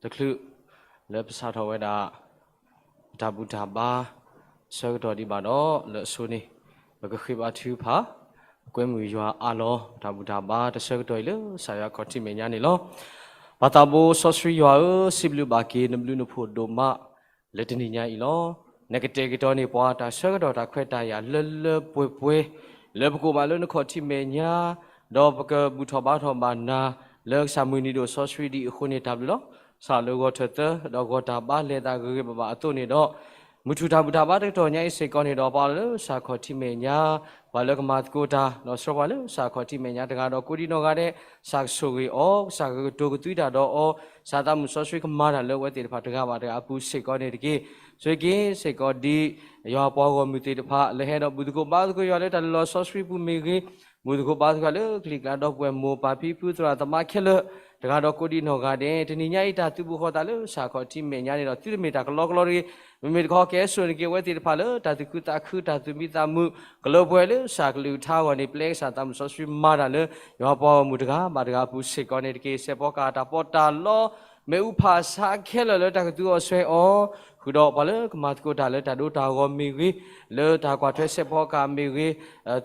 တချုးလၢပစးထီၣ်ဝဲဒၣ် ပတၢ်ဘူၣ်တၢ်ဘါ ဆၢကတီၢ်ဒံးဘၣ်ဒီး လၢအဆိန့ၣ် ပကဃ့ဘါထုကဖၣ် ပကွဲမုာ်ယွၤအးလီၤ ပတၢ်ဘူၣ်တၢ်ဘါတဆၢကတီၢ်အံၤလၢကစၢ်ယွၤခီၣ်ထံးမဲာ်ညါန့ၣ်လီၤ. ပၢ်သးဘိစီဆှံယွၤဧၢ, စံးဘျုးဘၣ်က့ၤနဘျုးနဖှိၣ်ဒိၣ်မး လၢတနံၤညါအံၤလီၤ. နကတဲာ်ကတီၤန့ၢ်ပှၤတၢ်ဆၢကတီၢ်တၢ်ခွဲးတၢ်ယာ်လၢလၢပှဲၤပှဲၤ လၢပကအိၣ်ဘၣ်လၢနခီၣ်ထံးမဲာ်ညါ ဒီးပကဘူၣ်ထီၣ်ဘါထီၣ်ဘၣ်နၤ လၢကစၢ်မုၢ်နံၤဒိၣ်စီဆှံဒ်အဃိန့ၣ် တၢ်ဘျုးလီၤ. စးလၢဂီၤထၢၣ်သၢ ဒီးဂီၤတၢ်ဘါလဲၤသးဂ့ၤဂ့ၤဘၣ်ဘၣ်အသိးန့ၣ်ဒီး မုၢ်ထူၣ်တၢ်ဘူၣ်တၢ်ဘါတကတီၢ်ညါအံၤစ့ၢ်ကီးန့ၣ်ဒီး ပာ်လီၤလၢကစၢ်ခီၣ်ထံးမဲာ်ညါ ပှၤလၢကမၤသကိးတၢ် ဒီးဆှၢပှၤလၢကစၢ်ခီၣ်ထံးမဲာ်ညါတဂၤဒီးကိးဒံနီၢ်ဂၤဒဲး ကစၢ်ကဆိၣ်ဂ့ၤအီၤ ကစၢ်ကကတိၤကသွံတၢ်ဒီးအီၤ ကစၢ်သးမုၢ်စီဆှံကမၤတၢ်လၢအဝဲသ့ၣ်တဖၣ်တဂၤဘၣ်တဂၤအပူၤစ့ၢ်ကီးန့ၣ်တက့ၢ်. ဆိၣ်ဂ့ၤက့ၤစ့ၢ်ကီးဒ် ယွၤပှၤဂီၢ်မုၢ်သ့ၣ်တဖၣ် လၢဟဲဒီးဘူၣ်သကိးဘါသကိးယွၤလၢတၢ်လုၢ်လီၢ်စီဆှံပူၤမ့ၢ်ဂ့ၤ, ဘူၣ်သကိးဘါသကိးလၢကလံၤကျါဒီပုၢ်ဝဲၢ်မိၢ်ပၢ်ဖံဖုသရၣ်သမါခဲလၢာ် တဂၤဒီးကိးဒံနီၢ်ဂၤဒဲး တနံၤညါအံၤတၢ်သူၣ်ဖှီၣ်သးလၢကစၢ်ခီၣ်ထံးမဲာ်ညါန့ၣ်ဒီး သုတမ့ၢ်တၢ်ကလီကလီတဂ့ၤ, မ့မ့ၢ်တခီကဲဆိၣ်န့ၢ်က့ၤအဝဲသ့ၣ်တဖၣ်လၢတၢ်သူၣ်ခုသးခု တၢ်သူၣ်မံသးမုာ် ကလၢပှဲၤလၢကစၢ်ကလုၢ်ကထါအဂီၢ်န့ၣ် ပျဲကစၢ်သးမုၢ်စီဆှံမၤတၢ်လၢ ယွၤပှၤဂီၢ်မုၢ်တဂၤဘၣ်တဂၤအပူၤစ့ၢ်ကီးန့ၣ်တက့ၢ်. စဲးဖီကဟၣ်တၢ်ပီးတၢ်လီ မ့ၣ်အူဖးဆါခဲလၢာ်လၢတၢ်ကသူအီၤဆှဲအီၤ ဃုာ်ဒီးပှၤလၢကမၤသကိးတၢ်လၢတၢ်ဒိတၢ်ဂီၤမ့ၢ်ဂ့ၤ, လၢတၢ်ကွၢ်ထွဲစဲးဖီကဟၣ်မ့ၢ်ဂ့ၤ,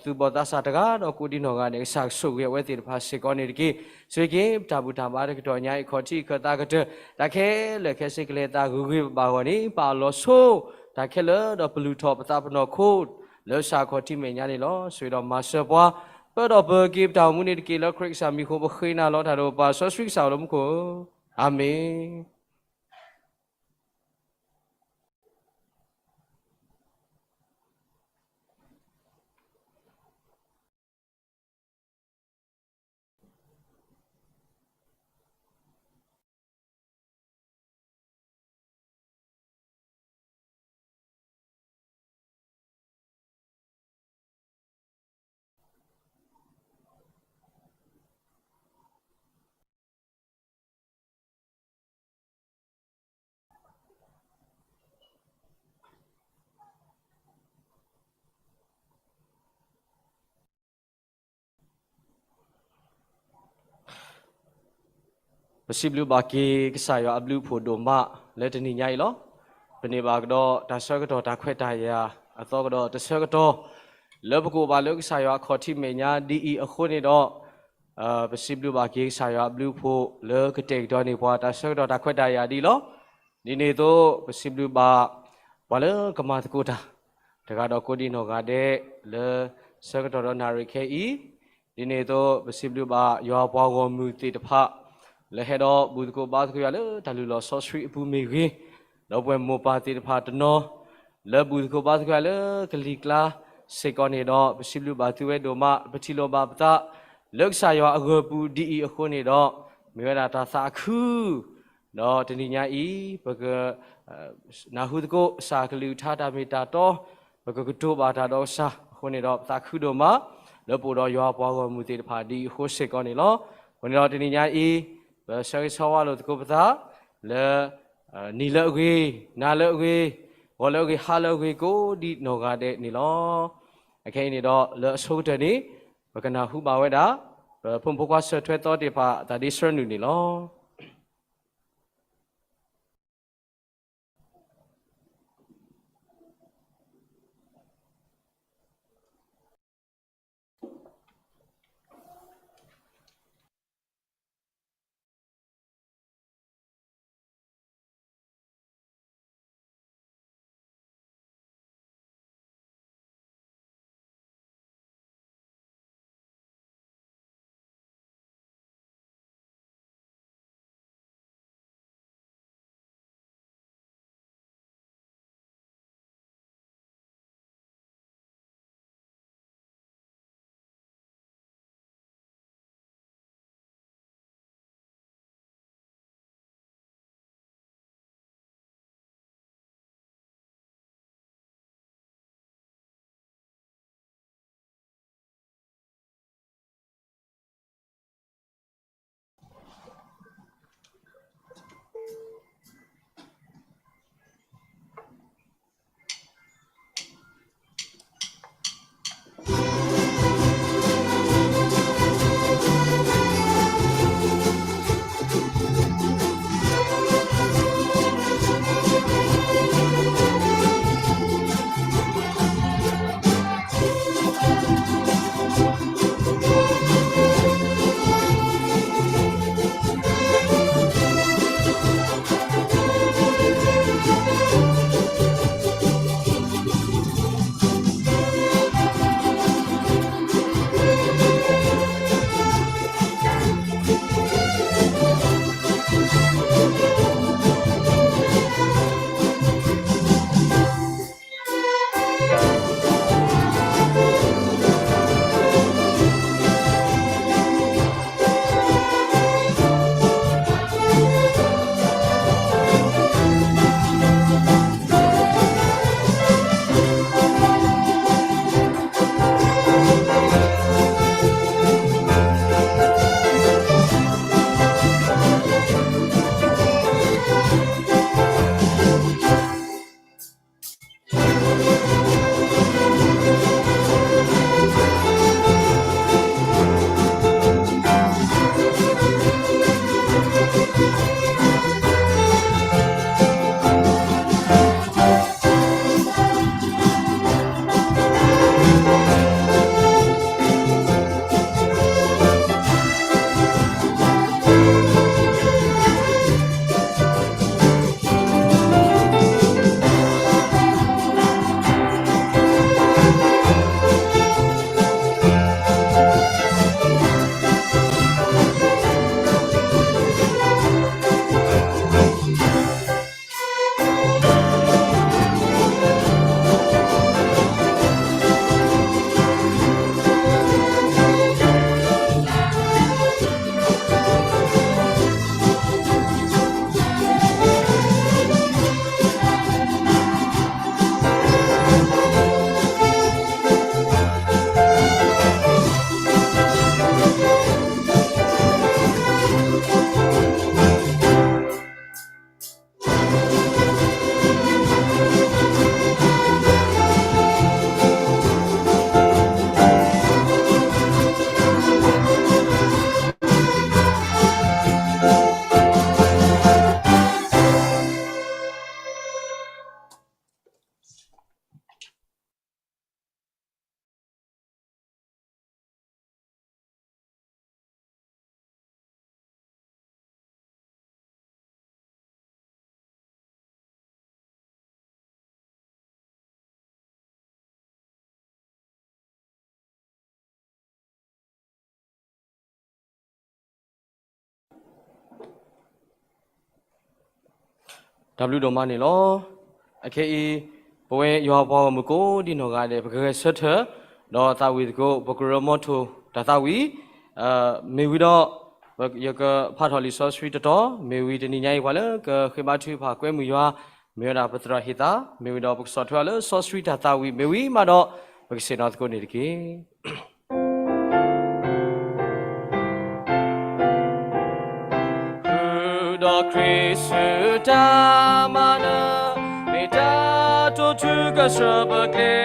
သူၣ်ဘီၣ်သးစၢ်တဂၤဒီးကိးဒံနီၢ်ဂၤဒဲး ကစၢ်ကဆိၣ်ဂ့ၤအဝဲသ့ၣ်တဖၣ်စ့ၢ်ကီးန့ၣ်တက့ၢ်. ဆိၣ်ဂ့ၤက့ၤ ပတၢ်ဘူၣ်တၢ်ဘါတကတီၢ်ညါအံၤ ခီၣ်ထံးခၢၣ်သးကတၢၢ် တၢ်ခဲလၢာ်ခဲဆ့ကလဲၤသးဂ့ၤဂ့ၤဘၣ်ဘၣ်အဂီၢ်န့ၣ် ပာ်အလီၤဆိ တၢ်ခဲလၢာ်ဒီးပလုၢ်ထီၣ်ပသးပနီၣ်ခိ လၢကစၢ်ခီၣ်ထံးမဲာ်ညါန့ၣ်လီၤ. ဆိၣ်ဂ့ၤဒီးမၤစၢၤပှၤ ပၢဒီးပၢၤက့ၤပတၢ်အိၣ်မူန့ၣ်တက့ၢ်. လၢခရံာ်ကစၢ်မံၤအဃိ ပဃ့နၤလီၤတၢ်ဒီးပၢ်စီဆှံကစၢ်အိၣ်လၢမူခိၣ်ဧၢ, အၤမ့ၣ်.ပစံးဘျုးဘၣ်က့ၤကစၢ်ယွၤအဘျုးအဖှိၣ်ဒိၣ်မးလၢတနံၤညါအံၤလီၤ. ပန့ၢ်ဘၣ်ကဒီးတၢ်ဆၢကတီၢ်တၢ်ခွဲးတၢ်ယာ်အသီကဒီးတဆၢကတီၢ် လၢပကအိၣ်ဘၣ်လၢကစၢ်ယွၤအခီၣ်ထံးမဲာ်ညါဒ်အံၤအဃိန့ၣ်ဒီး ပစံးဘျုးဘၣ်က့ၤကစၢ်ယွၤအဘျုးအဖှိၣ်လၢကတဲာ်ကတီၤန့ၢ်ပှၤတၢ်ဆၢကတီၢ်တၢ်ခွဲးတၢ်ယာ်ဒ်အံၤလီၤ. ဒ်န့ၣ်အသိး ပစံးဘျုးဘၣ်ပှၤလၢကမၤသကိးတၢ် တဂၤဒီးကိးဒံနီၢ်ဂၤဒဲး လၢဆၢကတီၢ်ဒီးနၣ်ရံၣ်ခဲအံၤ, ဒ်န့ၣ်အသိး ပစံးဘျုးဘၣ်ယွၤပှၤဂီၢ်မုၢ်သ့ၣ်တဖၣ် လၢဟဲဒီးဘူၣ်သကိးဘါသကိးယွၤလၢတၢ်လုၢ်လီၢ်စီဆှံအပူၤမ့ၢ်ဂ့ၤ, ဒီပုၢ်ဝဲၢ်မိၢ်ပၢ်သ့ၣ်တဖၣ်တနီၤ လၢဘူၣ်သကိးဘါသကိးယွၤလၢကလံၤကျါစ့ၢ်ကီးန့ၣ်ဒီး ပစံးဘျုးဘၣ်သုဝဲဒိၣ်မး ပထံၣ်လိာ်ဘၣ်ပသး လၢကစၢ်ယွၤအဂၢၤပူၤဒ်အံၤအဃိန့ၣ်ဒီး မ့ၢ်ဝဲဒၣ်တၢ်သးခု ဒီးတနံၤညါအံၤ ပက နၢ်ဟူသကိးကစၢ်ကလုၢ်ကထါတၢ်မ့ၢ်တၢ်တီ, ပကကတိၤဘၣ်တၢ်ဒီးကစၢ်အဃိန့ၣ်ဒီး ပသးခုဒိၣ်မး လၢပအိၣ်ဒီးယွၤပှၤဂီၢ်မုၢ်သ့ၣ်တဖၣ်ဒ်အံၤအဃိစ့ၢ်ကီးန့ၣ်လီၤ. အဃိန့ၣ်ဒီးတနံၤညါအံၤ ပဆၢဂ့ၤဆၢဝါလိာ်သကိးပသး လၢ နံၤလၢအဂ့ၤ, နၤလၢအဂ့ၤ, ဂီၤလၢအဂ့ၤ, ဟါလၢအဂ့ၤ ကိးဒံနီၢ်ဂၤဒဲးန့ၣ်လီၤ. အခဲအံၤန့ၣ်ဒီး လၢအဆိကတၢၢ်န့ၣ် ပကနၢ်ဟူဘၣ်ဝဲဒၣ် ပဖိမုၣ်ဖိခွါဆၢထွဲသီသ့ၣ်တဖၣ် တၢ်ဒ့ဆှၢနုာ်န့ၣ်လီၤ. တၢ်ဘျုးဒိၣ်မးန့ၣ်လီၤ. အခဲအံၤ ပဝဲယွၤပှၤဂီၢ်မုၢ်ကိးဒံနီၢ်ဂၤဒဲး ပကဂဲၤဆၢထၢၣ် ဒီးသးဝံၣ်သကိး ပကရၢမိၢ်ထိၣ်တၢ်သးဝံၣ် မ့ၢ်ဝံၤဒီး ယကဖးထီၣ်လံာ်စီဆှံတတီၤ မ့ၢ်ဝံၤတနံၤညါအံၤ ပှၤလၢကဃ့ဘါထုကဖၣ်ကွဲမုာ်ယွၤ မ့ၢ်ဝဲဒၣ်ပသရၣ်ဟ့ၣ်သး မ့ၢ်ဝံၤဒီးပကဆီၣ်ထွဲအီၤလၢစီဆှံတၢ်သးဝံၣ် မ့ၢ်ဝံၤမးဒီး ပကဆ့ၣ်နီၤသကိးန့ၣ်တက့ၢ်. ဃုာ်ဒီးခရံာ်ဆူတၢ်မၤနၢၤ မ့ၢ်တၢ်တိာ်ထူကဆၢပကျဲ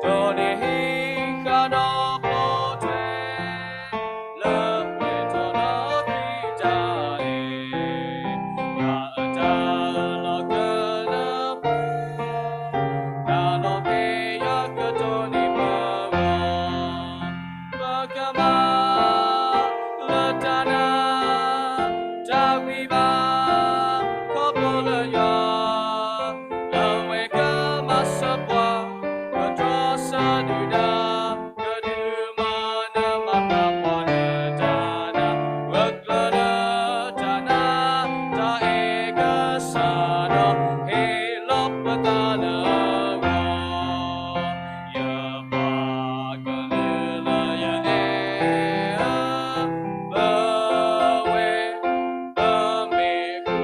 ဒီးန့ၣ်ဟံးဃာ်ဒီးပိာ်ထွဲ လၢပှဲၤထီၣ်ဒီးခရံာ်တၢ်အဲၣ် ယွၤအတၢ်လီၤကလၢပှဲၤ တၢ်လီၤပှဲၤယွၤကတိၤန့ၢ်ပဂီၢ် ပကမၤလၢတၢ်နာ် တၢ်ဂံၢ်ဘါ ခီဖျိလၢယွၤ လၢအဝဲကမၤစၢၤပှၤ ကတြီဆၢဒုၣ်ဒါ ကဒုးမၤနၢၤမၤဖျါပှၤလၢတၢ်နာ် ဂၢၢ်ကျၢၤလၢတၢ်နာ် တၢ်အဲၣ်ကစၢ်ဒီး ဟ့ၣ်လီၤပသးလၢအဂီၢ် ယပှၤကလုာ်လၢယအဲၣ်ဧၢ ပဝဲ ပမ့ၢ်ဃုာ်ဒီး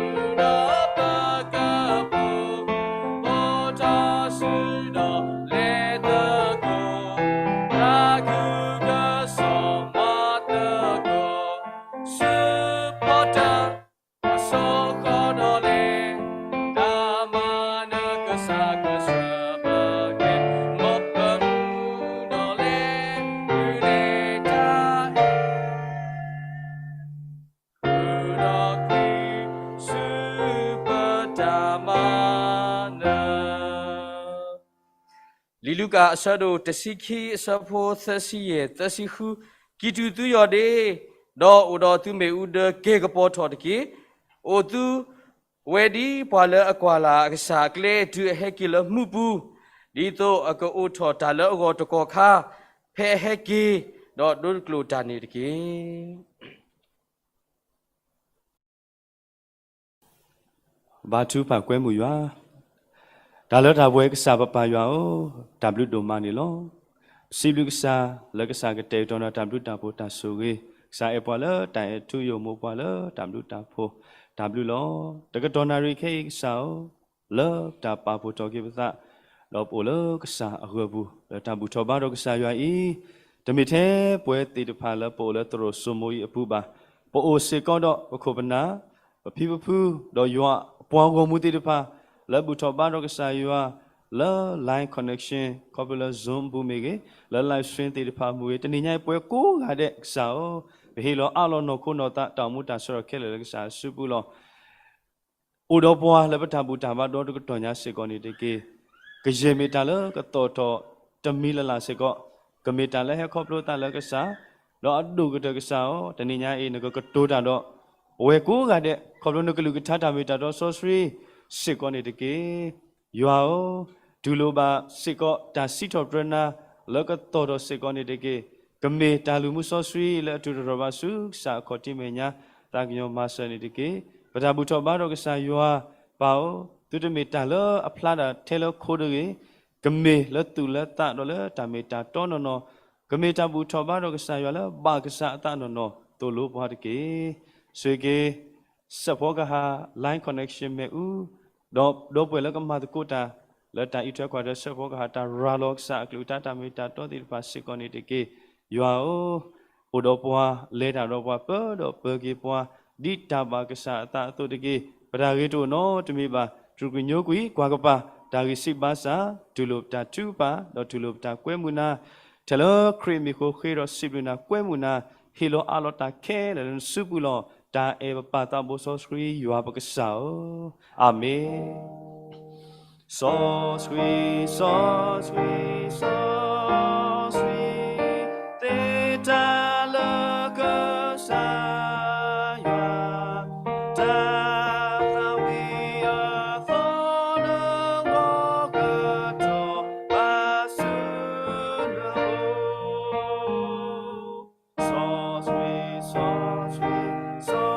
ပကပူၤ အိၣ်ထီၣ်စုဒီးလဲၤသကိး တၢ်ခုကစီၣ်မၤသကိး ဆူဖီတၢၣ် အစိဃီဒီးလဲၤ တၢ်မၤနၢၤကစၢ်ကဆၢပကဲ မ်ပမူဒီးလဲၤ တုၤန့ၢ်တၢ်အဲၣ် ဃုာ်ဒီးခရံာ် ဆူပတၢ်မၤနၢၤ လံာ်လူၤကၣ်အဆၢဒိၣ်တဆံခံ အဆၢဖိသၢဆံယဲၢ် သၢဆံဃု, ကံၢ်တူာ်သုယီၢ်ဒ့, ဒီးအိၣ်ဒီးသုမ့ၣ်အူဒၢက့ၤကပီၤထီၣ်တက့ၢ်. အိၣ်သုဝဲဒ်ပှၤလၢအကွၢ်လၢ်အကစၢ်အကျဲ တုၤအဟဲက့ၤလၢမူပူၤ, ဒ်သိးအကအိၣ်ထီၣ်တၢ်လၢအဂီၢ်တကီၢ်ခါ, ဖဲအဟဲက့ၤ, ဒီးဒိတကျိာ်တၢ်န့ၣ်တက့ၢ်. ဘါထုကဖၣ်ကွဲမုာ်ယွၤ, တၢ်လၢတၢ်ပှဲၤကစၢ်ပပၢ်ယွၤဧၢ, တၢ်ဘျုးဒိၣ်မးန့ၣ်လီၤ. ပစံးဘျုးကစၢ် လၢကစၢ်ကတဲာ်ကတီၤနၤတၢ်ဘျုးတၢ်ဖှိၣ်တၢ်ဆိၣ်ဂ့ၤ, ကစၢ်အဲၣ်ပှၤလၢတၢ်အဲၣ်ထူယိာ်မိၢ်ပှၢ်လၢတၢ်ဘျုးတၢ်ဖှိၣ်, တၢ်ဘျုးလီၤ. တကတီၢ်နၣ်ရံၣ်ခဲအံၤကစၢ်ဧၢ, လၢတၢ်ပာ်ဖှိၣ်ထီၣ်က့ၤပသး, ဒီးပအိၣ်လၢကစၢ်အဂၢၤပူၤ လၢတၢ်ဘူၣ်ထီၣ်ဘါထီၣ်ကစၢ်ယွၤအံၤ, တမ့ၢ်ထဲပဝဲသ့ၣ်တဖၣ်လၢပအိၣ်လၢသရိာ်စိမိၤအံၤအပူၤဘၣ်. ပအိၣ်စ့ၢ်ကီးဒီးပခိၣ်ပနၢ်, ပဖံပဖု, ဒီးယွၤအပှၤဂီၢ်မုၢ်သ့ၣ်တဖၣ် လၢဘူၣ်ထီၣ်ဘါထီၣ်ကစၢ်ယွၤ လၢ line connection ခီဖျိလၢ Zoom အပူၤမ့ၢ်ဂ့ၤ, လၢ live stream သ့ၣ်တဖၣ်အပူၤမ့ၢ်ဂ့ၤ, တနံၤညါအံၤပဝဲကိးဂၤဒဲးကစၢ်ဧၢ, ပဟ့ၣ်လီၤအးလီၤနီၢ်ခိနီၢ်သး တၢ်အိၣ်မူတၢ်ဆၢထၢၣ်ခဲလၢာ်လၢကစၢ်အစုပူၤလီၤ. အိၣ်ဒီးပှၤလၢပတၢ်ဘူၣ်တၢ်ဘါဒီတကတီၢ်ညါစ့ၢ်ကီးန့ၣ်တက့ၢ်. ကယဲၢ်မ့ၢ်တၢ်လၢကသီၣ်ထီၣ်တမံၤလၢ်လၢ်စ့ၢ်ကီး, ကမ့ၢ်တၢ်လၢဟဲခီဖျိသးလၢကစၢ်, ဒီးအဒိၣ်ကတၢၢ်ကစၢ်ဧၢ, တနံၤညါအံၤ နကကတိၤတၢ်ဒီး ပဝဲကိးဂၤဒဲး ခီဖျိနကလုၢ်ကထါတၢ်မ့ၢ်တၢ်တီစီဆှံစ့ၢ်ကီးန့ၣ်တက့ၢ်. ယွၤဧၢ, တူၢ်လိာ်ဘၣ်စ့ၢ်ကီးတၢ်စံးထီၣ်ပတြၢၤနၤ လၢကသီၣ်ထီၣ်စ့ၢ်ကီးန့ၣ်တက့ၢ်. ကမ့ၢ်တၢ်လုၢ်မူစီဆှံလၢအတုၤတရီၢ်ဘၣ်ဆူကစၢ်အခီၣ်ထံးမဲာ်ညါ သးကညီၤမၤစၢၤန့ၣ်တက့ၢ်. ပတၢ်ဘူၣ်ထီၣ်ဘါထီၣ်ကစၢ်ယွၤပၢ်ဧၢ, သုတမ့ၢ်တၢ်လၢအဖျါဒၣ်ထဲလၢခိတဂ့ၤ, ကမ့ၢ်လၢသူၣ်လၢသးဒီးလၢတၢ်မ့ၢ်တၢ်တီနီၢ်နီၢ်, ကမ့ၢ်တၢ်ဘူၣ်ထီၣ်ဘါထီၣ်ကစၢ်ယွၤလၢဘၣ်ကစၢ်အသးနီၢ်နီၢ် သိၣ်လိပှၤတက့ၢ်. ဆိၣ်ဂ့ၤက့ၤ စဲးဖီကဟၣ် line connection မ့ၣ်အူ, ဒီးဒီပုၢ်ဝဲၢ်လၢကမၤသကိးတၢ် လၢတၢ်အံးထွဲကွၢ်ထွဲစဲးဖီကဟၣ် တၢ်ရၤလီၤကစၢ်အကလုၢ်ကထါတၢ်မ့ၢ်တၢ်တီသ့ၣ်တဖၣ်စ့ၢ်ကီးန့ၣ်တက့ၢ်. ယွၤဧၢ, အိၣ်ဒီးပှၤ လဲၤတၢ်ဒီးပှၤ ပၢဒီးပၢက့ၤပှၤ ဒ်တၢ်ဘၣ်ကစၢ်အသးအသိးတက့ၢ်. ပတၢ်ဂ့ၤတအိၣ်နီတမံၤဘၣ်. တြူၢ်ကွံာ်ညိကွံာ်ကွၢ်ကပၤ တၢ်ဂံၢ်စၢ်ဘါစၢ်, တူၢ်လိာ်ပတၢ်ထုကဖၣ် ဒီးတူၢ်လိာ်ပတၢ်ကွဲမုာ်နၤ, ထဲလၢခရံာ်မံၤဃိဃ့ဒီးစံးဘျုးနၤကွဲမုာ်နၤ, ဟ့ၣ်လီၤအးလီၤတၢ်ခဲလၢာ်လၢနစုပူၤလီၤ. တၢ်အဲၣ်ပပၢ်သးဘိစီဆှံယွၤပကစၢ်ဧၢ, အၤမ့ၣ်. စီဆှံ, စီဆှံ, စီဆှံ, သ့တၢ်လၢကစၢ်ယွၤ, တၢ်သးဝံၣ်အသီလၢဂီၤကတီၢ် ဘၣ်ဆူနအိၣ် စီဆှံ, စီဆှံ,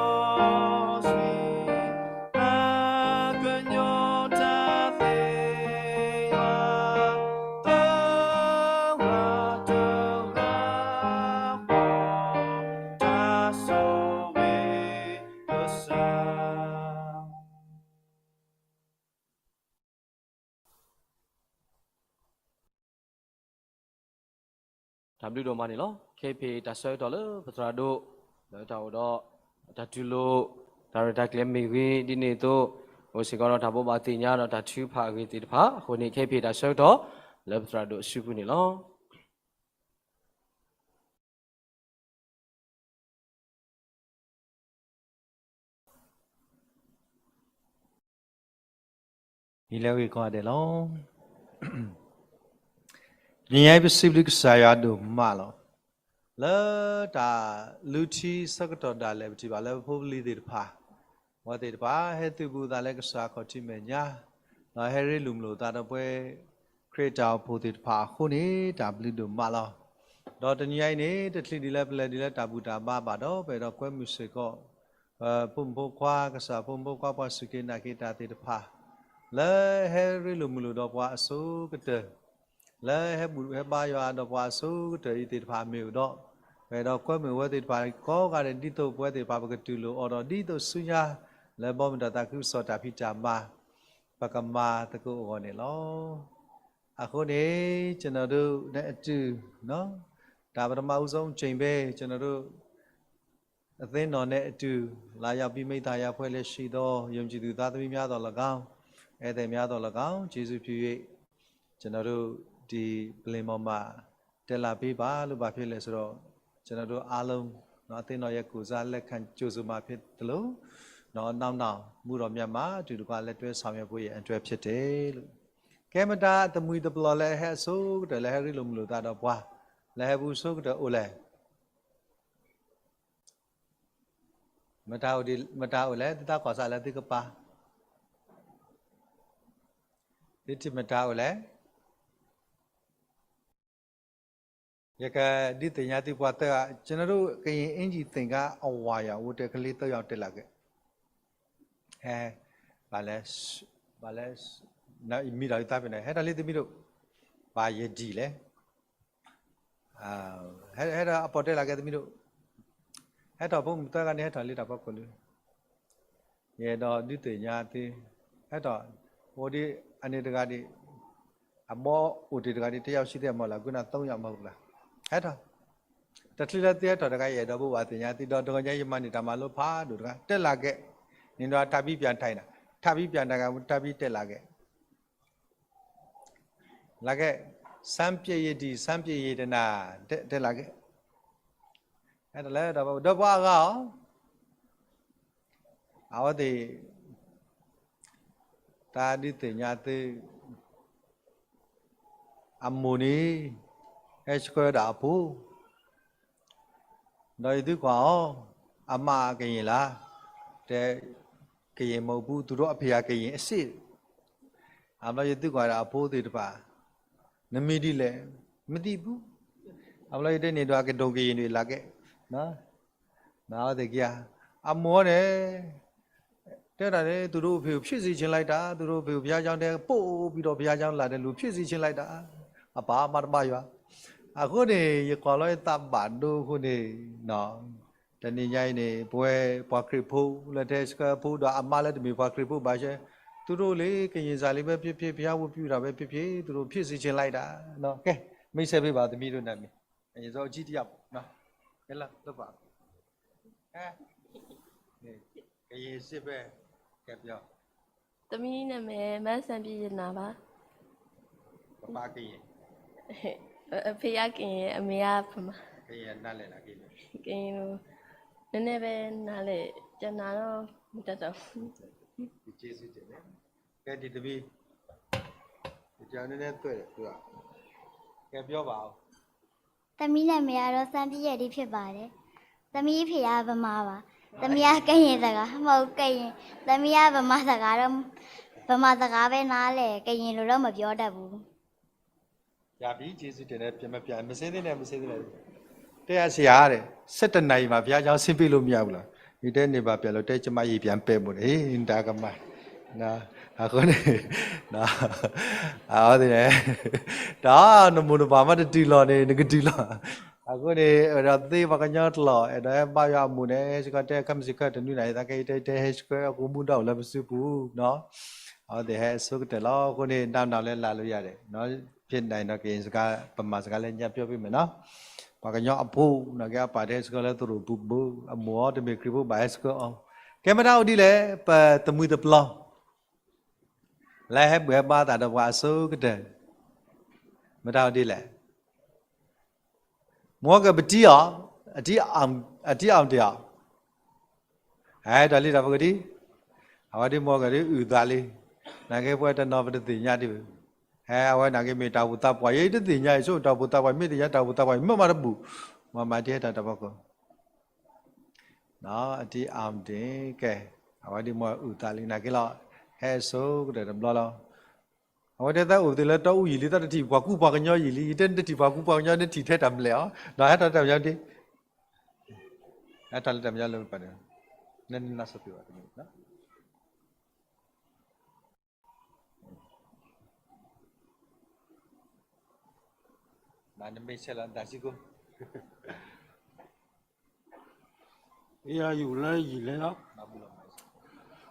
စီဆှံ, တၢ် ဘျုးဒိၣ်မးန့ၣ်လီၤ. ခဲအံၤဖဲတၢ်ဆၢကတီၢ်လၢပသရၣ်ဒိၣ် လၢတၢ်အိၣ်ဒီး တၢ်တူၢ်လိာ် တၢ်ရဲၣ်တၢ်ကျဲၤမ့ၢ်ဂ့ၤ ဒ်န့ၣ်အသိး အိၣ်စ့ၢ်ကီးဒီးတၢ်ဘိးဘၣ်သ့ၣ်ညါဒီးတၢ်ထုကဖၣ်အဂ့ၢ်သ့ၣ်တဖၣ်အဃိန့ၣ် ခဲအံၤဖဲတၢ်ဆၢကတီၢ် လၢပသရၣ်ဒိၣ်အစုပူၤန့ၣ်လီၤ. ယလဲၤဂ့ၤကီးဒဲးလီၤ. တနံၤညါအံၤပစံးဘျုးကစၢ်ယွၤဒိၣ်မးလီၤ. လၢတၢ်လုၢ်ထံဆၢကတီၢ်ဒၣ်လဲာ် ပထံၣ်ဘၣ်လၢပဖိပလံၤသ့ၣ်တဖၣ် အဝဲသ့ၣ်တဖၣ် ဟဲသုးဘူးသးလၢကစၢ်ခီၣ်ထံးမဲာ်ညါ ဒီးဟဲရ့လိာ်မုာ်လိာ်သးဒီးပဝဲ ခရံာ်တၢ်အိၣ်ဖှိၣ်သ့ၣ်တဖၣ်အဃိန့ၣ် တၢ်ဘျုးဒိၣ်မးလီၤ. ဒီးတနံၤညါအံၤန့ၣ် တချုးဒံးလၢပလဲၤဒံးလၢတၢ်ဘူၣ်တၢ်ဘါဘၣ်ဒီး ပအဲၣ်ဒိးကွဲမုာ်စ့ၢ်ကီး ပဖိမုၣ်ဖိခွါ ကစၢ်ဖိမုၣ်ဖိခွါ ပှၤစူၢ်က့ၤနာ်က့ၤတၢ်သ့ၣ်တဖၣ် လၢဟဲရ့လိာ်မုာ်လိာ်ဒီးပှၤအဆိကတၢၢ် လၢဟဲဘူၣ်ဟဲဘါယွၤဒီးပှၤအဆိကတၢၢ်အံၤသ့ၣ်တဖၣ်အမ့ၢ်အိၣ်ဒီး ပအဲၣ်ဒိးကွဲမုာ်ဝဲသ့ၣ်တဖၣ်ကိးဂၤဒဲး ဒ်သိးပဝဲသ့ၣ်တဖၣ်ပကတူၢ်လိာ်အီၤဒီး ဒ်သိးဆူညါ လၢဘီမုၢ်တၢ်သးခုကစီၣ်တၢ်ဖံးတၢ်မၤ ပကမၤသကိးအဂီၢ်န့ၣ်လီၤ. အဃိန့ၣ် ကျွန်တော်တို့နဲ့အတူ တၢ်ပထမဦးဆုံးအကြိမ်ပဲ ကျွန်တော်တို့ အသင်းတော်နဲ့အတူ လာရောက်ပြီး မိတ်သ့ႃးယဖဲလဲၣ်ရှိသော ယုံကြည်သူသားသမီးများသော်လည်းကောင်း ဧည့်သည်များသော်လည်းကောင်း ကျေးဇူးပြု၍ ကျွန်တော်တို့ ဒီပလင်ပေါ်မှာ တက်လာပေးပါလို့ ဘာဖြစ်လဲဆိုတော့ ကျွန်တော်တို့အားလုံး နော် အသင်းတော်ရဲ့ကိုယ်စားလက်ခံကြိုဆိုမှာဖြစ်သလို နော် နောက်နောင် မုၢ်တော်များမှာ အတူတကွ လက်တွဲဆောင်ရွက်ဖို့ရန်အတွက်ဖြစ်တယ်လို့ ကဲမတၤ တမှံၤတပျီၤလၢဟဲအဆိကတၢၢ် လၢဟဲရ့လိာ်မုာ်လိာ်သးဒီးပှၤ လၢဟဲဘူးဆိကတၢၢ်အိၣ်လဲၣ် မတၤအိၣ်လဲၣ် သုသးကွၢ်စးလၢသုကပၤ သုထံၣ်မတၤအိၣ်လဲၣ် ယကဒုးသ့ၣ်ညါသုပှၤသၢဂၤ ကျွန်တော်တို့ ကရင်အင်္ကျီသင်္ကန်းအဝါရောင်ဝတ်တဲ့ကလေးသုံးယောက်တက်လာခဲ့ အဲ ဘာလဲ ဘာလဲ နော် မီးတော်သားပင်နဲ့ ဟဲထီၣ်လံသမီးတို့ ဘာယဒ်လဲၣ် ဟဲ ဟဲထီၣ်အပေါ်တက်လာခဲ့သမီးတို့ ဟဲထီၣ်ဖိမုၣ်သၢဂၤန့ၣ် ဟဲထီၣ်လံတၢ်ဖီခိၣ်လံ ယအဲၣ်ဒိးဒုးသ့ၣ်ညါသု ဟဲထီၣ် အိၣ်ဒံးအန့ၣ်တဂၤဒံး အဘီအိၣ်တ့ၢ်တဂၤဒံး တစ်ယောက်ရှိသေးတယ်မဟုတ်လား အခုနသုံးယောက်မဟုတ်လား ဟဲထီၣ် တချုးလၢသုဟဲထီၣ်တဂၤ ယအဲၣ်ဒိးဘိးဘၣ်သ့ၣ်ညါသုဒီး တဂီၤညါယမၤန့ၢ်တၢ်မၤလိဖးဒိၣ်တဂၤ တက်လာခဲ့ နင်တို့ ထပ်ပြီးပြန်ထိုင်တာ ထပ်ပြီးပြန်ထိုင်တာ ထပ်ပြီးတက်လာခဲ့ လာခဲ့ စမ်းပစ်ရည်ဒီ စမ်းပစ်ရည်တနာ တက် တက်လာခဲ့ ဟဲထီၣ်လၢဒီး ဒီးပှၤအဂၤအီၤ အဝဲသ့ၣ် တၢ်ဒုးသ့ၣ်ညါသု အမိၢ်န့ၣ် ဟဲဆှၢဒၣ်အဖိ ဒီးယသုကွၢ်အီၤ အမါကရင်လား တဲ ကရင်မဟုတ်ဘူး သူတို့အဖေကရင်အစစ် အဘျီယသုကွၢ်ဒၣ်အဖိသ့ၣ်တဖၣ် နမံၤဒ်လဲၣ် မသိဘူး အဘျီယတဲန့ၣ်ဒီးအကဒိၣ်ကရင်တွေလာခဲ့ နသ့ၣ်ကယၤ အမိၢ်န့ၣ် တဲဒၣ်န့ၣ် သူတို့အဖေကိုဖြစ်စေချင်လိုက်တာ သူတို့အဖေကိုဘုရားကျောင်းထဲပို့ပြီးတော့ဘုရားကျောင်းလာတဲ့လူဖြစ်စေချင်လိုက်တာ အပၢ်မတဘၣ်ယွၤ အဃိန့ၣ် ယကွၢ်လီၤယသးဘၣ်ဒိအဃိန့ၣ် တနံၤညါအံၤန့ၣ် ပဝဲပှၤခရံာ်ဖိလၢထဲဆှၢဖိဒီးအမါလၢတမ့ၢ်ပှၤခရံာ်ဖိဘၣ်ဆၢ သူတို့လေ ကရင်စာလေးပဲဖြစ်ဖြစ် ဘုရားဝတ်ပြုတာပဲဖြစ်ဖြစ် သူတို့ဖြစ်စေချင်လိုက်တာ ကဲ မိတ်ဆက်ပေးပါ သမီးတို့နာမည် အရင်ဆုံးအကြီးတစ်ယောက်ပေါ့နော် ကဲလာလုပ်ပါ ကရင်စစ်ပဲကဲပြော သမီးနာမည်မန်းစံပြည့်ရတနာပါ ပပၢ်ကရင် အဖေကရင် အမေကဗမာ ကရင်နားလည်လား ကရင် ကရင်လို နည်းနည်းပဲနားလည် ကျန်တာတော့မတတ်တော့ဘူး ဒီကျေးဇူးတင်တယ် ကဲဒီသမီး ဒီကြောင်နည်းနည်းသွဲ့တယ်သူက ကဲပြောပါဦး သမီးနာမည်ကတော့စံပြည့်ရတနာဖြစ်ပါတယ်။ သမီးအဖေကဗမာပါ။ သမီးကကရင်စကား မဟုတ်ကရင်။ သမီးကဗမာစကားတော့ ဗမာစကားပဲနားလည်။ ကရင်လိုတော့မပြောတတ်ဘူး။ ရပြီကျေးဇူးတင်တယ်ပြန်မပြန်မစင်းသေးနဲ့မစင်းသေးနဲ့တဲ့ဆရာတဲ့ဆယ့်တစ်နာရီမှာဘုရားကျောင်းဆင်းပေးလို့မရဘူးလားဒီတဲနေပါပြန်လို့တဲကျမရေပြန်ပဲမို့ဟေးဒါကမနော်အခုနေနော်အော်ဒီလေဒါနမူနပါမတတူလီၤနေနကတူလီၤအခုနေတော့သေးပါကညီတလီၤအဲ့တော့ဘယွာအမူနဲ့စကတဲခမစခတနွိနိုင်သကဲတဲတဲဟဲစကဲအကူမူတော့လည်းပစုပူနော်အော်ဒီဟဲအစိုးကတဲလီၤအခုနေနောက်နောက်လည်းလာလို့ရတယ်နော်ဖြစ်နိုင်တော့ကရင်စကားဗမာစကားလည်းညပြောပေးမယ်နော် ပှၤကညီအဖိ နာ်က့အပၢ်တဟဲဆှၢလၢသရိာ်ပူၤဘၣ်, အမိၢ်အီၤတမ့ၢ်ခရံာ်ဖိဘၣ်ဟဲဆှၢအီၤ, ကဲမတၤအိၣ်ဒ်လဲၣ်, ပသမံသပျီ လၢဟဲဘူၣ်ဟဲဘါသးဒီးပှၤအဆိကတၢၢ်, မတၤအိၣ်ဒ်လဲၣ်, မ်ကပတံအီၤ, အတံအီၤတ့ၢ်အီၤ, ဟဲတၢ်လံတၢ်ပကတံ, အဝဲဒ်မ်ကဒ်အုၣ်သးလံ, နာ်က့ပဝဲတနီၤပတသ့ၣ်ညါဒ်, ဟဲအဝဲနာ်က့မ့ၢ်တၢ်အိၣ်သးပှၢ် ယဲယတသ့ၣ်ညါ ယဆိကမိၣ်တၢ်အိၣ်သးပှၢ် မ့ၢ်သ့ၣ်ညါတၢ်အိၣ်သးပှၢ် မ့ၢ်မးတဘူၣ်, မၤမၤတံဟဲတၢ်တၢ်ဖီခိၣ် အတံအီၤတ့ၢ်ကဲ, အဝဲဒ်မ်အုၣ်သးလံနာ်က့လီၤ, ဟဲအဆိကတၢၢ်တဘျီလီၤ. အဝဲတဲသးအိၣ်သ့ၣ်လၢတီအူယံာ်လံ သးတထံၣ်ပှၤကူပှၤကညီယံာ်လံ ယတဲနတထံၣ်ပှၤကူပှၤကညီ နထံၣ်ထဲတၢ်မလဲၣ်အီၤ, ဒီးဟဲထီၣ်လၢတၢ်မညီဒ်, ဟဲထီၣ်လၢတၢ်မညီလၢပပာ်န့ၣ်, နနနၢ်စၢ်သုဘၣ်တမ့ၢ် နမ့ၢ်ဆဲးလီၤဒၣ်စ့ၢ်ကီး, ယအိၣ်လၢယံာ်လဲလီၤ,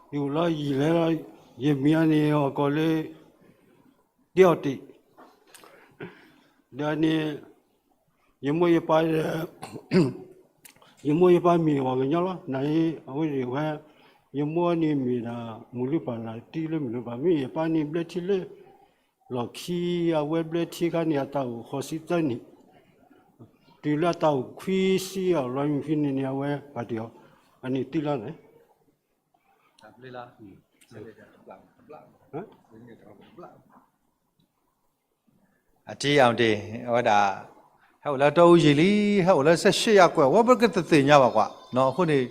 ယအိၣ်လၢယံာ်လဲလီၤ, ယမံၤအန့ၣ်အီၤကိးလၢ တံအီၤတ့ၢ်, ဒီးန့ၣ် ယမိၢ်ယပၢ်ဒီး ယမိၢ်ယပၢ်မ့ၢ်ပှၤကညီလီၤ. နအဝဲန့ၣ်ဝဲ ယမိၢ်န့ၣ်မ့ၢ်ဒၣ် မုၢ်လုၢ်ပၢ်လၢတံၢ်လၢမုၢ်လုၢ်ပၢ် မ့ၢ်ယပၢ်န့ၣ်ဘျၢထံလၢ လီၢ်ခံ အဝဲဘျၢထံခါန့ၣ် အတၢ်အိၣ်ဃိးဆံသၢနံၣ်, တုၤလၢအတၢ်အိၣ်ခွံဆံအလီၢ်မုၢ်ခံန့ၣ်န့ၣ် အဝဲပာ်တ့ၢ်အီၤ, အန့ၣ်တံၢ်လီၤန့ၣ် အတံၢ်အီၤတ့ၢ် အဝဲဒၣ် ဟဲအိၣ်လၢတီအူယံာ်လံ, ဟဲအိၣ်လၢဆဲးရှဲးယၤကွဲး အဝဲပကတသ့ၣ်ညါဘၣ်ကွၢ်, အဃိန့ၣ်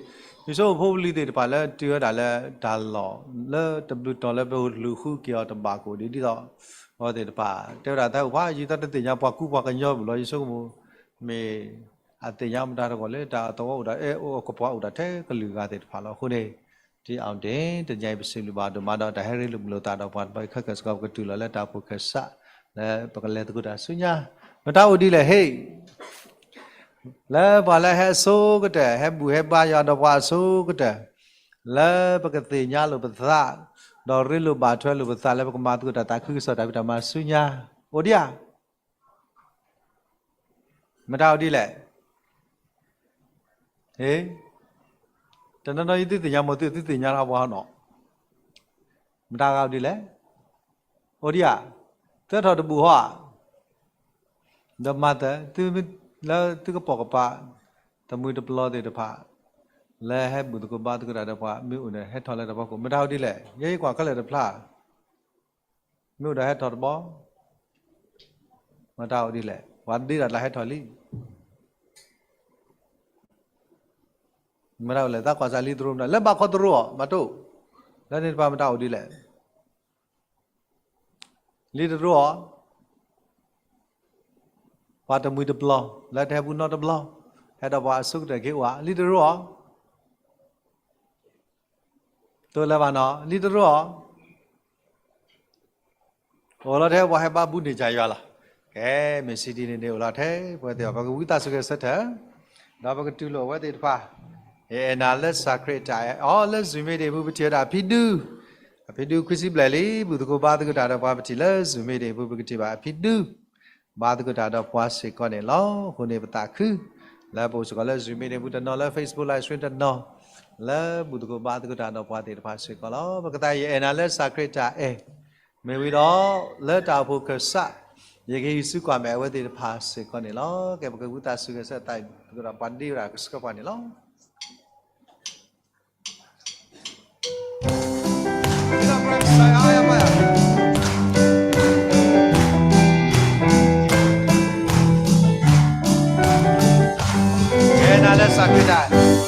ယဆိကမိၣ်ဖိပလံၤသ့ၣ်တဖၣ်လၢတုၤဝဲဒၣ်လၢတၢ်လီၢ်လၢတဘျုးတီၤလၢပလူၤဃုက့ၤအီၤတဘၣ်ကအိၣ်ဒ်သိး အဝဲသ့ၣ်တဖၣ် တဲဝဲဒၣ်တၢ်အိၣ်ဖးယံာ်သးတသ့ၣ်ညါပှၤကူပှၤကညီဘၣ်လီၤ. ယဆိကမိၣ် မ့ၢ်အသ့ၣ်ညါမတၤတဂီၢ်လၢတၢ်အသဝီအိၣ်ဒီးအဲၣ်အိၣ်ကပှၤအိၣ်ဒီးထဲကလုာ်ဂၤသ့ၣ်တဖၣ်လီၤ. အဃိန့ၣ် တံၢ်အီၤတ့ၢ် တနံၤအံၤပစံးဘျုးဘၣ်ဒိၣ်မးဒီး တၢ်ဟဲရ့လိာ်မုာ်လိာ်သးဒီးပှၤတဘျီခဲကၢၢ်စ့ၢ်ကီး ပကတုၤလီၤလၢတၢ်အိၣ်ဖှိၣ်ခၢၣ်စး လၢပကလဲၤသကိးတၢ်ဆူညါ မတၤအိၣ်ဒ်လဲၣ်ဟ့ၣ် လၢပှၤလၢဟဲအဆိကတၢၢ် ဟဲဘူၣ်ဟဲဘါယွၤဒီးပှၤအဆိကတၢၢ် လၢပကသ့ၣ်ညါလိာ်ပသး ဒီးရ့လိာ်ဘၣ်ထွဲလိာ်ပသးလၢပကမၤသကိးတၢ်သးခုကစီၣ်တၢ်ဖံးတၢ်မၤဆူညါ အိၣ်ဒံးဧါ မတၤအိၣ်ဒ်လဲၣ် ဟ့ၣ် တနီၤနီၤယသုသ့ၣ်ညါမ့ၢ်သုသုသ့ၣ်ညါထီၣ်ပှၤနီၤ မတၤဂၤအိၣ်ဒ်လဲၣ် အိၣ်ဒံးဧါ သၢထီၣ်တဘူၣ်ဟီဧါ ဒီးမၤသး လၢသုကပိာ်ကပၤ တမှံၤတပျီသ့ၣ်တဖၣ် လၢဟဲဘူၣ်သကိးဘါသကိးတၢ်ဒီးပှၤ မ့ၢ်အိၣ်ဒီးဟဲထီၣ်လၢတၢ်ဖီခိၣ် မတၤအိၣ်ဒ်လဲၣ် ယဲယကွၢ်ခဲလၢာ်တဖျါ မ့ၢ်အိၣ်ဒီးဟဲထီၣ်တဘျီ မတၤအိၣ်ဒ်လဲၣ် ပှၤဒ့ဒၣ်တၢ်ဟဲထီၣ်လံ မတၤအိၣ်လဲၣ် သးကွၢ်စၢ်လံတရိမတၤ လၢဘၣ်ခီတရိအီၤ မၤတိၢ် လၢန့ၣ်တဖၣ်မတၤအိၣ်ဒ်လဲၣ် လံတရိအီၤ ပှၤတမှံၤတပျီ လၢတဟဲပူၤနီတဘျီ ဟဲဒီးပှၤအဆိကတၢၢ်က့ၤအိၣ်ဧါ လံတရိအီၤ တိၢ်လၢၤဘၣ်နီၤ လံတရိအီၤ အိၣ်လီၤထဲပှၤဟဲဘါဘူၣ်န့ၢ်ကယွၤလီၤ. ကဲ မ့ၢ်စံးဒ်န့ၣ်န့ၣ် အိၣ်လီၤထဲ ပဝဲသ့ၣ်အံၤ ပကဝံသးစူၤဂဲၤဆၢထၢၣ် ဒီးပကတူၢ်လိာ်အဝဲသ့ၣ်တဖၣ် ယအဲၣ်နၤလၢစၢ်ခရံာ်တၢ်အဲၣ်အီၤ လၢ Zoom meeting ပူၤ ပထံၣ်ဝဲဒၣ်အဖံဒူ အဖံဒူခွံဆံဘျဲၣ်လံ ဘူၣ်သကိးဘါသကိးတၢ်ဒီးပှၤ ပထံၣ်လၢ Zoom meeting ပူၤ ပကထံၣ်ဘၣ်အဖံဒူ ဘါသကိးတၢ်ဒီးပှၤစ့ၢ်ကီးန့ၣ်လီၤ. အဃိန့ၣ် ပသးခု လၢပအိၣ်စ့ၢ်ကီးလၢ Zoom meeting ပူၤတနီၤ လၢ Facebook live stream တနီၤ လၢဘူၣ်သကိးဘါသကိးတၢ်ဒီးပှၤသ့ၣ်တဖၣ်စ့ၢ်ကီးလီၤ. ပကသး ယအဲၣ်နၤလၢစၢ်ခရံာ်တၢ်အဲၣ် မ့ၢ်ဝံၤဒီး လၢတၢ်အိၣ်ဖှိၣ်ခၢၣ်စး ယကဟံးစုကွၢ်မဲာ်အဝဲသ့ၣ်တဖၣ်စ့ၢ်ကီးန့ၣ်လီၤ. ကဲ ပကဝံသးစူၤဂဲၤဆၢထၢၣ် သကိးဒီးပှၤဒ့ဝဲဒၣ်ကဆှၢပှၤန့ၣ်လီၤ. ယအဲၣ်နၤလၢစၢ်ခရံာ်တၢ်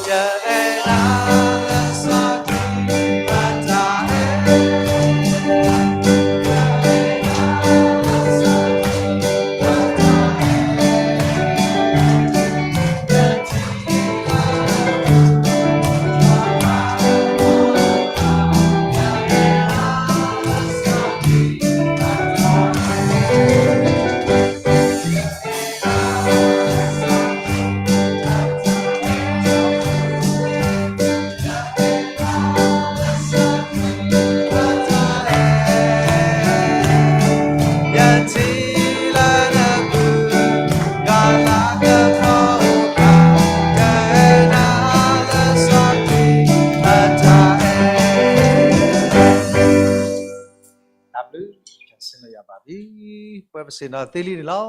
ယအဲၣ်နၤလၢစၢ်ခရံာ်တၢ်အဲၣ် ပစံးနီၤသ့လံန့ၣ်လီၤ.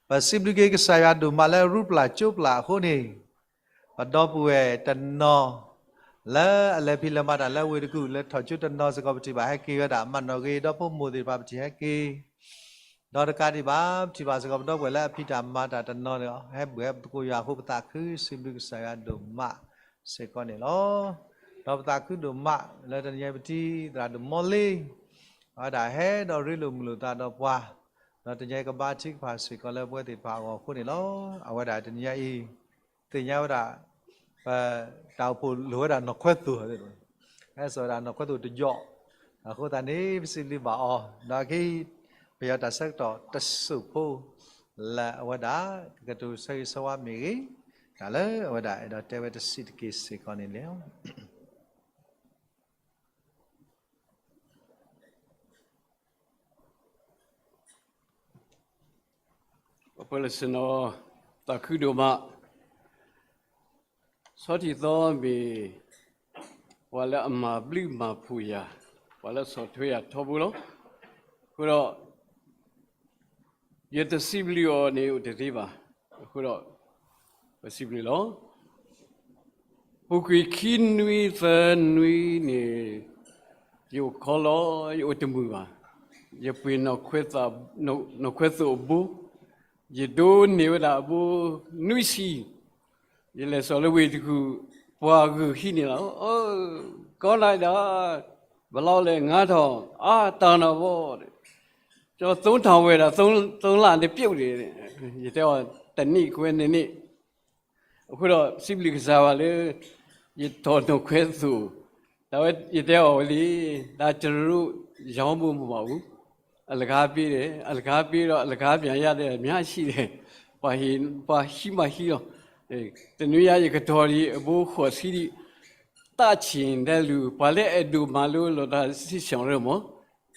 ပစံးဘျုးက့ၤကစၢ်ယွၤဒိၣ်မးလၢရူပျၢ်ကၠိပျၢ်အဃိန့ၣ်, ပဒီပုၢ်ဝဲၢ်တနီၤ လၢအလဲၤဖံးလဲၤမၤတၢ်လၢဝ့ၢ်တကူၣ် လၢထီၣ်ကၠိတနီၤစ့ၢ်ကီး ပထံၣ်ဘၣ်ဟဲက့ၤဝဲဒၣ် မၤနီၣ်ဂ့ၤ ဒီဖိမိၢ်သ့ၣ်တဖၣ် ပထံၣ်ဟဲက့ၤ ဒီးတကးဒံးဘၣ် ပထံၣ်ဘၣ်စ့ၢ်ကီး ပဒီပုၢ်ဝဲၢ်လၢအဖံးတၢ်မၤတၢ်တနီၤန့ၣ် ဟဲဘူၣ်ဟဲသကိးယွၤအဃိ ပသးခုစံးဘျုးကစၢ်ယွၤဒိၣ်မးစ့ၢ်ကီးန့ၣ်လီၤ. ဒီးပသးခုဒိၣ်မး လၢတနံၤအံၤပတံၤသရၣ်ဒိၣ်မီလ့ အဝဲဒၣ်ဟဲဒီးရ့လိာ်မုာ်လိာ်သးဒီးပှၤ, ဒီးတနံၤအံၤကဘါထုကဖၣ်စ့ၢ်ကီးလၢပဝဲသ့ၣ်တဖၣ်အဂီၢ်အဃိန့ၣ်လီၤ. အဝဲဒၣ်တနံၤအံၤ သ့ၣ်ညါဝဲဒၣ် ပတၢ်အိၣ်ဖှိၣ်လိၣ်ဝဲဒၣ်နီၢ်ခွဲသိၣ်, ဟဲစိာ်ဝဲဒၣ်နီၢ်ခွဲသိၣ်တယီၣ်, အဃိသတးန့ၣ် ပစံးဘျုးဘၣ်အီၤ, ဒီးအခဲအံၤ ပယီၤတၢ်ဆၢကတီၢ်တစိၢ်ဖိ လၢအဝဲဒၣ် ကကတိၤဆၢဂ့ၤဆၢဝါမ့ၢ်ဂ့ၤ, တၢ်လၢအဝဲဒၣ်အဲၣ်ဒိးတဲဝဲတစဲးတက့ၢ်စ့ၢ်ကီးန့ၣ်လီၤ. ပှၤပၢၤလၢစနီၤ သးခုဒိၣ်မး, ဆီထံၣ်သီမ့ၢ် ပှၤလၢအမၤဘျုးမၤဖှိၣ်ယၤ, ပှၤလၢဆီၣ်ထွဲယၤထီဘိလီၤ. အဃိဒီး ယတစံးဘျုးအီၤန့ၣ်အိၣ်တသ့ဘၣ်. အဃိဒီး ပစံးဘျုးလီၤ. ပူၤကွံာ်ခံနွံသၢနွံန့ၣ် ယအိၣ်ခီလီၤ, ယအိၣ်တမုာ်ဘၣ်. ယပှ့ၤ နီၢ်ခွဲသိၣ်အဘိ, ယဒိးန့ၢ်ဝဲဒၣ်အဘိနွံဆံ, ယလဲၤစိာ်လၢဝ့ၢ်တကူၣ်, ပှၤဂုာ်ဟံးန့ၢ်လီၤ. ကီနၤဒီး ဘယ်လောက်လဲ ငါးထောင်, အါ တၢ်နီၢ်ဘီ, ကျနော် သုံးထောင်ဝယ်တာ သုံးလ နှစ်ပြုတ်နေတယ်. ယတဲအီၤ တနံၣ်ခွဲ နှစ်နှစ်. အဃိဒီး စံးဘျုးကစၢ်ယွၤလၢ ယထီၣ်နီၢ်ခွဲသိၣ်, တၢ်ဝဲယတဲအီၤဝဲလံ, ဒါကျွန်တော်တို့ ရောင်းဖို့မဟုတ်ပါဘူး, အလကားပေးတယ်, အလကားပေးတော့ အလကားပြန်ရတယ် အများကြီးတယ်, ပှၤဟံး, ပှၤဟံးမးဟံးလီၤ. တနွံညါယကထီၣ်ဒံး အဘိဃိးဆံဒံး, သတ်ချင်တဲ့လူ, ပှၤလၢအဲၣ်ဒိးမၤလိ လီၤတၢ်စံးဆၢရၢမး,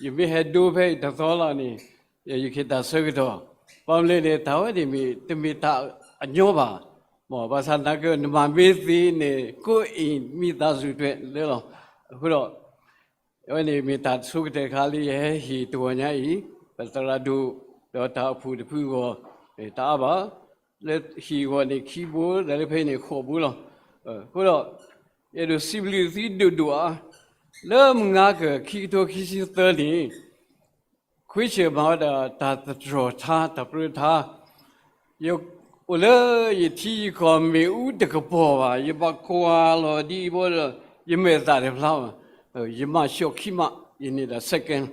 ယမ့ၢ်ဟဲဒိဖဲအံၤတသီလီၤန့ၣ်, ယက့ၤတၢ်ဆၢကတီၢ်, ဘၣ်မနုၤလဲၣ်န့ၣ် တၢ်ဝဲန့ၣ်မ့ၢ် တမ့ၢ်တၢ်အညီဘၣ်, မ်ဘၣ်ဆၣ်သနာ်က့ နမၤမ့ၢ်သ့န့ၣ် ကိုယ့်အိမ်မိသားစုအတွက်လၢလီၤ. အဃိဒီး အဝဲန့ၣ်မ့ၢ်တၢ်ဆိကတၢၢ်တခါလၢယဟဲဟ့ၣ်တဂီၤညါအံၤ, ပသရၣ်ဒိၣ်, ဒီးတၢ်အိၣ်ဖှိၣ်တဖုအဂီၢ်, တအါဘၣ်, လၢဟံၣ်အဂီၢ်န့ၣ်ခံဘိ, ဒီးလၢဖဲအံၤန့ၣ်ဃိးဘိလီၤ. အဃိဒီး အဲၣ်ဒိးစံးဘျုးသုဒိၣ်ဒိၣ်အါ, လၢမုၢ်နၤခီ ခံကထိခံဆံသၢန့ၣ် ခွံဆၢၣ်မၤဝဲဒၣ်တၢ်သတြီၤထါ, တၢ်ပြၢထါ, ယအိၣ်လၢယထံယကီၢ်မ့ၣ်အူတကပီၤဘၣ်, ယဘၣ်ကွၢ်လီၤဒ်အံၤဘၣ်ဒီး ယမဲာ်သၣ်တဖျါဘၣ်, ယမၤဆှီၣ်ခံမး, ယန့ၢ်ဒၣ် second.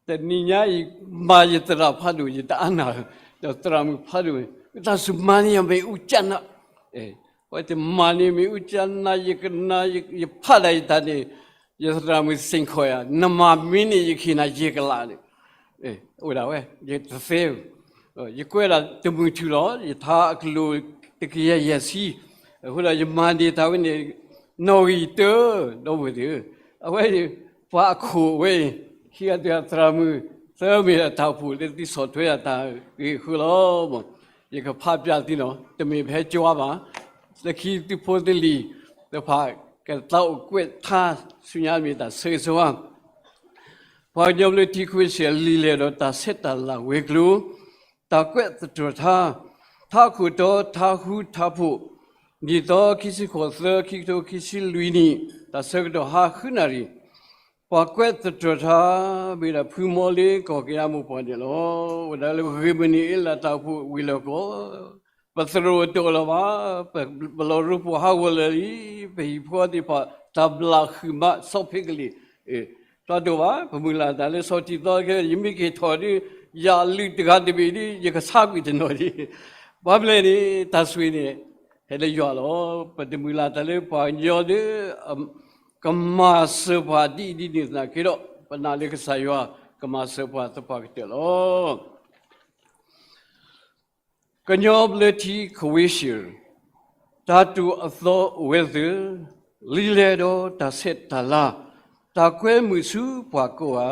တနံၤညါအံၤ မၤယသရၣ်ဖးဒိၣ် ယတအါနၢ်, ဒီးသရၣ်မုၣ်ဖးဒိၣ်, မ့ၢ်တၢ်စူၢ်မၤန့ၢ်ယမ့ၣ်အူကနၣ်, ဝဲတမၤန့ၢ်မ့ၣ်အူကနၣ်, ယကနၣ်, ယဖးဒၣ်ယတၢ်န့ၣ်, ယသရၣ်မုၣ်စ့ၢ်ကီးယၤ, နမၤမ့ၢ်န့ၢ်ယခံနၤ ယကလးန့ၣ်, အိၣ်ဒၣ်ဝဲ, ယတသ့, ယကွဲးဒၣ်တမုၢ်ထူၣ်လီၤ, ယထါအကလိာ်တကယၤယဲၢ်ဆံ, အဃိဒီးယမၤန့ၢ်တၢ်ဝဲန့ၣ် နီၣ်ဂံၢ်တၢ, ဒီပုၢ်ဝဲၢ်သ့ၣ်ဧၢ, အဝဲန့ၣ် ပှၤအခိၣ်ဝဲအံၤ, ခံဂၤတဂၤသရၣ်မုၣ်, သၢမ့ၢ်တၢ်အိၣ်ဖှိၣ်လၢသုဆီၣ်ထွဲအတၢ်ဂ့ၢ်အဃိလီၤ. ယကဖးပျၢ်သုနီၤ, တမ့ၢ်ဖဲကၠွါဘၣ်, လၢခံသုဖိသလံၤတဖၣ် ကသးအိၣ်ကွဲးထါဆူညါမ့ၢ်တၢ်ဆၢဂ့ၤဆၢဝါ ပှၤကညီဘျၢထံခွံဆၢၣ် လံာ်လဲၢ်ဒီးတၢ်ဆဲးတၢ်လၤဝဲၤကျိၤ, တၢ်ကွဲးသတြီၤထါ, ထါခိၣ်တီ, ထါဃုထါဖိး, နံၣ်သီ ခံဆံဃိးသီ ခံကထိခံဆံလွံၢ်နံၣ်, တၢ်ဆၢကတီၢ် ဟါဃုနၣ်ရံၣ်, ပှၤကွဲးသတြီၤထါ မ့ၢ်ဒၣ်ဖုမီလ့ ကီၢ်ကယၤမိၢ်ပှၢ်န့ၣ်လီၤ. ဝဲဒၣ်လၢဂ့ၢ်မုၢ်နံၤအ့လးတၢ်အိၣ်ဖှိၣ်ဝံၤလီၢ်ကီး ပသရိာ်တအိၣ်လၢၤဘၣ်, ပလီၤရူပူၤဟးဂီၤလၢာ်လံ, ပဟံၣ်ဖိသ့ၣ်တဖၣ် တၢ်ဘျၣ်ဃုာ်မး ဆီဖ့ကလံၢ်, တၢ်တအိၣ်ဘၣ်, ပမုၢ်လၢ်တၢ်လၢဆီထံသီခဲ ယမ့ၢ်က့ၤထီၣ်ဒီး ယလုၢ်တဂၤတဘ့ၣ်ဒီး ယကဆါကွံာ်တနီၤဒံး, ဘၣ်မနုၤလဲၣ်န့ၣ် တၢ်ဆိၣ်ဂ့ၤန့ၣ် ဟဲလၢယွၤလီၤ. ပတမုၢ်လၢ်တၢ်လၢပှၤကညီဒီး ကမၤစၢၤပှၤဒ်အံၤဒ်နုၤသနာ်က့ဒီး ပနာ်လၢကစၢ်ယွၤကမၤစၢၤပှၤသပှၢ်ကတၢၢ်လီၤ. ကညီဘျၢထံ ကဝ့ၢ်ၡၢၣ်, တၢ်တိာ်အသီအိၣ်ဝဲသ့ၣ်, လံာ်လဲၢ်ဒီးတၢ်ဆဲးတၢ်လၤ, တၢ်ကွဲမုာ်ဆူပှၤကိးဂၤ,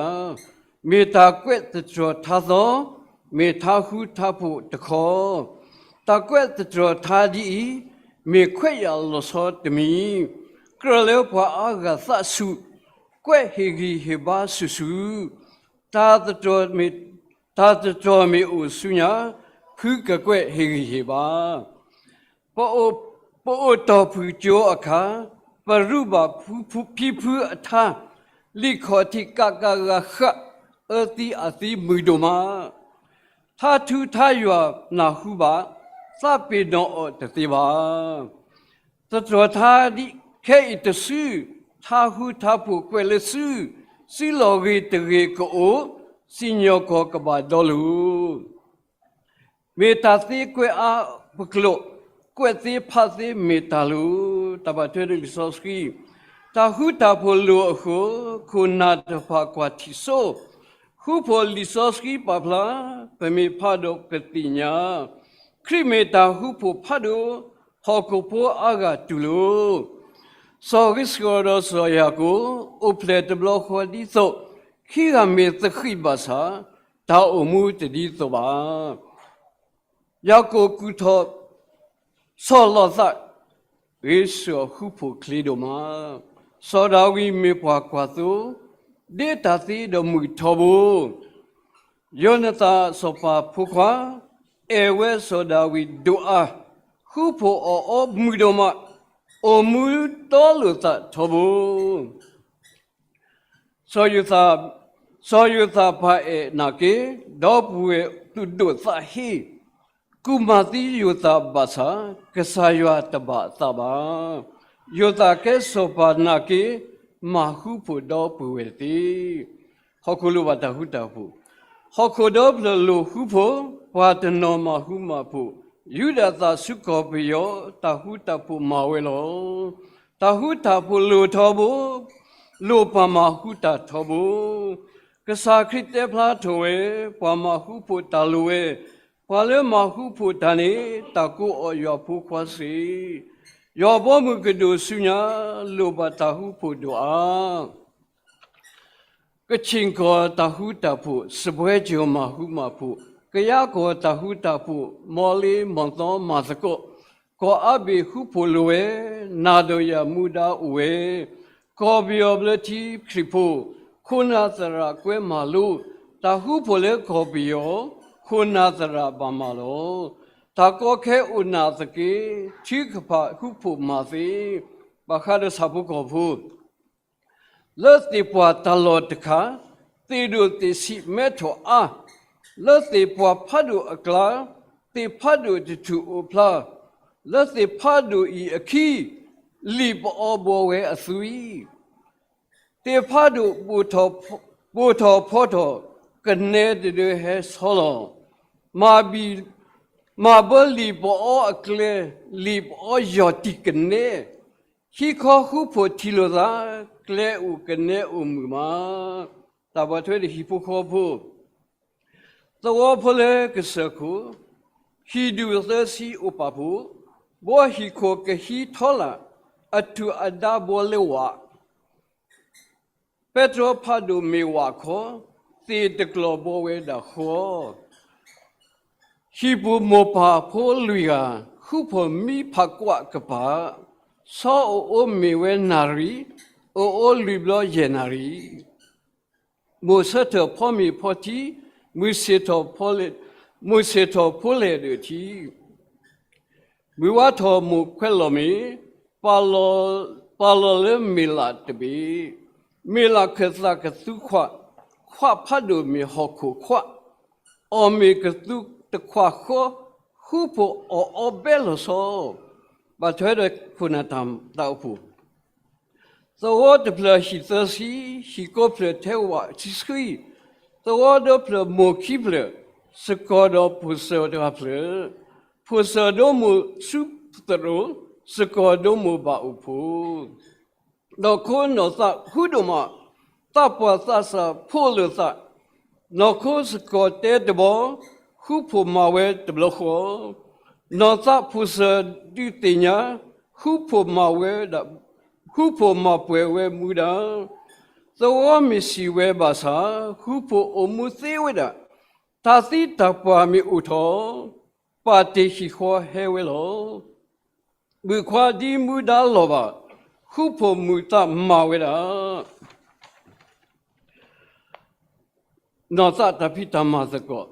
မ့ၢ်တၢ်ကွဲးသတြီၤထါသီ, မ့ၢ်ထါဃုထါဖိးတခီ, တၢ်ကွဲးသတြီၤထါဒ်အံၤ, မ့ၢ်ခွဲးယာ်လီၤဆီတမံၤ, ကြၢးလၢပှၤအါဂၤသးဆူၣ်, ကွဲးဟ့ၣ်ဂံၢ်ဟ့ၣ်ဘါဆူၣ်ဆူၣ်, တၢ်သတြီၤမ့ၢ် တၢ်တတြီၢ်မ့ၢ်အိၣ်ဆူညါ, ဖုကကွဲၢ်ဟ့ၣ်ဂံၢ်ဟ့ၣ်ဘါ. ပအိၣ်, ပအိၣ်တီၢ်ဖုၣ်ကၠိအခါ, ပရူၢ်ဘၣ်ဖံဖုအထါ, လံာ်ခီၣ်ထံးကးကးဂၤဃး, အၢသံအသံမုာ်ဒိၣ်မး. ထါထူထါယွၤနၢ်ဟူဘၣ်, သးပ့ၤနီၣ်အီၤတသ့ဘၣ်. တတြီၢ်ထါဒ်ခဲအံၤတစု, ထါဃူထါဖိးကွဲးလၢစု, စုလီၢ်ဂ့ၤတဂ့ၤကအိၣ်, စံၣ်ညီၣ်ကွီၢ်ကဘၣ်ဒီလိၤ. မ့ၢ်တၢ်သ့ကွဲးအါပကျိာ်, ကွဲးသ့ဖးသ့မ့ၢ်တၢ်လိၤ. တၢ်ဘၣ်ထွဲဒီးလံာ်စီဆှံ, တၢ်ဃူတၢ်ဖိးလိၤအဃိ, ခိၣ်နၢ်တဖၣ်ကွၢ်ထံၣ်စိ, ဃူဖိးလံာ်စီဆှံပာ်ဖျါ, ပမ့ၢ်ဖးဒီးပသ့ၣ်ညါ, ခရံာ်မ့ၢ်တၢ်ဃူဖိးဖးဒိၣ်, ဟီၣ်ခိၣ်ဖိအါဂၤတူၢ်လိာ်. စီၤဧ့စရာ်ဒီးစီၤယၤကိာ်, အိၣ်ဖျဲၣ်တဘျီဃီဒ်သိး, ခံဂၤမ့ၢ်သဃံးဘၣ်ဆၣ်, တၢ်အိၣ်မူတဒ်သိးဘၣ်. ယၤကိာ်ကူၣ်ထီၣ်, ဆီၣ်လီၤသး, ဂ့ၤဆၢၣ်ဃူဖိးချ့ဒိၣ်မး. စီၤဒၤဝံးမ့ၢ်ပှၤကွၢ်သိ, ဒ့တၢ်သ့ဒီးမုာ်ထီဘိ. ယိၤနသၣ်စီၤပၤဖိခွါ, အဲၣ်ဝဲစီၤဒၤဝံးဒိၣ်အါ, ဃူဖိးအီၣ်အီမုာ်ဒိၣ်မး, အိၣ်မူတီလိာ်သးထီဘိ. စီၤယိၤသး, စီၤယိၤသးပၢ်အဲၣ်နာ်က့, ဒီပုၢ်ဝဲၢ်သူၣ်ဒိၣ်သးဟ့, ကူၣ်မၤသံယိၤသးဘၣ်ဆၣ်, ကစၢ်ယွၤတဘၣ်အသးဘၣ်. ယိၤသးကဲစီၤပၤနာ်က့, မၤဃူဖိးဒီပုၢ်ဝဲၢ်သ့. ဟီၣ်ခိၣ်လိၣ်ဘၣ်တၢ်ဃူတၢ်ဖိး, ဟီၣ်ခိၣ်ဒီဖျၢၣ်လိၣ်ဃူဖိး, ပှၤတနီၤမၤဃူမၤဖိး, ယူဒၤသးဆူကီၢ်ပယီၤ, တၢ်ဃူတၢ်ဖိးမၤဝဲလီၤ. တၢ်ဃူတၢ်ဖိးလိၣ်ထီဘိ, လိၣ်ပှၤမၤဃူတၢ်ထီဘိ. ကစၢ်ခရံာ်တဲဖျါထီၣ်ဝဲ, ပှၤမၤဃူဖိးတၢ်လိၤဝဲ, ပှၤလၢမၤဃူဖိးတၢ်န့ၣ်, တၢ်ကိးအီၤယွၤဖိခွါစ့ၢ်. ယွၤဘီမုၢ်ကဒိၣ်ဆူညါ, လိၣ်ဘၣ်တၢ်ဃူဖိးဒိၣ်အါ. ကခ့ၣ်ကီၢ်တၢ်ဃူတၢ်ဖိး, စပွဲကၠိၤမၤဃူမၤဖိး, ကယၤကီၢ်တၢ်ဃူတၢ်ဖိး, မီလ့မီၢ်သီမၤသကိး, ကီၢ်အါဘ့ၣ်ဃူဖိးလိၤဝဲ, နၤဒီးယၤမူဒါအိၣ်ဝဲ, ကီၢ်ပယီၤဘျၢထံခရံာ်ဖိ, ခိၣ်နၢ်သရၣ်ကွဲမၤလိ, တၢ်ဃူဖိးလၢကီၢ်ပယီၤ, ခိၣ်နၢ်သရၣ်ဘၣ်မၤလီၤ. တၢ်ကီခဲအိၣ်နာ်သက့, ထုကဖၣ်ဃူဖိးမၤသ့, ဘၣ်ဃးဒီးဆၣ်ဖိကီၢ်ဖိ လၢသ့ၣ်ပှၢ်တၢ်လီၢ်တခါ, သ့ၣ်ဒိၣ်သ့ၣ်ဆံးမဲထီၣ်အါ, လၢသ့ၣ်ပှၢ်ဖးဒိၣ်အကျါ, သ့ၣ်ဖးဒိၣ်တထူၣ်အိၣ်ဖျါ, လၢသ့ၣ်ဖးဒိၣ်အံၤအခံ, လံာ်ပအီဘှီဝဲအသွံၣ်, သ့ၣ်ဖးဒိၣ်ပိာ်ထီၣ်ဖီထီၣ်, ကနဲတဒၢဟဲဆီလီၤ, မၤဘံၣ်, မၤဘၢလံာ်ပအီအကျဲ, လံာ်ပအီယီၢ်တံၢ်ကနဲ, ဟံၣ်ခီဃူဖိးထံၣ်လိာ်သး, ကျဲအိၣ်ကနဲအိၣ်မုာ်မး. တၢ်ဘၣ်ထွဲဒီးဟံၣ်ဖိဃီဖိ, သဝီဖိလၢကစၢၢ်ခိၣ်, ဟံၣ်ဒူၣ်သၢဆံအိၣ်ပာ်ဖှိၣ်, ဘှီဟံၣ်ခိၣ်ကဟံးထီလာ်, အထူၣ်အဒါဘှီလၢဝး, ပဲတြီဖးဒိၣ်မ့ၢ်ဝးခီ, သ့ၣ်တကျီၢ်ဘှီဝဲဒၣ်ဃီ ဟံၣ်ပူၤမိၢ်ပၢ်ဖိလွံၢ်ဂၤ, ဃူဖိးမံဖးကွၢ်ကပၤ, ဆီအိၣ်အိၣ်မ့ၢ်ဝဲနၣ်ရံၣ်, အိၣ်အိၣ်လွံၢ်ဘျီယဲၢ်နၣ်ရံၣ်, မိၢ်ဆၢထၢၣ်ဖီမ့ၤဖီထံ, မုၢ်ဆ့ၣ်ထီၣ်ဖီလဲၣ်, မုၢ်ဆ့ၣ်ထီၣ်ဖိလဲၣ်ဒၢးထံ မုၢ်ဝါထီၣ်မိၢ်ခွဲးလီၤမ့ၢ်, ပာ်လီၤ, ပာ်လီၤလၢမ့ၢ်လးတဘ့ၣ်, မ့ၢ်လးခၢၣ်သးကသူခွး, ခွးဖးဒိၣ်မ့ၢ်ဟီၣ်ခိၣ်ခွး, အီၣ်မ့ၢ်ကသူတခွးဃီ, ဃူဖိးအီၣ်အီဘဲလီၤဆီ, ဘၣ်ထွဲဒီးခိၣ်နၢ်တၢ်အိၣ်ဖှိၣ် သဝီတဖျၢၣ်ဟံၣ်သၢဆံ, ဟံၣ်ကိးဖျၢၣ်ထဲဝးဆံဆှံ, သဝီဒီဖျၢၣ်မိၢ်ခံဖျၢၣ်, စကီၤဒီးဖိၣ်စၢၤတဂၤဖျၢၣ်, ဖိၣ်စၢၤဒိမိၢ်ဆူသရိာ်, စကီၤဒိမိၢ်ဘၣ်အိၣ်ဖှိၣ် နီၢ်ခိနီၢ်သးဃူဒိၣ်မး, သးပှၢ်သးစၢ်ဖိးလိာ်သး, နီၢ်ခိစကီၤတဲတဘီ, ဃူဖိးမၤဝဲတဘျီဃီ, နီၢ်သးဖိၣ်စၢၤဒုးသ့ၣ်ညါ, ဃူဖိးမၤဝဲဒၣ်, ဃူဖိးမၤပှဲၤဝဲမူဒါ, သဝီမ့ၢ်ဆံးဝဲဘၣ်ဆၣ်, ဃူဖိးအိၣ်မူသ့ဝဲဒၣ်, တၢ်သံတၢ်ပှၢ်မ့ၢ်အိၣ်ထီၣ်, ပာ်တ့ၢ်ဟံၣ်ဃီဟဲဝဲလီၤ. မုၣ်ခွါဒ်မူဒါလီၤဘၣ်, ဃူဖိးမုာ်သးမၤဝဲဒၣ် နီၢ်သးတၢ်ဖံးတၢ်မၤသကိး,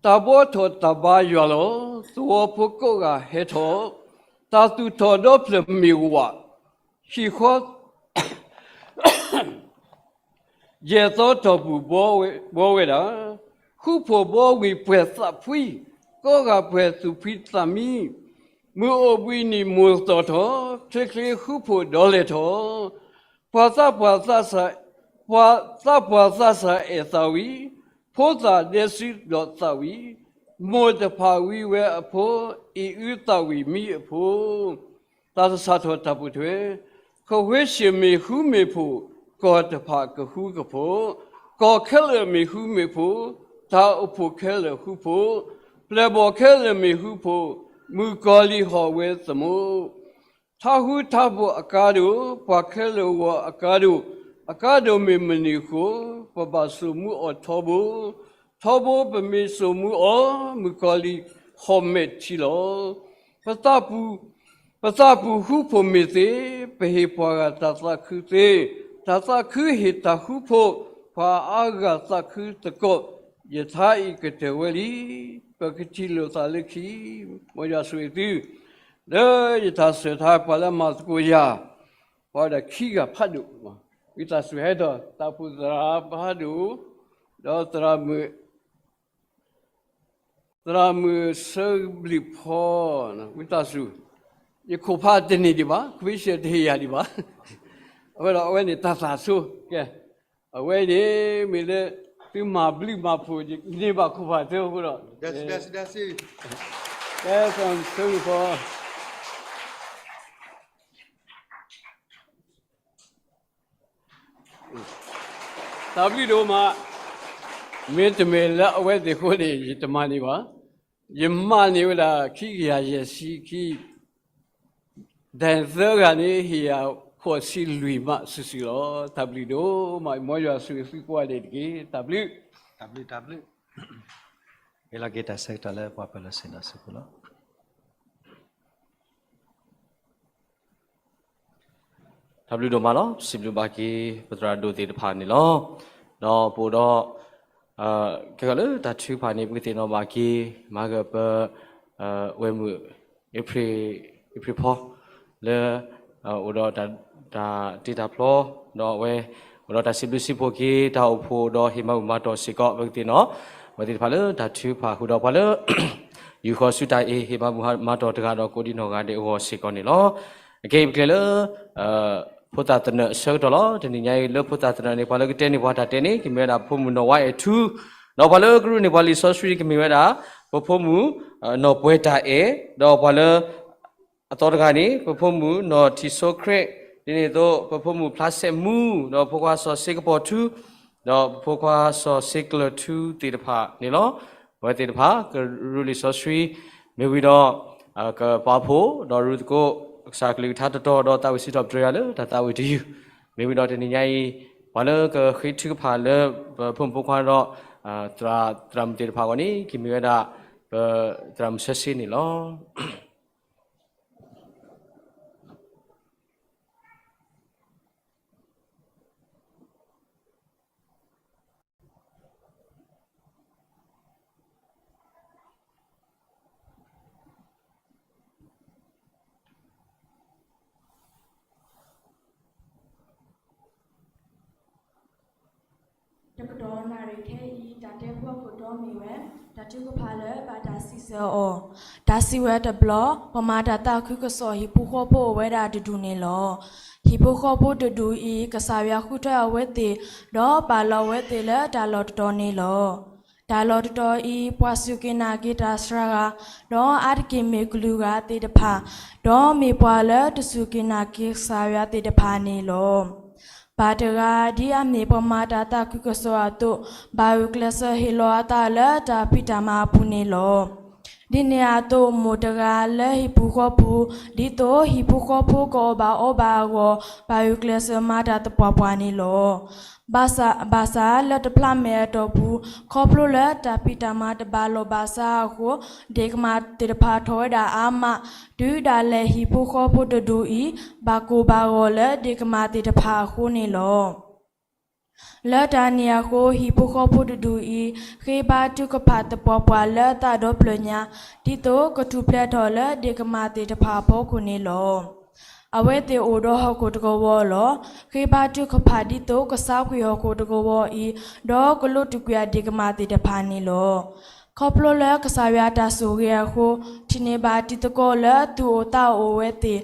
တၢ်ဘှီထီၣ်တၢ်ဘါယွၤလီၤ. သဝီဖိကိးဂၤဟဲထီၣ်, တၢ်သူၣ်ထီၣ်ဒီဖျၢၣ်မ့ၢ်ဝး, ဟံၣ်ဃီ ယဲၢ်သီတီၢ်ပူၤဘှီဝဲဒၣ်, ဃူဖိးဘှီဝံၤပှဲၤသးဖှံ, ကိးဂၤပှဲၤသူၣ်ဖှံသးမံ, မုၢ်အိၣ်ဘှံးနံၤမိၢ်သီၣ်ထီၣ်, ချ့ချ့ဃူဖိးဒီးလဲၤထီၣ်, ပှၤသးပှၢ်သးစၢ်, ပှၤသးပှၢ်သးစၢ်အဲၣ်သးဝံၤ, ဖိသၣ်ဒဲစုဒီးသးဝံၤ, မိၢ်တဖၣ်ဝံဝဲအဖိ, အံၤအုသးဝံၤမံအဖိ တၢ်တစးထီၣ်တၢ်ပိာ်ထွဲ, ခဝ့ၡၢၣ်မ့ၢ်ဃူမ့ၢ်ဖိး, ကီၢ်တဖၣ်ကဃူကဖိး, ကီၢ်ခဲလၢာ်မ့ၢ်ဃူမ့ၢ်ဖိး, တၢ်အိၣ်ဖှိၣ်ခဲလၢာ်ဃူဖိး, ပျဲၢ်ဘီၣ်ခဲလၢာ်မ့ၢ်ဃူဖိး, မုၣ်ကီၤလံၢ်ဟီၣ်ဝဲသမူ, ထါဃူထါဖိးအကါဒိၣ်, ပှၤခဲလၢာ်ဂီၤအကါဒိၣ်, အကါဒိၣ်မ့ၢ်မနုၤဃိ, ပဘၣ်စိာ်မူအီၤထီဘိ, ထီဘိပမ့ၢ်စိာ်မူအီၤ, မုၣ်ကီၤလံၢ်ဟီၣ်မဲာ်ထံလီၤ. ပသးပူၤဃူဖိးမ့ၢ်သ့, ပဟ့ၣ်ပှၤဂၤတၢ်သးခုသ့, တၢ်သးခုဟ့ၣ်တၢ်ဃူဖိး, ပှၤအါဂၤသးခုသကိး, ယထါအံၤကတၢၢ်ဝဲလံ. ပကထံၣ်လိာ်သးလၢခံ, မ်ယွၤဆိၣ်ဂ့ၤသု, လၢယတၢ်စၢၤထါပှၤလၢမၤသကိးယၤ, ပှၤဝဲဒၣ်ခံဂၤဖးဒိၣ်, ဝံသးစူၤဟဲထီၣ်, သးပူၤသရၣ်ဖးဒိၣ်, ဒီးသရၣ်မုၣ် သရၣ်မုၣ်ဆၢဘျုးဖီ, ဝံသးစူၤ, ယခိၣ်ဖးတန့ၢ်ဒံးဘၣ်, ခဝ့ၡၢၣ်တဟ့ၣ်ယၤဒံးဘၣ်, အဝဲဒီးအဝဲန့ၣ်တၢ်သးဆိ, ကဲ, အဝဲန့ၣ်မ့ၢ်လၢ သုမၤဘျုးမၤဖှိၣ်န့ၢ်ဘၣ်ခိၣ်ဖးသၢအဃိဒီး, ကဲသရၣ်မုၣ်ဆၢဘျုးဖီ တၢ်ဘျုးဒိၣ်မး, မ့တမ့ၢ်လၢအဝဲသ့ၣ်အဃိန့ၣ် ယတမၤန့ၢ်ဘၣ်, ယမၤန့ၢ်ဝဲဒၣ်ခံကယၤယဲၢ်ဆံခံ, ဒဲသၢဂၤန့ၣ် ဟ့ၣ်ယၤဃိးဆံလွံၢ်မးစုာ်စုာ်လီၤ. တၢ်ဘျုးဒိၣ်မး, မ်ယွၤဆိၣ်ဂ့ၤသုကိးဂၤဒဲးတက့ၢ်. တၢ်ဘျုး, တၢ်ဘျုး, တၢ်ဘျုး. ဟ့ၣ်လီၤက့ၤတၢ်ဆၢကတီၢ်လၢပှၤပၢၤလီၢ်ဆ့ၣ်နီၤစုပူၤလီၤ. တၢ်ဘျုးဒိၣ်မးလီၤ. စံးဘျုးဘၣ်က့ၤ ပသရၣ်ဒိၣ်သ့ၣ်တဖၣ်န့ၣ်လီၤ. ဒီးပအိၣ်ဒီး ခဲကီးလၢတၢ်ထုကဖၣ်န့ၣ် ပကသ့ၣ်နီၣ်ဘၣ်က့ၤ မၤကပၢ ဝဲၢ်မုၣ် အ့ဖြ့ၣ်ဖီ လၢ အိၣ်ဒီးတၢ်တ့တၢ်ဖျီ ဒီးအဝဲ အိၣ်ဒီးတၢ်စံးဘျုးစံးဖှိၣ်က့ၤ တၢ်အိၣ်ဖှိၣ်ဒီးဟ့ၣ်မၤဘူၣ်မၤတီၢ်စ့ၢ်ကီး ပကသ့ၣ်နီၣ် အဝဲသ့ၣ်တဖၣ်လၢတၢ်ထုကဖၣ်ဃုာ်ဒီးပှၤလၢ ယူၢ်ဃီၤဆူတၢ်အ့ၣ် ဟ့ၣ်မၤဘူၣ်မၤတီၢ်တဂၤဒီးကိးဒံနီၢ်ဂၤဒဲးအဂီၢ်စ့ၢ်ကီးန့ၣ်လီၤ. အခဲအံၤပကျဲၤလၢ ဖိသၣ်သနၢၣ်အဆၢကတီၢ်လီၤ. တနံၤညါအံၤလၢဖိသၣ်သနၢၣ်န့ၣ် ပှၤလၢကတဲန့ၢ်ပှၤတၢ်တဲန့ၣ် ကမ့ၢ်ဝဲဒၣ်ပဖိမုၣ်နီၢ်ဝါအဲၣ်ထူ, ဒီးပှၤလၢကရူၢ်န့ၢ်ပှၤလံာ်စီဆှံကမ့ၢ်ဝဲဒၣ် ပဖိမုၣ် နီၢ်ပှဲၤတၢ်အဲၣ်, ဒီးပှၤလၢ အသီတဂၤန့ၣ် ပဖိမုၣ်နီၢ်ထံၣ်စိခရ့း, ဒ်န့ၣ်အသိး ပဖိမုၣ်ဖျါစဲးမူ, ဒီးဖိခွါစီၤစ့ကပီၤထူ, ဒီးပဖိခွါစီၤစ့ကျၢၤထူသ့ၣ်တဖၣ်န့ၣ်လီၤ. အဝဲသ့ၣ်တဖၣ် ကရူၢ်လံာ်စီဆှံ မ့ၢ်ဝံၤဒီး ကပာ်ဖှိၣ် ဒီးရူၢ်သကိး ကစၢ်ကလုၢ်ကထါတတီၤ ဒီးသးဝံၣ်စံးထီၣ်ပတြၢၤယၤလၢတၢ်သးဝံၣ်တယုၢ်, မ့ၢ်ဝံၤဒီးတနံၤညါအံၤ ပှၤလၢကဃ့ထုကဖၣ်လၢ ပဖိမုၣ်ဖိခွါဒီး သရၣ်သရၣ်မုၣ်သ့ၣ်တဖၣ်အဂီၢ်န့ၣ် ကမ့ၢ်ဝဲဒၣ် ပသရၣ်မုၣ်ဆၢစ့န့ၣ်လီၤ. တကတီၢ်နၣ်ရံၣ်ခဲအံၤ တၢ်တဲဖျီခိၣ်တီမ့ၢ်ဝဲ တၢ်ထုကဖၣ်လၢဘၣ်တၢ်စံးဆၢအီၤ, တၢ်စံးဝဲတဘျီ ပမၤတၢ်သးခုကစီၣ်ဟံၣ်ဖိဃီဖိအိၣ်ဝဲဒၣ်တဒူၣ်န့ၣ်လီၤ. ဟံၣ်ဖိဃီဖိတဒူၣ်အံၤ ကစၢ်ယွၤဃုထၢအဝဲသ့ၣ် ဒီးပာ်လီၤဝဲသ့ၣ်လၢတၢ်လီၢ်တတီၤန့ၣ်လီၤ. တၢ်လီၢ်တတီၤအံၤ ပှၤစူၢ်က့ၤနာ်က့ၤတၢ်စှၤဂၤ, ဒီးအါတက့ၢ်မ့ၢ်ကလုာ်ဂၤသ့ၣ်တဖၣ်, ဒီးမ့ၢ်ပှၤလၢတစူၢ်က့ၤနာ်က့ၤကစၢ်ယွၤသ့ၣ်တဖၣ်န့ၣ်လီၤ. ပၢ်တဂၤဒ်အမ့ၢ်ပှၤမၤတၢ်သးခုကစီၣ်အသိး, ဘၣ်ဂုာ်ကျဲးစၢးဟ့ၣ်လီၤအသးလၢတၢ်ဖံးတၢ်မၤအပူၤန့ၣ်လီၤ. ဒ်န့ၣ်အသိး မိၢ်တဂၤလၢဟံၣ်ပူၤဃီပူၤ, ဒ်သိးဟံၣ်ဖိဃီဖိကအီၣ်ဘၣ်အီဘၣ်အဂီၢ်, ဘၣ်ဂုာ်ကျဲးစၢးမၤတၢ်သပှၢ်ပှၢ်န့ၣ်လီၤ. ဘၣ်ဆၣ် ဘၣ်ဆၣ်လၢတဖျးမဲာ်အတီၢ်ပူၤ, ခီဖျိလၢတၢ်ဖံးတၢ်မၤတဘၣ်လီၢ်ဘၣ်စးအဃိ, ဒ့ၣ်ကမၣ်သ့ၣ်တဖၣ်ထီၣ်ဝဲဒၣ်အါမး, တုၤဒၣ်လဲာ်ဟံၣ်ဖိဃီဖိတဒူၣ်အံၤ ဘၣ်ကိၢ်ဘၣ်ဂီၤလၢဒ့ၣ်ကမၣ်သ့ၣ်တဖၣ်အဃိန့ၣ်လီၤ. လၢတၢ်န့ၣ်အဃိ ဟံၣ်ဖိဃီဖိတဒူၣ်အံၤ ဃ့ဘါထုကဖၣ်သပှၢ်ပှၢ်လၢသးဒီဖျၢၣ်ညါ ဒ်သိးကထူၣ်ဖျဲးထီၣ်လၢဒ့ၣ်ကမၣ်သ့ၣ်တဖၣ်အဖီခိၣ်န့ၣ်လီၤ. အဝဲသ့ၣ်အိၣ်ဒီးဟီၣ်ခိၣ်တကဝီၤလီၤ. ဃ့ဘါထုကဖၣ်ဒ်သိးကဆါကွံာ်ဟီၣ်ခိၣ်တကဝီၤအံၤ ဒီးကလိးတကွံာ်အဒ့ၣ်ကမၣ်သ့ၣ်တဖၣ်န့ၣ်လီၤ. ခီဖျိလၢကစၢ်ယွၤအတၢ်ဆိၣ်ဂ့ၤအဃိ ထံၣ်န့ၢ်ဘၣ်တံၤသကိးလၢသူၣ်အိၣ်သးအိၣ်ဝဲသ့ၣ် ဒီး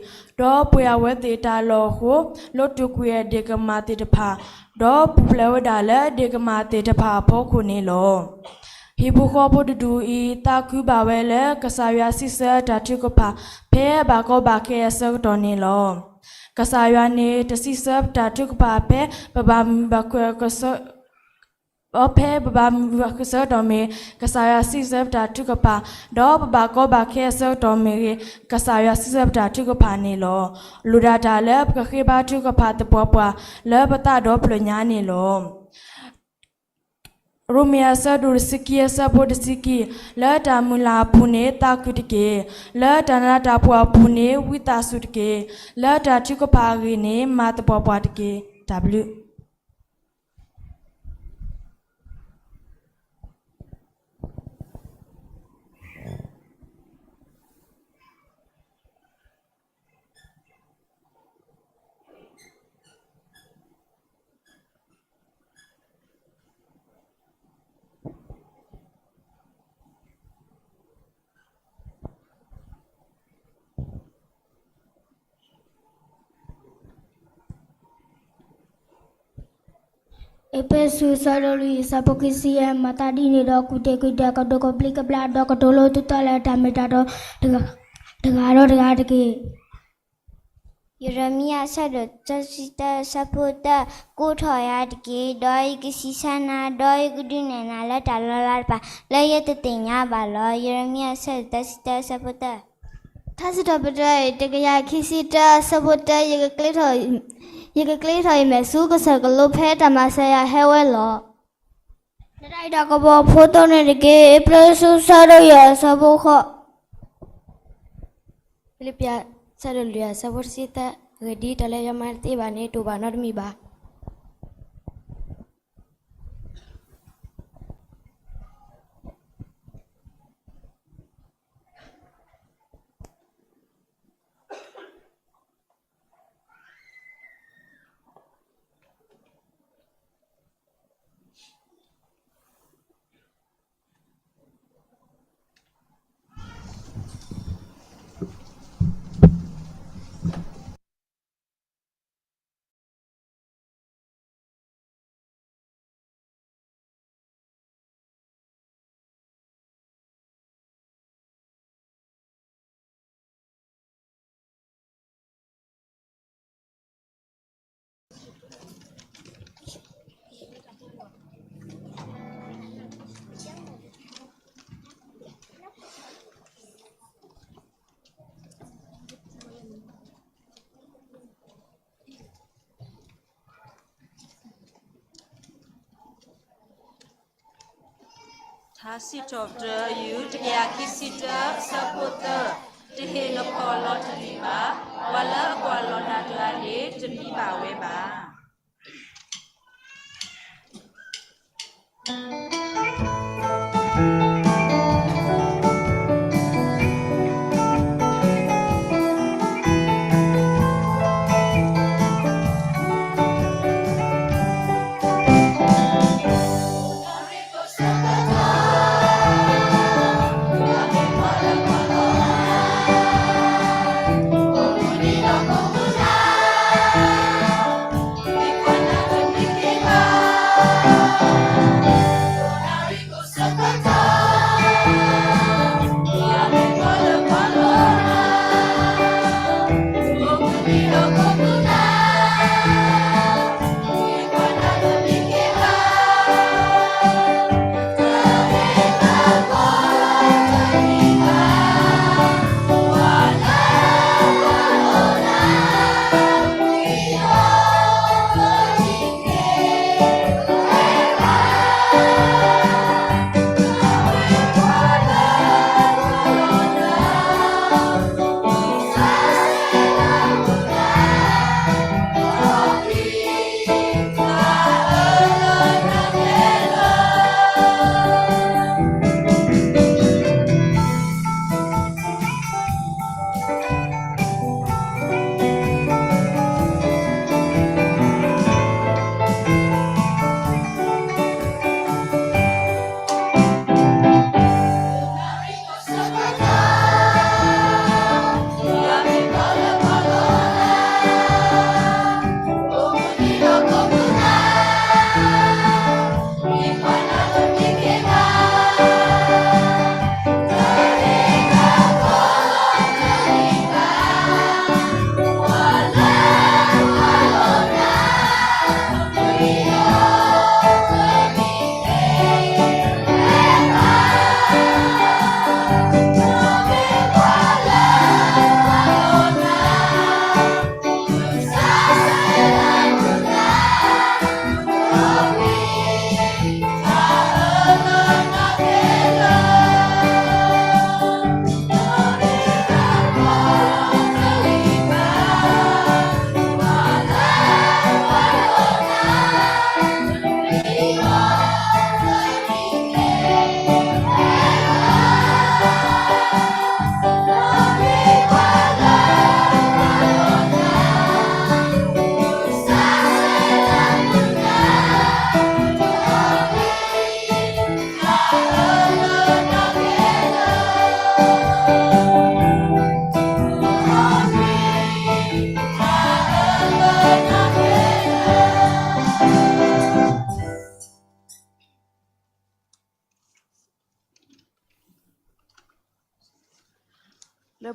ပှ့ၤအဝဲသ့ၣ်တၢ်လီၢ်အဃိ လိးတကွံာ်အဒ့ၣ်ကမၣ်သ့ၣ်တဖၣ် ဒီးပူၤဖျဲးဝဲဒၣ်လၢဒ့ၣ်ကမၣ်သ့ၣ်တဖၣ်အဖီခိၣ်န့ၣ်လီၤ. ဟံၣ်ဖိဃီဖိတဒူၣ်အံၤ သးခုဘၣ်ဝဲလၢ ကစၢ်ယွၤစံးဆၢတၢ်ထုကဖၣ် ဖဲဘၣ်ကီဘၣ်ခဲအဆၢကတီၢ်န့ၣ်လီၤ. ကစၢ်ယွၤန့ၣ် တစံးဆၢပတၢ်ထုကဖၣ်ဖဲပဘၣ်မုာ်ဘၣ်ခုၣ် ဖဲပဘၣ်မုာ်ဘၣ်ခုၣ်ဆၢကတီၢ်မ့ၢ် ကစၢ်ယွၤစံးဆၢပတၢ်ထုကဖၣ်, ဒီးပဘၣ်ကီဘၣ်ခဲအဆၢကတီၢ်မ့ၢ်ဂ့ၤ ကစၢ်ယွၤစံးဆၢပတၢ်ထုကဖၣ်န့ၣ်လီၤ. လိၣ်ဒၣ်တၢ်လၢပကဃ့ဘါထုကဖၣ်သပှၢ်ပှၢ် လၢပသးဒီဖျၢၣ်ညါန့ၣ်လီၤ. ရိမ့ၤအဆၢဒိၣ်တဆံခံအဆၢဖိတဆံခံ, လၢတၢ်မုၢ်လၢ်အပူၤန့ၣ်သးခုတက့ၢ်. လၢတၢ်နးတၢ်ဖှီၣ်အပူၤန့ၣ် ဝံသးစူၤတက့ၢ်. လၢတၢ်ထုကဖၣ်အဂ့ၢ်န့ၣ် မၤသပှၢ်ပှၢ်တက့ၢ်. တၢ်ဘျုး အ့းဖ့းစူး အဆၢဒိၣ်လွံၢ် အဆၢဖိခံဆံယဲၢ်, မၤသးဒ်န့ၣ်ဒီး ကူၣ်တ့ၢ်ကူၣ်ဒဲးကဒီးကဘျံးကဘျၣ်ဒီး ကတိၤလိသုသးလၢတၢ်မ့ၢ်တၢ်တီ တဂၤဒီးတဂၤတက့ၢ်. ယရမံယၤ အဆၢဒိၣ်သၢဆံတၢ အဆၢဖိတၢ, ကိးထီၣ်ယၤတက့ၢ်, ဒီးယကဆံးစၢ်နၤ, ဒီးယကဒုးနဲၣ်နၤလၢတၢ်လီၤလးတဖၣ် လၢယတသ့ၣ်ညါဘၣ်လီၤ. ယရမံယၤ အဆၢဒိၣ်သၢဆံတၢ အဆၢဖိတၢ. ထါစံးထီၣ်ပတြၢၤ တကယၤခံဆံတၢ အဆၢဖိတၢ, ယကကျ့ထီၣ်, ယကကျ့ထီၣ်ယမဲာ်ဆူကစၢၢ်ကလိဖဲတၢ်မၤစၢၤယၤဟဲဝဲလီၤ. နတၢ်အံၤတၢ်ကပီၤဖိသိန့ၣ်တက့ၢ်. အ့းဖ့းစူး အဆၢဒိၣ်ယဲၢ် အဆၢဖိဃိး, ဖံလံးပံးယၤ အဆၢဒိၣ်လွံၢ် အဆၢဖိတဆံသၢ, အဂ့ၢ်ဒ်အံၤ, တၢ်လၢယွၤမၤတသ့ဘၣ်န့ၣ် တအိၣ်ဘၣ်နီတမံၤဘၣ်. ထါစံးထီၣ်ပတြၢၤ ယူၢ် တကယၤခံဆံတၢ အဆၢဖိသၢ, တဟ့ၣ်နခီၣ်လီၤတလံာ်ဘၣ်, ပှၤလၢအကွၢ်လီၤနၤတဂၤန့ၣ် တမံဘၣ်ဝဲဘၣ်.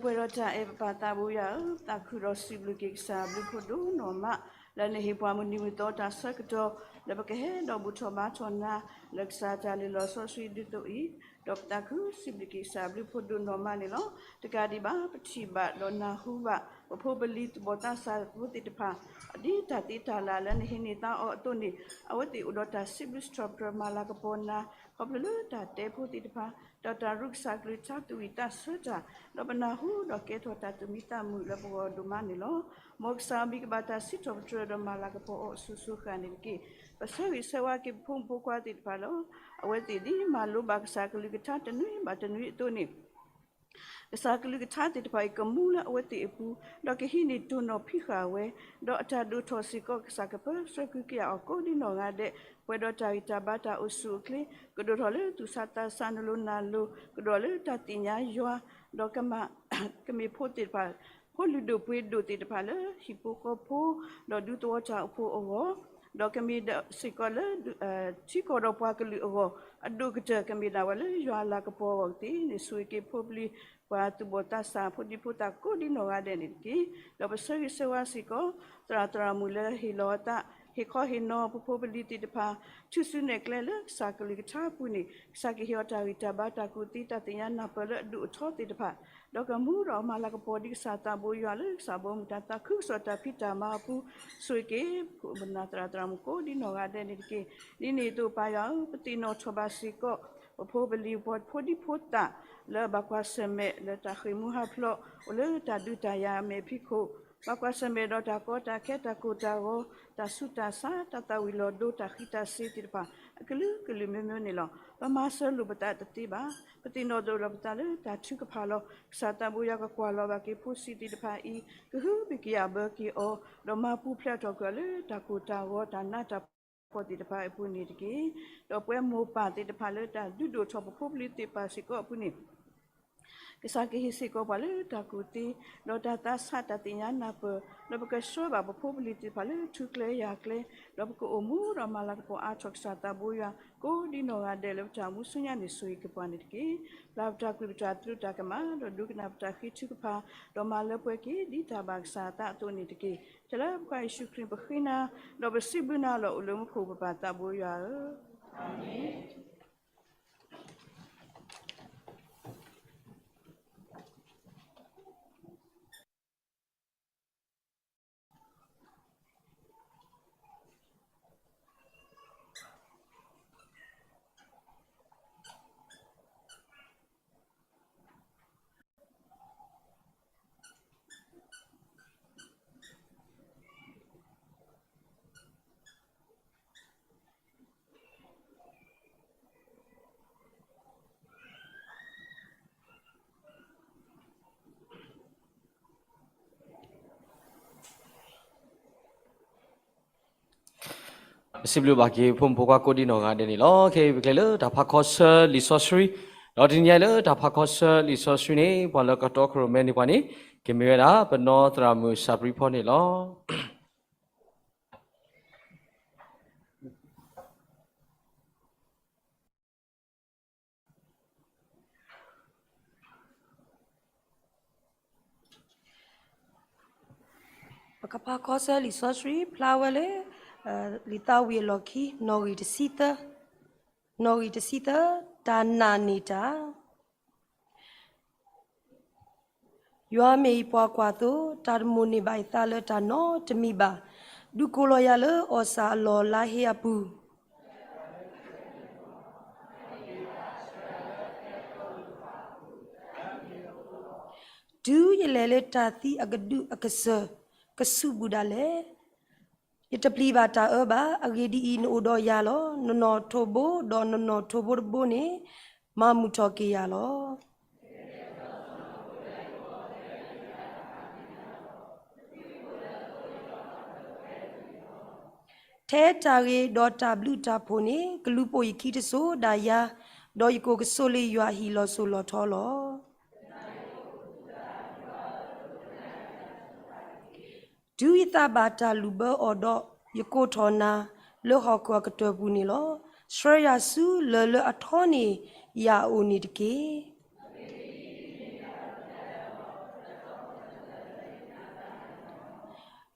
ပှဲၤဒီးတၢ်အဲၣ် ပပၢ်သးဘိယွၤဧၢ, ပသးခုဒီးစံးဘျုးက့ၤကစၢ်အဘျုးဖးဒိၣ်နီၢ်မး, လၢနဟ့ၣ်ပှၤမုၢ်နံၤမုၢ်သီတၢ်ဆၢကတီၢ် လၢပကဟဲဒီးဘူၣ်ထီၣ်ဘါထီၣ်နၤ လၢကစၢ်တၢ်လုၢ်လီၢ်စီဆှံဒ်သိးအံၤ, ဒီးပသးခုစံးဘျုးက့ၤကစၢ်အဘျုးဖးဒိၣ်နီၢ်မးန့ၣ်လီၤ. တကးဒံးဘၣ် ပထံၣ်ဘၣ်ဒီးနၢ်ဟူဘၣ် ပဖိပလံၤသူၣ်ဘီၣ်သးစၢ်ဖိသ့ၣ်တဖၣ် ဒ်တၢ်သ့တၢ်လၢ်လၢနဟ့ၣ်န့ၢ်သါအီၤအသိးန့ၣ်, အဝဲသ့ၣ်အိၣ်ဒီးတၢ်စံးဘျုးစံးထီၣ်ပတြၢၤမၤလၤကပီၤနၤ, ခီဖျိလၢတၢ်တဲဖိသ့ၣ်တဖၣ် ဒီးတၢ်ရူၢ်ကစၢ်ကလုၢ်ကထါသူၣ်ဝံၣ်သးဆၢတၢ်, ဒီးပနၢ်ဟူဒီးကဲထီၣ်တၢ်သူၣ်မံသးမုာ်လၢပဂီၢ်ဒိၣ်မးန့ၣ်လီၤ. မ်ကစၢ်အမံၤကဘၣ်တၢ်စံးထီၣ်ပတြၢၤဒီးမၤလၤကပီၤအီၤအစိၤစိၤဃၣ်န့ၣ်တက့ၢ်. ပဆၢဂ့ၤဆၢဝါက့ၤပဖိမုၣ်ဖိခွါသ့ၣ်တဖၣ်လီၤ. အဝဲသ့ၣ်ဒ်မၤလိဘၣ်ကစၢ်ကလုၢ်ကထါတနွံဘၣ်တနွံအသိးန့ၣ် ကစၢ်ကလုၢ်ကထါသ့ၣ်တဖၣ်အံၤကမူလၢအဝဲသ့ၣ်အပူၤ, ဒီးကဟံးန့ၢ်တိၢ်နီၣ်ဖံးဃာ်ဝဲ, ဒီးအတၢ်ဒိၣ်ထီၣ်စ့ၢ်ကီးကစၢ်ကပၢဆှၢကဟုကယာ်အီၤကိးဒ်နီၢ်ဂၤဒဲး, ပှဲၤဒီးတၢ်ဂံၢ်တၢ်ဘါတၢ်အိၣ်ဆူၣ်အိၣ်ချ့, ကဒိၣ်ထီၣ်လၢသူၣ်ဆးသးဆးနလိၤနၤလိၤ, ကဒိၣ်လၢတၢ်သ့ၣ်ညါယွၤ, ဒီးကမၤ ကမ့ၢ်ဖိသ့ၣ်တဖၣ် ဖိလုၢ်ဒိၣ်ပှ့ၤဒိၣ်သ့ၣ်တဖၣ်လၢဟံၣ်ဖိဃီဖိ, ဒီးဒူသဝီတၢ်အိၣ်ဖှိၣ်အဂီၢ်, ဒီးကမ့ၢ်စ့ၢ်ကီးလၢ ထံကီၢ်ဒီးပှၤကလုာ်အဂီၢ်, အဒိၣ်ကတၢၢ်ကမ့ၢ်ဒၣ်ဝဲလၢယွၤအလၤကပီၤအဂီၢ်ကသ့ၣ်န့ၣ် ဆိၣ်ဂ့ၤက့ၤဖိပလံၤ ပှၤသူၣ်ဘီၣ်သးစၢ်ဖိဒံဖိသၣ်ကိးဒ်နီၢ်ဂၤဒဲးန့ၣ်တက့ၢ်. ဒီးပဆၢဂ့ၤဆၢဝါစ့ၢ်ကီး သရၣ်သရၣ်မုၣ်လၢဟ့ၣ်လီၤအသး ဟ့ၣ်ခီဟ့ၣ်နီၤပဖိပလံၤသ့ၣ်တဖၣ် ထုးစုနဲၣ်ကျဲလၢကစၢ်ကလုၢ်ကထါအပူၤန့ၣ် ကစၢ်ကဟ့ၣ်အီၤတၢ်ဂံၢ်တၢ်ဘါတၢ်ကူၣ်သ့တၢ်သ့ၣ်ညါနၢ်ပၢၢ်လၢအဒိၣ်အထီသ့ၣ်တဖၣ်, ဒီးကမူဒီးမၤလၤကပီၤဒ်ကစၢ်သးဘိယွၤလၢကစၢ်ဘီမုၢ်တၢ်သးခုကစီၣ်တၢ်ဖံးတၢ်မၤအပူၤ, ဆိၣ်ဂ့ၤက့ၤ ပနၢ်သရၣ်သရၣ်မုၣ်ကိးဒ်နီၢ်ဂၤဒဲးန့ၣ်တက့ၢ်. ဒ်န့ၣ်အသိးပၢ်ယွၤဧၢ, ပသ့ၣ်နီၣ်ထီၣ်ဘၣ်စ့ၢ်ကီး ပဖိပလံၤပှၤဖိဒံဖိသၣ် လၢဘၣ်ကွၢ်ဆၢၣ်မဲာ်လၢတၢ်ဃ့ၢ်မှံဟးဖျိး အိၣ်လၢတၢ်ဒုးတၢ်ယၤအမဲာ်ဖံးခိၣ်, ဘၣ်ကွၢ်ဆၢၣ်မဲာ်ဒီးတၢ်ကီတၢ်ခဲတၢ်ကိၢ်တၢ်ဂီၤ တၢ်ဆူးတၢ်ဆါ တၢ်သၣ်ဝံၤလီၤဒိ တၢ်ဃံးတၢ်စ့ၤသ့ၣ်တဖၣ် အကလုာ်ကလုာ်မ့ၢ်မ့ၢ်န့ၣ်လီၤ. ပမၤစၢၤလိာ်ပသးတသ့ဘၣ်. ပသ့ၣ်နီၣ်ဒိးလီၤပသးလၢတၢ်ထုကဖၣ်လီၤ. ကစၢ်သးဘိယွၤကကွၢ်လီၤဘၣ်က့ၤဖိဆံးသ့ၣ်တဖၣ်အံၤ ကဟုကယာ်ဘၢက့ၤအီၤ, ဒီးမၤပူၤဖျဲးထီၣ်ကွံာ်အီၤလၢတၢ်ကိၢ်တၢ်ဂီၤတၢ်နးတၢ်ဖှီၣ်သ့ၣ်တဖၣ်အပူၤန့ၣ်တက့ၢ်. ဒီးပှၤမိၢ်ပၢ်သ့ၣ်တဖၣ်လၢတၢ်ဒုးဒိၣ်ထီၣ်ပဖိပလံၤသ့ၣ်တဖၣ်စ့ၢ်ကီးအပူၤန့ၣ် ကစၢ်ကဟ့ၣ်စ့ၢ်ကီးပှၤလၢတၢ်ကူၣ်သ့ ဒီးတၢ်သးဆးတၢ်သ့ၣ်ညါနၢ်ပၢၢ်, ဒီးပကဆှၢဘၣ်ပဖိပလံၤသ့ၣ်တဖၣ်လၢထူကျဲယၢ်ကျဲ, ဒီးပကအိၣ်မူဒီးမၤလၤကပီၤအါထီၣ်ကစၢ်သးဘိယွၤ ကိးဒ်နီၢ်ဂၤဒဲးလၢပတၢ်အိၣ်မူဆူညါန့ၣ် ဆိၣ်ဂ့ၤက့ၤပှၤန့ၣ်တက့ၢ်. ပျၢ်ပတၢ်ကွံပတၢ်သရူးတၢ်ကမၣ်, ဒီးဒိကနၣ်ပတၢ်ဃ့ထုကဖၣ်, ဒီးမၤလၢပှဲၤက့ၤဒ်တၢ်ဘၣ်ကစၢ်အသးအသိးန့ၣ်တက့ၢ်. ထဲလၢပကစၢ်ယ့ၣ်ၡူးခရံာ်ပဃ့နၤ, ဒီးပစံးဘျုးနၤလီၤအိၣ်လၢမူခိၣ်ပပၢ်သးဘိယွၤဧၢ. အၤမ့ၣ်. ပစံးဘျုးဘၣ်က့ၤဖိမုၣ်ဖိခွါကိးဒ်နီၢ်ဂၤဒဲးန့ၣ်လီၤ. ခဲအံၤပကလဲၤလၢတၢ်ဖးခီဆၢလံာ်စီဆှံ, ဒီးတနံၤညါအံၤလၢတၢ်ဖးခီဆၢလံာ်စီဆှံန့ၣ် ပှၤလၢကတီခိၣ်ရိၣ်မဲန့ၢ်ပှၤန့ၣ် ကမ့ၢ်ဝဲဒၣ် ပနီသရၣ်မုၣ်စၢ်ပြံဖီန့ၣ်လီၤ. ပကဖးခီဆၢလံာ်စီဆှံ ဖျါဝဲလၢ လံာ်သးဝံၣ်အလီၢ်ခံ နီၣ်ဂံၢ်တဆံသၢ, နီၣ်ဂံၢ်တဆံသၢ, တၢ်နာ်န့ၢ်တၢ် ယွၤမ့ၢ်ယပှၤကွၢ်သိ, တၢ်တမိၣ်န့ၢ်ဘၣ်ယသးလၢတၢ်နီတမံၤဘၣ်. ဒုးကိးလီၤယၤလၢအီၣ်စၣ်အလီၢ်လါဟ့အပူၤ, တုၤယလဲၤလၢတၢ်သံအကဒုၣ်အကစၢၢ် ကဆူးဘူးဒၣ်လဲာ်. ယတပျံၤဘၣ်တၢ်အၢဘၣ်. အဂ့ၢ်ဒ်အံၤ, နအိၣ်ဒီးယၤလီၤ. နနီၣ်ထိးဘိ, ဒီးနနီၣ်ထိးဘိတဘိန့ၣ် မၤမုာ်ထီၣ်က့ၤယၤလီၤ. ထဲတၢ်ဂ့ၤဒီးတၢ်ဘျုးတၢ်ဖှိၣ်န့ၣ် ကလူၤပိာ်ယခံတစိၤဒၣ်ယၤ, ဒီးယကအိၣ်ကဆိးလၢယွၤအဟံၣ်လီၤစိၤလီၤထီလီၤ. တုၤယသးဘၣ်တၢ်လုၢ်ဘၢအီၤဒီး, ယကိးထီၣ်နၤလၢဟီၣ်ခိၣ်အကတၢၢ်ပူၤန့ၣ်လီၤ. ဆှၢယၤဆူလၢၢ်လၢအထီန့ၢ်ယၤအအိၣ်န့ၣ်တက့ၢ်.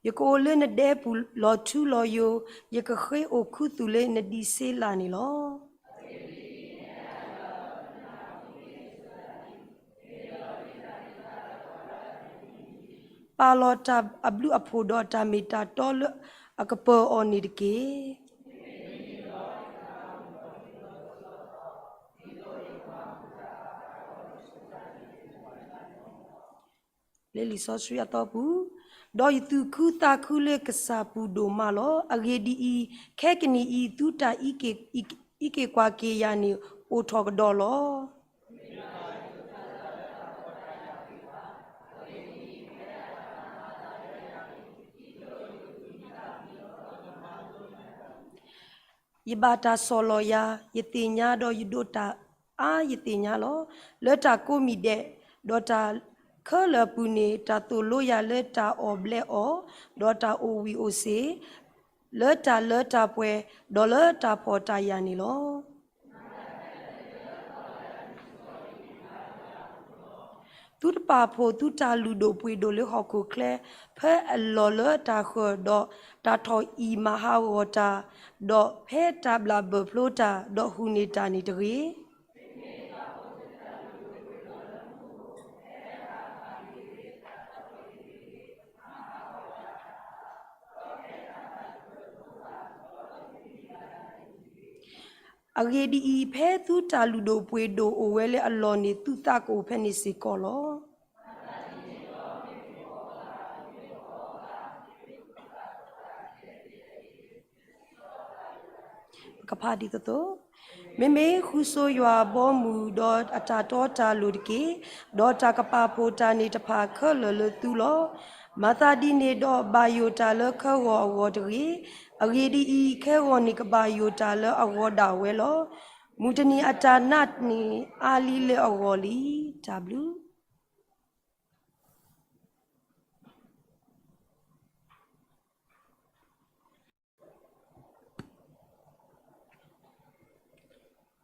ယကအိၣ်လၢနဒဲပူၤလီၤထူလီၤယိာ်, ယကဃ့အိၣ်ခူသူၣ်လၢနဒံးစ့လးန့ၣ်လီၤ. ပာ်လီၤတၢ်အဘျုးအဖှိၣ်ဒီးတၢ်မ့ၢ်တၢ်တီလၢအကပၢၤအီၤန့ၣ်တက့ၢ်. လၢလံာ်စီဆှံအသီပူၤ, ဒီးယသူၣ်ခုသးခုလၢကစၢ်ပူၤဒိၣ်မးလီၤ. အဂ့ၢ်ဒ်အံၤ, ခဲကနံၣ်အံၤ သုတၢ်အံးက့ၤကွၢ်က့ၤယၤန့ၣ် အိၣ်ထီၣ်ကဒီးလီၤ. ယဘၣ်တၢ်ဆီၣ်လီၤယၤ, ယသ့ၣ်ညါဒီးယဒိးတၢ်အါယသ့ၣ်ညါလီၤ. လၢတၢ်ကိးမံၤဒဲး, ဒီးတၢ်ခဲလၢာ်အပူၤန့ၣ်, တၢ်သိၣ်လိယၤလၢတၢ်အီၣ်ဘျဲအီၣ်, ဒီးတၢ်အိၣ်ဝံၤအိၣ်စ့ၤ, လၢတၢ်လၢတၢ်ပှဲၤ, ဒီးလၢတၢ်ဖှီၣ်တၢ်ယာ်န့ၣ်လီၤ. သုတပာ်ဖှိၣ်သုတၢ်လုၢ်ဒိၣ်ပှ့ၤဒိၣ်လၢဟီၣ်ခိၣ်ချၢ, ဖဲအလီၢ်လၢတၢ်ဃၢၤ, ဒီးတၢ်ထီၣ်အံၣ်မၤဟးဂီၤတၢ်, ဒီးဖဲတၢ်ဘျၣ်ဘၢၣ်ဖျိတၢ်, ဒီးဟူးန့ၢ်တၢ်န့ၣ်တဂ့ၤ. အဂ့ၢ်ဒ်အံၤ, ဖဲသုတၢ်လုၢ်ဒိၣ်ပှ့ၤဒိၣ်အိၣ်ဝဲလၢအလီၢ်န့ၣ်, သုသးကအိၣ်ဖဲန့ၣ်စ့ၢ်ကီးလီၤ. ပကဖးဒ်သိးသိး, မ့မ့ၢ်ဃုဆိယွၤအဘီအမုၢ်, ဒီးအတၢ်တီတၢ်လိၤတက့ၢ်. ဒီးတၢ်ကပာ်ဖှိၣ်တၢ်န့ၣ်တဖၣ်ခဲလၢာ်လၢသုလီၤ. မၤသးဒ်န့ၣ်ဒီးဘၣ်ယိၣ်တၢ်လၢခဲဂီၤအဂီၢ်တဂ့ၤ. အဂ့ၢ်ဒ်အံၤ, ခဲဂီၤန့ၣ်ကဘၣ်ယိၣ်တၢ်လၢအဂီၤဒၣ်ဝဲလီၤ. မုၢ်တနံၤအတၢ်နာ်န့ၣ်အါလံလၢအဂီၢ်လံ. တၢ်ဘျုး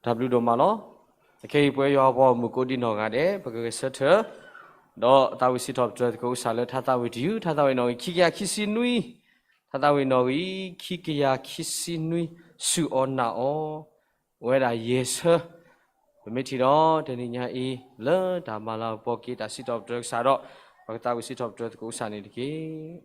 တၢ်ဘျုးဒိၣ်မးလီၤ. အခဲအံၤပဝဲယွၤအပှၤဂီၢ်မုၢ်ကိးဒံနီၢ်ဂၤဒဲး ပကဂဲၤဆၢထၢၣ်, ဒီးသးဝံၣ်စံးထီၣ်ပတြၢၤသကိးကစၢ်လၢထါသးဝံၣ်တယုၢ်, ထါသးဝံၣ်နီၣ်ဂံၢ် ခံကယၤခံဆံနွံ, ထါသးဝံၣ်နီၣ်ဂံၢ် ခံကယၤခံဆံနွံ, စူၢ်အီၣ်နာ်အီၤ, အိၣ်ဝဲဒၣ်ယဲၢ်ဆၢ, ပမ့ၢ်ထံၣ်ဒီးတနံၤညါအံၤ လၢတၢ်မၤလၤကပီၤက့ၤတၢ်စံးထီၣ်ပတြၢၤကစၢ်ဒီး ပကသးဝံၣ်စံးထီၣ်ပတြၢၤသကိးကစၢ်န့ၣ်တက့ၢ်.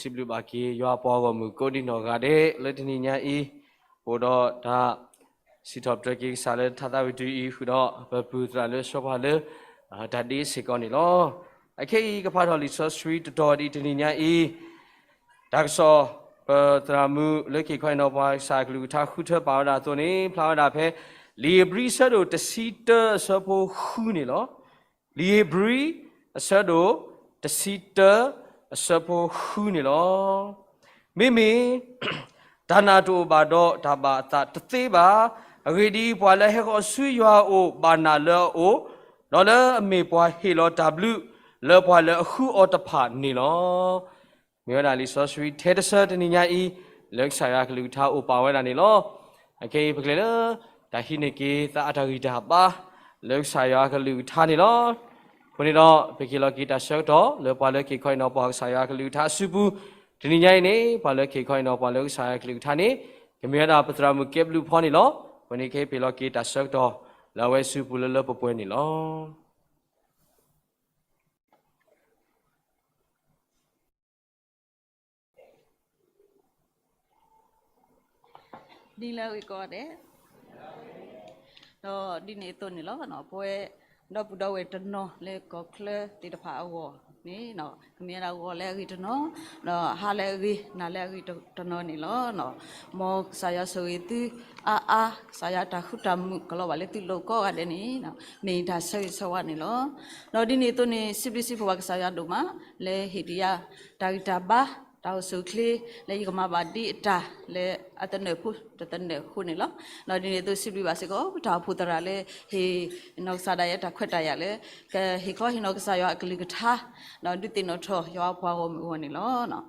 စံးဘျုးဘၣ်က့ၤ ယွၤပှၤဂီၢ်မုၢ်ကိးဒံနီၢ်ဂၤဒဲး လၢတနံၤညါအံၤ အိၣ်ဒီးတၢ်စံးထီၣ်ပတြၢၤက့ၤကစၢ်လၢထါသးဝံၣ်တယုၢ်အံၤ ဃုာ်ဒီးပပုၢ်သရၣ်လၢဆှၢပှၤလၢ တၢ်ဒ့စ့ၢ်ကီးန့ၣ်လီၤ. အခဲအံၤ ကဖးထီၣ်လံာ်စီဆှံတတီၤဒ်တနံၤညါအံၤ တၢ်ကစီၣ် ပသရၣ်မုၣ်လၢက့ၤခီအံၤနီၤ ပှၤကစၢ်အကလုၢ်ကထါဃုထၢပာ်ဝဲဒၣ်အသိးန့ၣ် ဖျါဝဲဒၣ်ဖဲ လံာ်ဧ့ၤဘြံၤအဆၢဒိၣ်တဆံတၢအဆၢဖိဃုန့ၣ်လီၤ. လံာ်ဧ့ၤဘြံၤအဆၢဒိၣ်တဆံတၢ အဆၢဖိဃုန့ၣ်လီၤ. မ့မ့ၢ် တၢ်နာ်တအိၣ်ဘၣ်ဒီး တၢ်ဘၣ်အသးတသ့ဘၣ်. အဂ့ၢ်ဒ်အံၤ, ပှၤလၢအဟဲဃီၤဆူယွၤအအိၣ် ဘၣ်နာ်လၢအအိၣ်, ဒီးလၢအမ့ၢ်ပှၤဟ့ၣ်လီၤတၢ်ဘျုး လၢပှၤလၢအဃုအီၤတဖၣ်န့ၣ်လီၤ. မ့ၢ်ဝဲဒၣ်လံာ်စီဆှံထဲတဆၢတနံၤညါအံၤ လၢကစၢ်ယွၤအကလုၢ်ကထါအိၣ်ပာ်ဝဲဒၣ်န့ၣ်လီၤ. အခဲအံၤ ပကလဲၤလၢ တၢ်ဟံးန့ၢ်က့ၤသးအတၢ်ဂံၢ်တၢ်ဘါ လၢကစၢ်ယွၤအကလုၢ်ကထါန့ၣ်လီၤ. အဃိန့ၣ်ဒီး ပက့ၤလီၤက့ၤတၢ်ဆၢကတီၢ် လၢပှၤလၢက့ၤခီအံၤနီၤ ပှၤကစၢ်ယွၤအကလုၢ်ကထါအစုပူၤ, တနံၤညါအံၤန့ၣ် ပှၤလၢက့ၤခီအံၤနီၤ ပှၤလၢကစၢ်ယွၤအကလုၢ်ကထါန့ၣ် ကမ့ၢ်ဝဲဒၣ်ပသရၣ်မုၣ်ကဲဘျုးဖီန့ၣ်လီၤ. အဃိန့ၣ် ကဟဲပ့ၤလီၤက့ၤတၢ်ဆၢကတီၢ် လၢအဝဲစုပူၤလၢလၢပှဲၤပှဲၤန့ၣ်လီၤ. ဒ်လၢအဂ့ၤကိးဂၤဒဲး, ဒီးဒ်န့ၣ်အသိးန့ၣ်လီၤ. ပဝဲဒီပုၢ်ဒီဝဲၢ်တနီၤလၢကီၢ်ချၢသ့ၣ်တဖၣ်အဂီၢ်န့ၣ် ကမ့ၢ်ဝဲဒၣ်ဂီၤလၢအဂ့ၤတနီၤ, ဒီးဟါလၢအဂ့ၤ နၤလၢအဂ့ၤတနီၤန့ၣ်လီၤ. မ်ကစၢ်ယွၤဆိၣ်ဂ့ၤသုအါအါ, ကစၢ်ယွၤတၢ်ဃူတၢ်မုာ်ကလီၤဘၣ်လၢသုလိၤကိးဂၤဒဲးန့ၣ် မ့ၢ်တၢ်ဆၢဂ့ၤဆၢဝါန့ၣ်လီၤ. ဒီးဒ်န့ၣ်အသိးန့ၣ် စံးဘျုးစံးဖှိၣ်ဘၣ်ကစၢ်ယွၤဒိၣ်မး လၢဟ့ၣ်ဒံးယၤ တၢ်ဂံၢ်တၢ်ဘါ တၢ်အိၣ်ဆူၣ်အိၣ်ချ့ လၢယကမၤဘၣ်ဒ်အတၢ်လၢအသနၢၣ်ဖိတသနၢၣ်အဃိန့ၣ်လီၤ. ဒီးဒ်န့ၣ်အသိးစံးဘျုးဘၣ်စ့ၢ်ကီး ပတၢ်အိၣ်ဖှိၣ်သရၣ်လၢဟ့ၣ်နီၢ်ကစၢ်ဒၣ်ယဲတၢ်ခွဲးတၢ်ယာ်လၢ ကဟ့ၣ်ခီဟ့ၣ်နီၤကစၢ်ယွၤအကလုၢ်ကထါ ဒီးဒုးသ့ၣ်နီၣ်ထီၣ်ယွၤအပှၤဂီၢ်မုၢ်အဂီၢ်န့ၣ်လီၤ.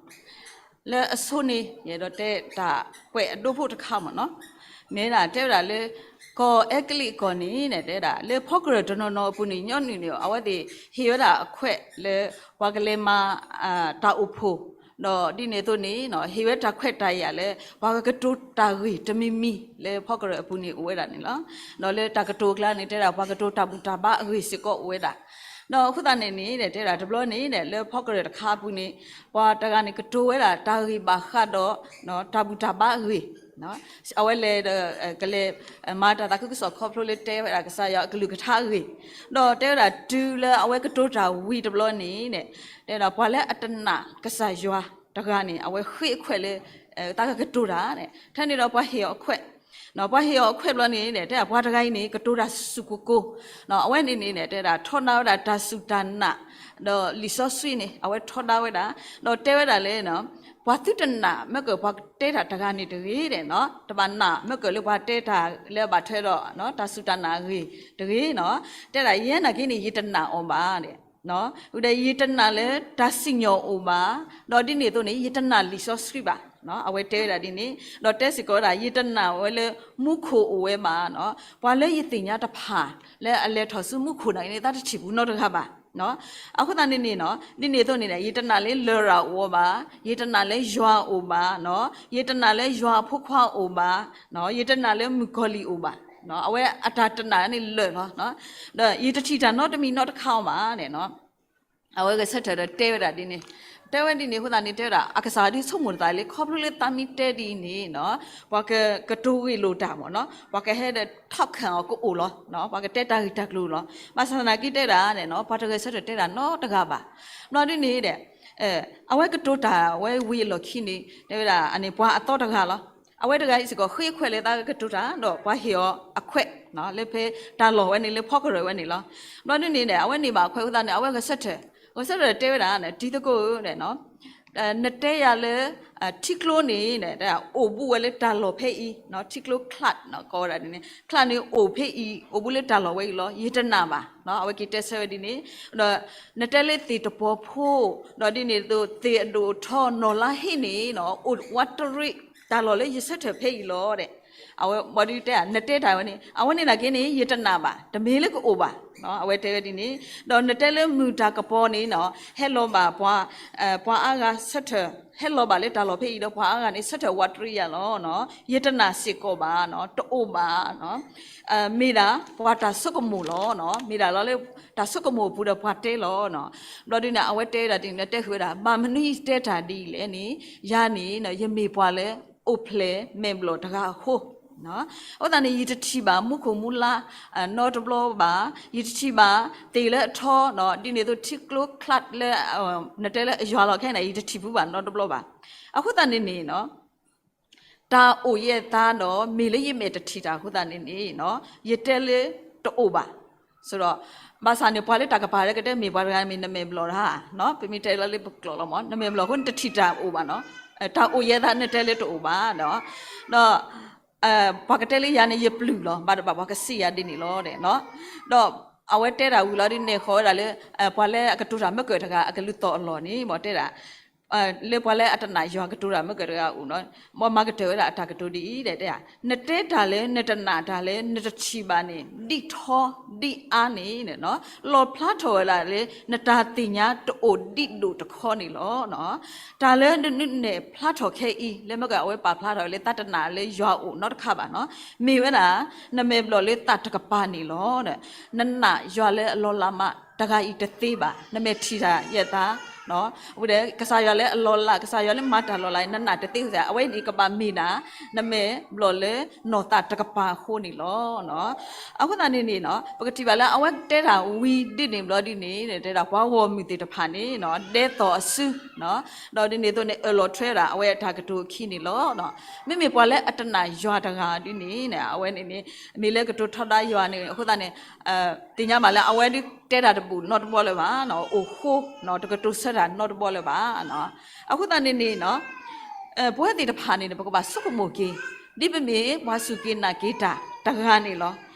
လၢအဆိန့ၣ် ယအဲၣ်ဒိးတဲတၢ်ကွဲးအဒိဖိတခါမ့ၢ်နီၤ, မ့ၢ်ဒၣ်တဲဝဲဒၣ်လၢ ကီၢ်အဲကလံးအကီၢ်န့ၣ် တဲဝဲဒၣ် လၢဖီကရၢၢ်တနီၤနီၤအပူၤန့ၣ် ညီနုၢ်န့ၣ် အဝဲသ့ၣ်ဟ့ၣ်ဝဲဒၣ်အခွဲးလၢ ပှၤကလဲၤမၤ တၢ်အိၣ်ဖှိၣ်, ဒီးဒ်န့ၣ်အသိးန့ၣ် ဟ့ၣ်ဝဲတၢ်ခွဲးတၢ်ယာ်လၢ ပှၤကကတိၤတၢ်ဂ့ၢ်တမံၤမံၤ လၢဖီကရၢၢ်အပူၤန့ၣ်အိၣ်ဝဲဒၣ်န့ၣ်လီၤ. ဒီးလၢတၢ်ကတိၤအကျါန့ၣ် တဲဒၣ်ပှၤကတိၤတၢ်ဘူၣ်တၢ်ဘါအဂ့ၢ်စ့ၢ်ကီးအိၣ်ဝဲဒၣ်. ဒီးအဃိသတးန့ၣ်န့ၣ် တဲဒၣ်တဘျီန့ၣ် လၢဖီကရၢၢ်တခါအပူၤန့ၣ် ပှၤတဂၤန့ၣ်ကတိၤဝဲဒၣ်တၢ်ဂ့ၢ်ဘၣ်ဃးဒီး တၢ်ဘူၣ်တၢ်ဘါအဂ့ၢ်, အဝဲလဲၤဒီး ကလဲၤမၤတၢ်သးခုကစီၣ်ခီဖျိလၢတဲဝဲဒၣ်ကစၢ်ယွၤအကလုၢ်ကထါအဂ့ၢ်, ဒီးတဲဝဲဒၣ်တုၤလၢအဝဲကတိၤတၢ်ဝံၤတဘျီန့ၣ် တဲဒၣ်ပှၤလၢအတနာ်ကစၢ်ယွၤတဂၤန့ၣ် အဝဲဃ့အခွဲးလၢ တၢ်ကကတိၤတၢ်, ထဲန့ၣ်ဒီးပှၤဟ့ၣ်အီၤအခွဲး, ပှၤဟ့ၣ်အီၤအခွဲးဘျီန့ၣ် တဲဒၣ်ပှၤတဂၤအံၤန့ၣ် ကတိၤတၢ်ဆူၣ်ဆူၣ်ကိၢ်ကိၢ်, အဝဲန့ၣ်န့ၣ် တဲဒၣ်ထီဒါဝဲဒၣ်တၢ်စူၢ်တၢ်နာ်, ဒီးလံာ်စီဆှံန့ၣ် အဝဲထီဒါဝဲဒၣ်, ဒီးတဲဝဲဒၣ်လၢ ပှၤသုတနာ်မ့ၢ်ကၢၢ်ပှၤတဲတၢ်တဂၤန့ၣ်တဂ့ၤ, တဘၣ်နာ်မ့ၢ်ကၢၢ်လၢပှၤတဲတၢ်လၢအဘၣ်ထွဲဒီး တၢ်စူၢ်တၢ်နာ်အဂ့ၢ်တဂ့ၤ, တဲဒၣ်ယဲနာ်က့န့ၣ် ယတနာ်အီၤဘၣ်, ဒီးယတနာ်လၢတၢ်စံၣ်ညီၣ်အအိၣ်ဘၣ်, ဒီးဒ်န့ၣ်အသိးန့ၣ် ယတနာ်လံာ်စီဆှံဘၣ်, အဝဲတဲဝဲဒၣ်ဒ်န့ၣ်, ဒီးတဲစ့ၢ်ကီးဝဲဒၣ် ယတနာ်ဝဲလၢမူခိၣ်အိၣ်ဝဲဘၣ်, ပှၤလၢယသ့ၣ်ညါတဖၣ်လၢအလဲၤထီၣ်ဆူမူခိၣ်န့ၣ် သးတထံၣ်ပူၤနီတဂၤဘၣ်. အဃိသတးန့ၣ်န့ၣ် ဒ်န့ၣ်အသိးန့ၣ် ယတနာ်လၢလရာ်အိၣ်ဝဲဘၣ်, ယတနာ်လၢယွၤအိၣ်ဘၣ်, ယတနာ်လၢယွၤအဖိခွါအိၣ်ဘၣ်, ယတနာ်လၢမုၣ်ကီၤလံၢ်အိၣ်ဘၣ်, အဝဲအတၢ်တနာ်န့ၣ်လၢာ်လီၤ. ဒီးယတထံၣ်တၢ်နီတမံၤနီတခါအီၤဘၣ်န့ၣ်, အဝဲဂဲၤဆၢထၢၣ်ဒီးတဲဝဲဒၣ်ဒ်န့ၣ်, တဲဝဲဒ်န့ၣ်အဃိသတးန့ၣ် တဲဝဲဒၣ် အကစၢ်ဒ်ဆိကမိၣ်တသးလၢ ခီဖျိလၢသးမ့ၢ်တဲဒ်အံၤန့ၣ် ပှၤကကတိၤဂ့ၢ်လိာ်တၢ်မ့ၢ်နီၤ, ပှၤကဟဲဒီးထီၣ်ခၢၣ်အီၤကအိၣ်လီၤ, ပှၤကတဲတၢ်ဂ့ၢ်တၢ်ကျိၤလီၤ. ဘၣ်ဆၣ်သနာ်က့တဲဒၣ်န့ၣ် ပှၤတဂဲၤဆၢထၢၣ်တဲဒၣ်နီတဂၤဘၣ်. ဘျီဒ်န့ၣ်ဒီး အဝဲကတိၤတၢ်ဝဲဝံၤအလီၢ်ခံန့ၣ် တဲဝဲဒၣ်အန့ၣ် ပှၤအသီတဂၤလီၤ. အဝဲတဂၤအံၤစ့ၢ်ကီး ဃ့အခွဲးလၢသးကကတိၤတၢ် ဒီးပှၤဟ့ၣ်အီၤအခွဲး လၢဖဲတၢ်လီၢ်ဝဲန့ၣ် လၢဖီကရၢၢ်ဝဲန့ၣ်လီၤ. ဘျီဒ်န့ၣ်ဒီး အဝဲန့ၢ်ဘၣ်အခွဲးအဃိသတးန့ၣ် အဝဲဂဲၤဆၢထၢၣ်, ဂဲၤဆၢထၢၣ်တဲဝဲဒၣ် တံၤသကိးဧၢ နတဲယၤလၢ ထံကျိန့ၣ် အိၣ်ဘူးဝဲလၢတၢ်လီၢ်ဖဲအံၤ, ထံကျိ cloud ကိးဝဲဒၣ်ဒ်န့ၣ် cloud န့ၣ်အိၣ်ဖဲအံၤ အိၣ်ဘူးလၢတၢ်လီၢ်ဝဲအံၤလီၤ. ယတနာ်ဘၣ်. အဝဲက့ၤတဲဆၢဝဲဒ်န့ၣ်, ဒီးနတဲလၢသ့ၣ်တပီၤဖိ, ဒီးဒ်န့ၣ်အသိး သ့ၣ်အဒိၣ်အထီ နီၢ်လါဟ့န့ၣ် အိၣ်ဝးတရံးတၢ်လီၢ်လၢယဆၢထၢၣ်ဖဲအံၤလီၤဒီး အဝဲဘၣ်ဒုးတဲ နတဲတၢ်ဝဲန့ၣ် အဝဲန့ၣ်နာ်က့န့ၣ် ယတနာ်ဘၣ်, တမ့ၢ်လၢကအိၣ်ဘၣ်, အဝဲတဲဝဲဒ်န့ၣ်, ဒီးနတဲလၢမုၢ်တၢ်ကပီၤန့ၣ်နီၤ ဟဲလီၤဘၣ်ပှၤ, ပှၤအါဂၤဆၢထၢၣ် ဟဲလီၤဘၣ်လၢတၢ်လီၢ်ဖဲအံၤဒီးပှၤအါဂၤန့ၣ် ဆၢထၢၣ်ဝးတရံးယၤလီၤ. ယတနာ်စ့ၢ်ကီးဘၣ်, တအိၣ်ဘၣ်, မ့ၢ်ဒၣ်ပှၤတၢ်ဆိကမိၣ်လီၤ. မ့ၢ်ဒၣ်လီၤလၢတၢ်ဆိကမိၣ်အပူၤဒီးပှၤတဲလီၤ. ဘျီဒ်န့ၣ် အဝဲတဲဒၣ်ဒ်န့ၣ် တဲဃုာ်ဝဲဒၣ် ဘၣ်မနုၤယတဲတၢ်ဒ်အံၤလဲၣ်န့ၣ်, ယၤန့ၣ် ယမ့ၢ်ပှၤလၢအိၣ်ဖျဲၣ်မဲာ်ဘျီၣ်တဂၤအဃိ, အဃိသတးန့ၣ် ယတထံၣ်ဘၣ်မူခိၣ်မူလါနီတဘျီဘၣ်, ယတထံၣ်ဘၣ်သ့ၣ်လၢအထီ, ဒ်န့ၣ်အသိးထံကျိချါလၢ နတဲလၢအယွၤလီၤခဲန့ၣ် ယတထံၣ်ဖူးဘၣ်နီတဘျီဘၣ်. အဃိသတးန့ၣ်န့ၣ် တၢ်အိၣ်ယဲၢ်သါဒီး မ့ၢ်လၢယမဲာ်တထံၣ်တၢ်အဃိသတးန့ၣ်န့ၣ် ယတဲလၢတအိၣ်ဘၣ်. ဒီး ဘၣ်ဆၣ်န့ၣ် ပှၤလၢတၢ်ကပၤလၢကတဲမ့ၢ်ပှၤတဂၤမ့ၢ်နမဲာ်ဘျီၣ်တၢ်, ပမ့ၢ်တဲလၢပကျိာ်လီၤမး နမဲာ်ဘျီၣ်အဃိန့ၣ် တထံၣ်တၢ်အိၣ်ဘၣ်နီၤ, တၢ်အိၣ်ယဲၢ်သါနတဲလၢတအိၣ်ဘၣ်ဒီး, ဒီး ပှၤကတဲလၢယၤန့ၣ် ယပျုၢ်လီၤ, ဘၣ်တဘၣ်ပှၤကစံးယၤဒ်န့ၣ်လီၤ. ဒီးအဝဲတဲဒၣ်ဝံၤလီၤဒ်န့ၣ် ဃီဝဲဒၣ်လၢ ပှၤလၢအကတိၤတၢ်မ့ၢ်ကၢၢ်တဂၤ အကလုၢ်သီၣ်အလီၢ်န့ၣ် မ့ၢ်တဲဒၣ် လၢပှၤလၢအတနာ်ယွၤကတိၤတၢ်မ့ၢ်ကၢၢ်တဂၤအအိၣ်နီၤ, မ့ၢ်မၤကတၢၢ်ဝဲဒၣ်အတၢ်ကတိၤဒ်အံၤ တဲ, နတဲတၢ်လၢနတနာ်တၢ်လၢနတထံၣ်ဘၣ်န့ၣ် ဒ်ထီဒ်အါန့ၣ် လီၣ်ဖျါထီၣ်ဝဲဒၣ်လၢ နတၢ်သ့ၣ်ညါတအိၣ်ဒံးဒိၣ်တခီန့ၣ်လီၤ. တၢ်လၢနနုာ်နဲၣ်ဖျါထီၣ်ခဲအံၤ လၢမ့ၢ်ကၢ်အဝဲပာ်ဖျါထီၣ်လၢသးတနာ်လၢယွၤအိၣ်နီတခါဘၣ်နီၤ, မ့ၢ်ဝဲဒၣ် နမဲာ်ဘျီၣ်လၢသးတကပၤန့ၣ်လီၤ. နနာ်ယွၤလၢအလီၤလးမး တဂၤအံၤတသ့ဘၣ်, နမဲာ်ထံၣ်တၢ်ယဲၢ်သါ ဝဲဒၣ်ကစၢ်ယွၤလၢအလီၤလး ကစၢ်ယွၤလၢမၤတၢ်လီၤလး နနာ်တသ့ဝဲသတး အဝဲန့ၣ်ကဘၣ်မ့ၢ်ဒၣ် နမဲာ်ဘျီၣ်လၢနီၢ်သးတကပၤအဃိန့ၣ်လီၤ. အဃိသတးန့ၣ်န့ၣ် ပကထံၣ်ဘၣ်လၢအဝဲတဲတၢ်ဝံၤဒ်န့ၣ်ဘျီဒ်န့ၣ် တဲဒၣ်ပှၤဂီၢ်မုၢ်သ့ၣ်တဖၣ်န့ၣ် ဒဲသိးအစု ဒီးဒ်န့ၣ်အသိးန့ၣ် အၢၣ်လီၤထွဲဒၣ်အဝဲအတၢ်ကတိၤအခံန့ၣ်လီၤ. မ့မ့ၢ်ပှၤလၢအတနာ်ယွၤတဂၤဒ်န့ၣ် အဝဲန့ၣ်န့ၣ် မ့ၢ်လၢကတိၤထီဒါယွၤန့ၣ် အဃိသတးန့ၣ် သ့ၣ်ညါဘၣ်လၢအဝဲဒုးတဲတၢ်တဘူၣ်နီတဘျီလၢၤဘၣ်, အိၣ်ဃိ တကတိၤဆၢတၢ်နီတဘျီလၢၤဘၣ်. အဃိသတးန့ၣ်န့ၣ် ပဝဲသ့ၣ်တဖၣ်န့ၣ် ပကဘၣ်ဆိကမိၣ်က့ၤ ဒ်ပမ့ၢ်ပှၤစူၢ်က့ၤနာ်က့ၤတၢ်တဂၤန့ၣ်လီၤ.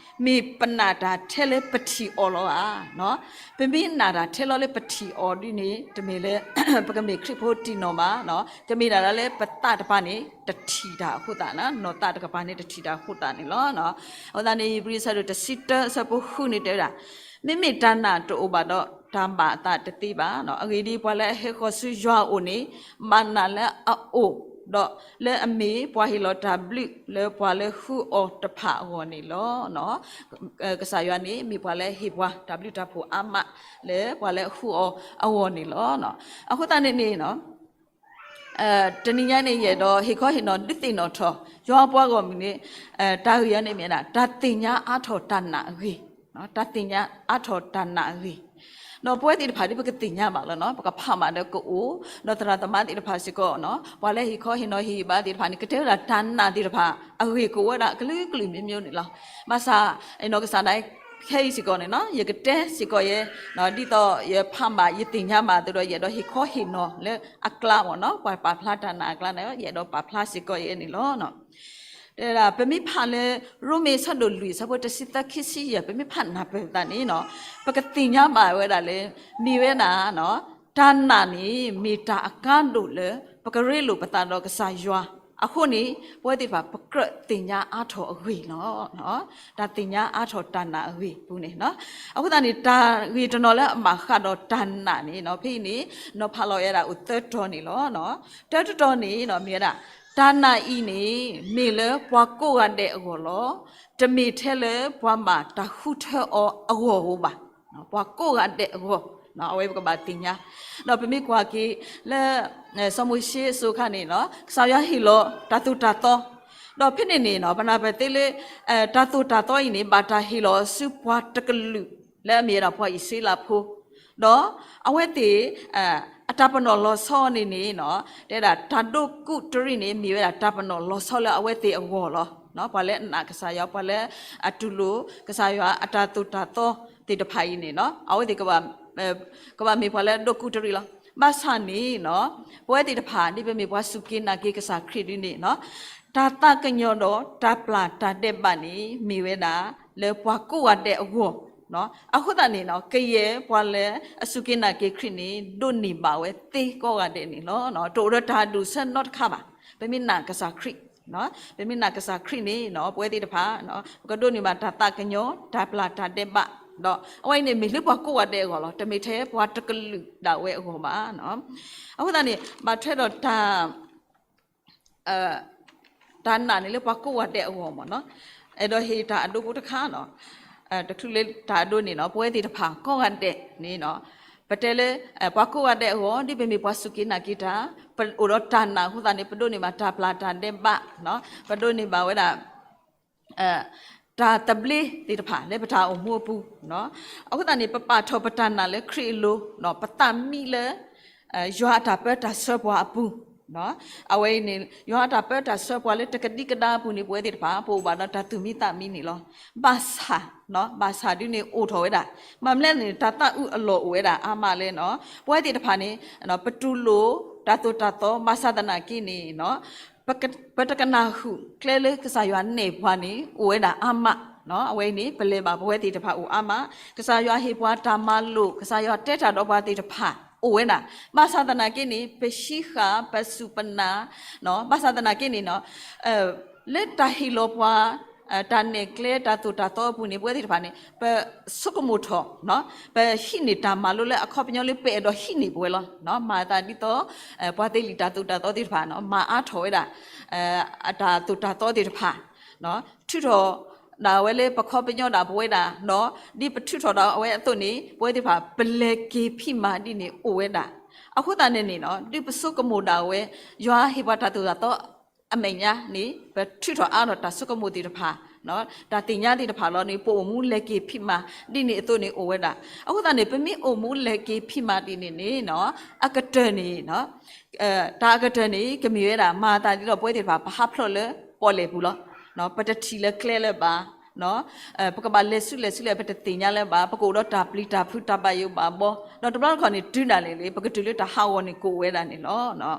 မ့ၢ်ပနာ်တၢ်ထဲလၢပထံၣ်အီၤလီၤဧါ. ပမ့ၢ်နာ်တၢ်ထဲလီၤလၢပထံၣ်အီၤဒ်န့ၣ် တမ့ၢ်လၢ ပကမ့ၢ်ခရံာ်ဖိတံၢ်နီၢ်ဘၣ်, ကမ့ၢ်ဒၣ်လၢပသးတကပၤန့ၣ် တထံၣ်တၢ်အဃိသတးန့ၣ် နီၢ်သးတကပၤန့ၣ် တထံၣ်တၢ်အဃိသတးန့ၣ်လီၤ. အဃိသတးန့ၣ် ဧ့ၤဘြံၤဆၢဒိၣ်တဆံတၢ အဆၢဖိဃုန့ၣ်တဲဝဲဒၣ် မ့မ့ၢ်တၢ်နာ်တအိၣ်ဘၣ်ဒီး တၢ်ဘၣ်အသးတသ့ဘၣ်. အဂ့ၢ်ဒ်အံၤ, ပှၤလၢအဟဲဃီၤဆူယွၤအအိၣ်န့ၣ် ဘၣ်နာ်လၢအအိၣ်, ဒီးလၢအမ့ၢ်ပှၤဟ့ၣ်လီၤတၢ်ဘျုးလၢပှၤလၢဃုအီၤတဖၣ်အဂီၢ်န့ၣ်လီၤ. ကစၢ်ယွၤန့ၣ် မ့ၢ်ပှၤလၢဟ့ၣ်ပှၤတၢ်ဘျုးတၢ်ဖှိၣ်အါမး လၢပှၤလၢအဃုအီၤအဂီၢ်န့ၣ်လီၤ. အဃိသတးန့ၣ်န့ၣ် တနံၤညါန့ၣ် ယအဲၣ်ဒိးဟ့ၣ်ခီဟ့ၣ်နီၤဒုးသ့ၣ်နီၣ်ထီၣ် ယွၤပှၤဂီၢ်မုၢ်န့ၣ် တၢ်ဂ့ၢ်အံၤန့ၣ်မ့ၢ်ဒၣ် တၢ်သ့ၣ်ညါအါထီၣ်တၢ်နာ်အဂ့ၢ်, တၢ်သ့ၣ်ညါအါထီၣ်တၢ်နာ်အဂ့ၢ်, ဒီးပဝဲသ့ၣ်တဖၣ်ဒ်ပကသ့ၣ်ညါဘၣ်လီၤနီၤ ပကဖးဘၣ်ဒီးကအိၣ်, ဒီးသရၣ်သမါသ့ၣ်တဖၣ်စ့ၢ်ကီးနီၤ ပှၤလၢဟ့ၣ်ခီဟ့ၣ်နီၤဟ့ၣ်ဂံၢ်ဘါသ့ၣ်တဖၣ်န့ၣ် ကတဲဝဲဒၣ်တၢ်နာ်သ့ၣ်တဖၣ် အဂ့ၢ်ကအိၣ်ဝဲဒၣ်ကလုာ်ကလုာ်မျိုးမျိုးန့ၣ်လီၤ. ဘၣ်ဆၣ် အနီၢ်ကစၢ်ဒၣ်ခဲအံၤစ့ၢ်ကီးန့ၣ်နီၤ ယကတဲစ့ၢ်ကီးယဲ ဒ်သိးယဖးဘၣ်ယသ့ၣ်ညါဘၣ်အသိးဒီး ယအဲၣ်ဒိးဟ့ၣ်ခီဟ့ၣ်နီၤလၢအကျါမ့ၢ်နီၤ ပှၤပာ်ဖျါတၢ်နာ်အကျါန့ၣ် ယအဲၣ်ဒိးပာ်ဖျါစ့ၢ်ကီးယဲန့ၣ်လီၤ. တဲဒၣ် ပမ့ၢ်ဖးလၢ ရိမ့ၤအဆၢဒိၣ်လွံၢ် အဆၢဖိတဆံသၢ ခံဆံယဲၢ် ပမ့ၢ်ဖးနၢ်ပၢၢ်သးန့ၣ်နီၤ ပကသ့ၣ်ညါဘၣ်ဝဲဒၣ်လၢ မ့ၢ်ဝဲဒၣ် တၢ်နာ်န့ၣ် မ့ၢ်တၢ်အကါဒိၣ်လၢ ပကရ့လိာ်ပသးဒီးကစၢ်ယွၤအဃိန့ၣ် ပဝဲသ့ၣ်တဖၣ် ပကြၢးသ့ၣ်ညါအါထီၣ်အဂ့ၢ်လီၤ. တၢ်သ့ၣ်ညါအါထီၣ်တၢ်နာ်အဂ့ၢ်ပူၤန့ၣ် အဃိသတးန့ၣ် တၢ်ဂ့ၢ်တနီၤလၢအဘၣ်ဃးဒီးတၢ်နာ်န့ၣ် ဖဲအံၤန့ၣ် နီၤဖးလီၤဝဲဒၣ်အိၣ်သၢတီၤန့ၣ်လီၤ. တၢတတီၤန့ၣ် မ့ၢ်ဝဲဒၣ် တၢ်နာ်အံၤန့ၣ် မ့ၢ်လၢပှၤကိးဂၤဒဲးအဂီၢ်လီၤ. တမ့ၢ်ထဲလၢပှၤဘၣ်တၢ်ဃုထၢအီၤအဂီၢ်ဧိၤဘၣ်. ပှၤကိးဂၤဒဲးအဂီၢ် အဝဲပကဘၣ်သ့ၣ်ညါ ဒီးပမ့ၢ်ကွၢ်က့ၤလၢ စီၤမိၤၡ့အစိၤအခါန့ၣ် ကစၢ်ယွၤဟ့ၣ်လီၤတၢ်သိၣ်တၢ်သီ ဒီးဖဲန့ၣ်န့ၣ် ပနၢ်ပၢၢ်သ့လၢ တၢ်သိၣ်တၢ်သီအံၤန့ၣ် ဘၣ်တၢ်ဟ့ၣ်လီၤဆူပှၤတကလုာ် လၢအမ့ၢ်ဝဲဒၣ်ပှၤအံၣ်စရ့လးဖိ ဒီးအဝဲသ့ၣ် အတၢ်ပနီၣ်လီၤဆီန့ၣ်န့ၣ် တဲဒၣ်တၢ်ဒိၣ်ကူးတရံးန့ၣ် မ့ၢ်ဝဲဒၣ်တၢ်ပနီၣ်လီၤဆီလၢအဝဲသ့ၣ်အဂီၢ်လီၤ. ပှၤလၢအနာ်ကစၢ်ယွၤ ပှၤလၢအတူၢ်လိာ်ကစၢ်ယွၤအတၢ်သိၣ်တၢ်သီသ့ၣ်တဖၣ်အံၤန့ၣ် အဝဲသ့ၣ် ကဘၣ်မ့ၢ်ပှၤလၢအဒိၣ်ကူးတရံးလီၤ. ဘၣ်ဆၣ်န့ၣ် ပဝဲသ့ၣ်တဖၣ် ဒ်ပမ့ၢ်ပှၤစူၢ်က့ၤနာ်က့ၤကစၢ်ခရံာ်ဒ်န့ၣ် တၢ်သးကညီၤဒီးတၢ်ပျၢ်တၢ်ဒဲးဘးန့ၣ် မ့ၢ်ဝဲဒၣ်လၢပှၤကိးဂၤဒဲးအဂီၢ် အဃိသတးန့ၣ် ကယဲၢ်ပှၤလၢအစူၢ်က့ၤနာ်က့ၤခရံာ်န့ၣ် ဒိးန့ၢ်ဘၣ်ဝဲသ့ကိးဂၤဒဲးန့ၣ်လီၤ. တအိၣ်ဒီးတၢ်ဒူၣ်ဆၢနီတခါဘၣ်. ပမ့ၢ်နာ်ကစၢ်ခရံာ် ပမ့ၢ်နာ်ကစၢ်ခရံာ်န့ၣ်နီၤ ပဝဲသ့ၣ်တဖၣ် ပကဒိးန့ၢ်ဘၣ်တၢ်သးကညီၤ တၢ်ပျၢ်တၢ်ဒဲးဘး, ဒီးအဝဲအံၤန့ၣ်မ့ၢ်လၢပှၤကိးဂၤဒဲးအဂီၢ်လီၤ. တမ့ၢ်ထဲပှၤတကလုာ်ဒၣ်ဝဲအဂီၢ်ဘၣ်. အဃိသတးန့ၣ် ဘၣ်ထွဲဒီးတၢ် တၢ်နာ်န့ၣ်လၢပှၤကိးဂၤဒဲးအဂီၢ်မ့ၢ်နီၤ. အဲၣ်ဒိးဟ့ၣ်တၢ်အဒိဖိတခါနီၤ, တချုးလၢတၢ်အဒိန့ၣ်နီၤ ပဝဲသ့ၣ်တဖၣ်ကိးဂၤဒဲးန့ၣ်နီၤ, ပတဲလၢ ပှၤကိးဂၤဒဲးအဂီၢ် ဒ်ပမ့ၢ်ပှၤစူၢ်က့ၤနာ်က့ၤတၢ် ပအိၣ်ဒီးတၢ်နာ်အဃိသတးန့ၣ် ပဒိးန့ၢ်ဘၣ်တၢ်ပျၢ်တၢ်ဒဲးဘး, ပဒိးန့ၢ်ဘၣ်ဝဲဒၣ် တၢ်သဘျ့သ့ၣ်တဖၣ်လၢပတၢ်အိၣ်မူအပူၤ, အဃိသတးန့ၣ် ပပာ်ထီၣ်ပတၢ်နာ်လၢခရံာ်အလိၤ, ပသးမံလၢ ယွၤအတၢ်ပၢတၢ်ဆှၢပှၤအပူၤ, အဝဲအံၤန့ၣ် ယွၤအတၢ်ပၢတၢ်ဆှၢပှၤလၢတကဒံကဒါအပူၤန့ၣ် ပဝဲသ့ၣ်တဖၣ် ပအိၣ်ဘၣ်ဒီးတၢ်သူၣ်မံသးမံန့ၣ်လီၤ. ဘၣ်ဆၣ် ဘၣ်ဆၣ်ဒုန့ၣ်အိၣ်ထီၣ်ဝဲဒၣ်, မ့ၢ်မနုၤလဲၣ်န့ၣ် တၢ်သးအုးအလီၢ်အိၣ်ဝဲဒၣ်အါမးလၢ ပဝဲသ့ၣ်တဖၣ်န့ၣ် ပတူၢ်လိာ်တၢ်သိၣ်တၢ်သီ ဘၣ်ဆၣ်သနာ်က့န့ၣ် ပတကနၢ်ဟူၣ်ကျဲလၢကစၢ်ယွၤနဲၣ်ပှၤန့ၣ် အိၣ်ဝဲဒၣ်အါမး, အဝဲအံၤန့ၣ် ပလဲၤဘၣ်ပဝဲသ့ၣ်တဖၣ်အိၣ်အါမး, ကစၢ်ယွၤဟ့ၣ်ပှၤတၢ်မၤလိာ် ကစၢ်ယွၤတဲတၢ်ဒီးပှၤသ့ၣ်တဖၣ်အိၣ်ဝဲဒၣ်, ဘၣ်ဆၣ်သနာ်က့န့ၣ် ပဟံးဃာ်ပစူၢ်ပနာ်, ဘၣ်ဆၣ်သနာ်က့န့ၣ် လၢတၢ်ဟ့ၣ်လီၤပှၤ တၢ်နဲၣ်ကျဲတၢ်သိၣ်တၢ်သီအပူၤန့ၣ် ပဝဲသ့ၣ်တဖၣ်န့ၣ် ပဆိကမိၣ်ထီၣ် ပဟံးန့ၢ်တၢ်မၤလိလၢအခီပညီလၢပအဲၣ်ဒိးဟံးန့ၢ်ပဝဲလီၤ. မၤသးဒ်သိး ပှၤသ့လံာ်တၢ်သိၣ်တၢ်သီသ့ၣ်တဖၣ် မၤအါထီၣ်ဝဲဒၣ် အတၢ်သိၣ်တၢ်သီသ့ၣ်တဖၣ် ထုးထီၣ်ဒၣ်ဝဲလၢပခီပညီဒၣ်ပဝဲဒၣ်ဒီး ဒ်ပထုးထီၣ်ဒၣ်ဝဲအသိးန့ၣ် ပဝဲသ့ၣ်တဖၣ် ပလဲၤက့ၤဖံးမၤဒ်န့ၣ်အိၣ်ဝဲဒၣ်. အဃိသတးန့ၣ်န့ၣ် ဒ်ပဆိကမိၣ်ဒၣ်ဝဲ ယွၤဟ့ၣ်ပှၤတၢ်သိၣ်တၢ်သီ အမဲာ်ညါန့ၣ် ပထုးထီၣ်အါထီၣ်တၢ်ဆိကမိၣ်သ့ၣ်တဖၣ် တၢ်သ့ၣ်ညါသ့ၣ်တဖၣ်လီၤန့ၣ် ပအိၣ်မူလဲၤက့ၤဖံးမၤ ဒ်န့ၣ်အသိးန့ၣ်အိၣ်ဝဲဒၣ်. အဃိသတးန့ၣ် ပမ့ၢ်အိၣ်မူလဲၤက့ၤဖံးမၤဒ်န့ၣ်န့ၣ် အကတၢၢ်န့ၣ် တၢ်အကတၢၢ်န့ၣ် ကမ့ၢ်ဝဲဒၣ် မၤသးဒ်သိးပဝဲသ့ၣ်တဖၣ် ပဟးဖျိးလၢပီၣ်လဲၣ်ပူၤလီၤ. ပတထံၣ်လၢကျဲလၢၤဘၣ်, ပကဘၣ်လဲၤဆူလဲၣ်ဆူလဲၣ် ပတသ့ၣ်ညါလၢၤဘၣ်, ပကအိၣ်ဒီးတၢ်ပျံၤတၢ်ဖုးတၢ်ဘၣ်ယိၣ်ဘၣ်ဘီ, ဒီးတဘျီတခီၣ်န့ၣ် တုၤဒၣ်လဲာ်လၢ ပကတုၤလၢတၢ်ဟးဂီၤန့ၣ်ကအိၣ်ဝဲဒၣ်န့ၣ်လီၤ.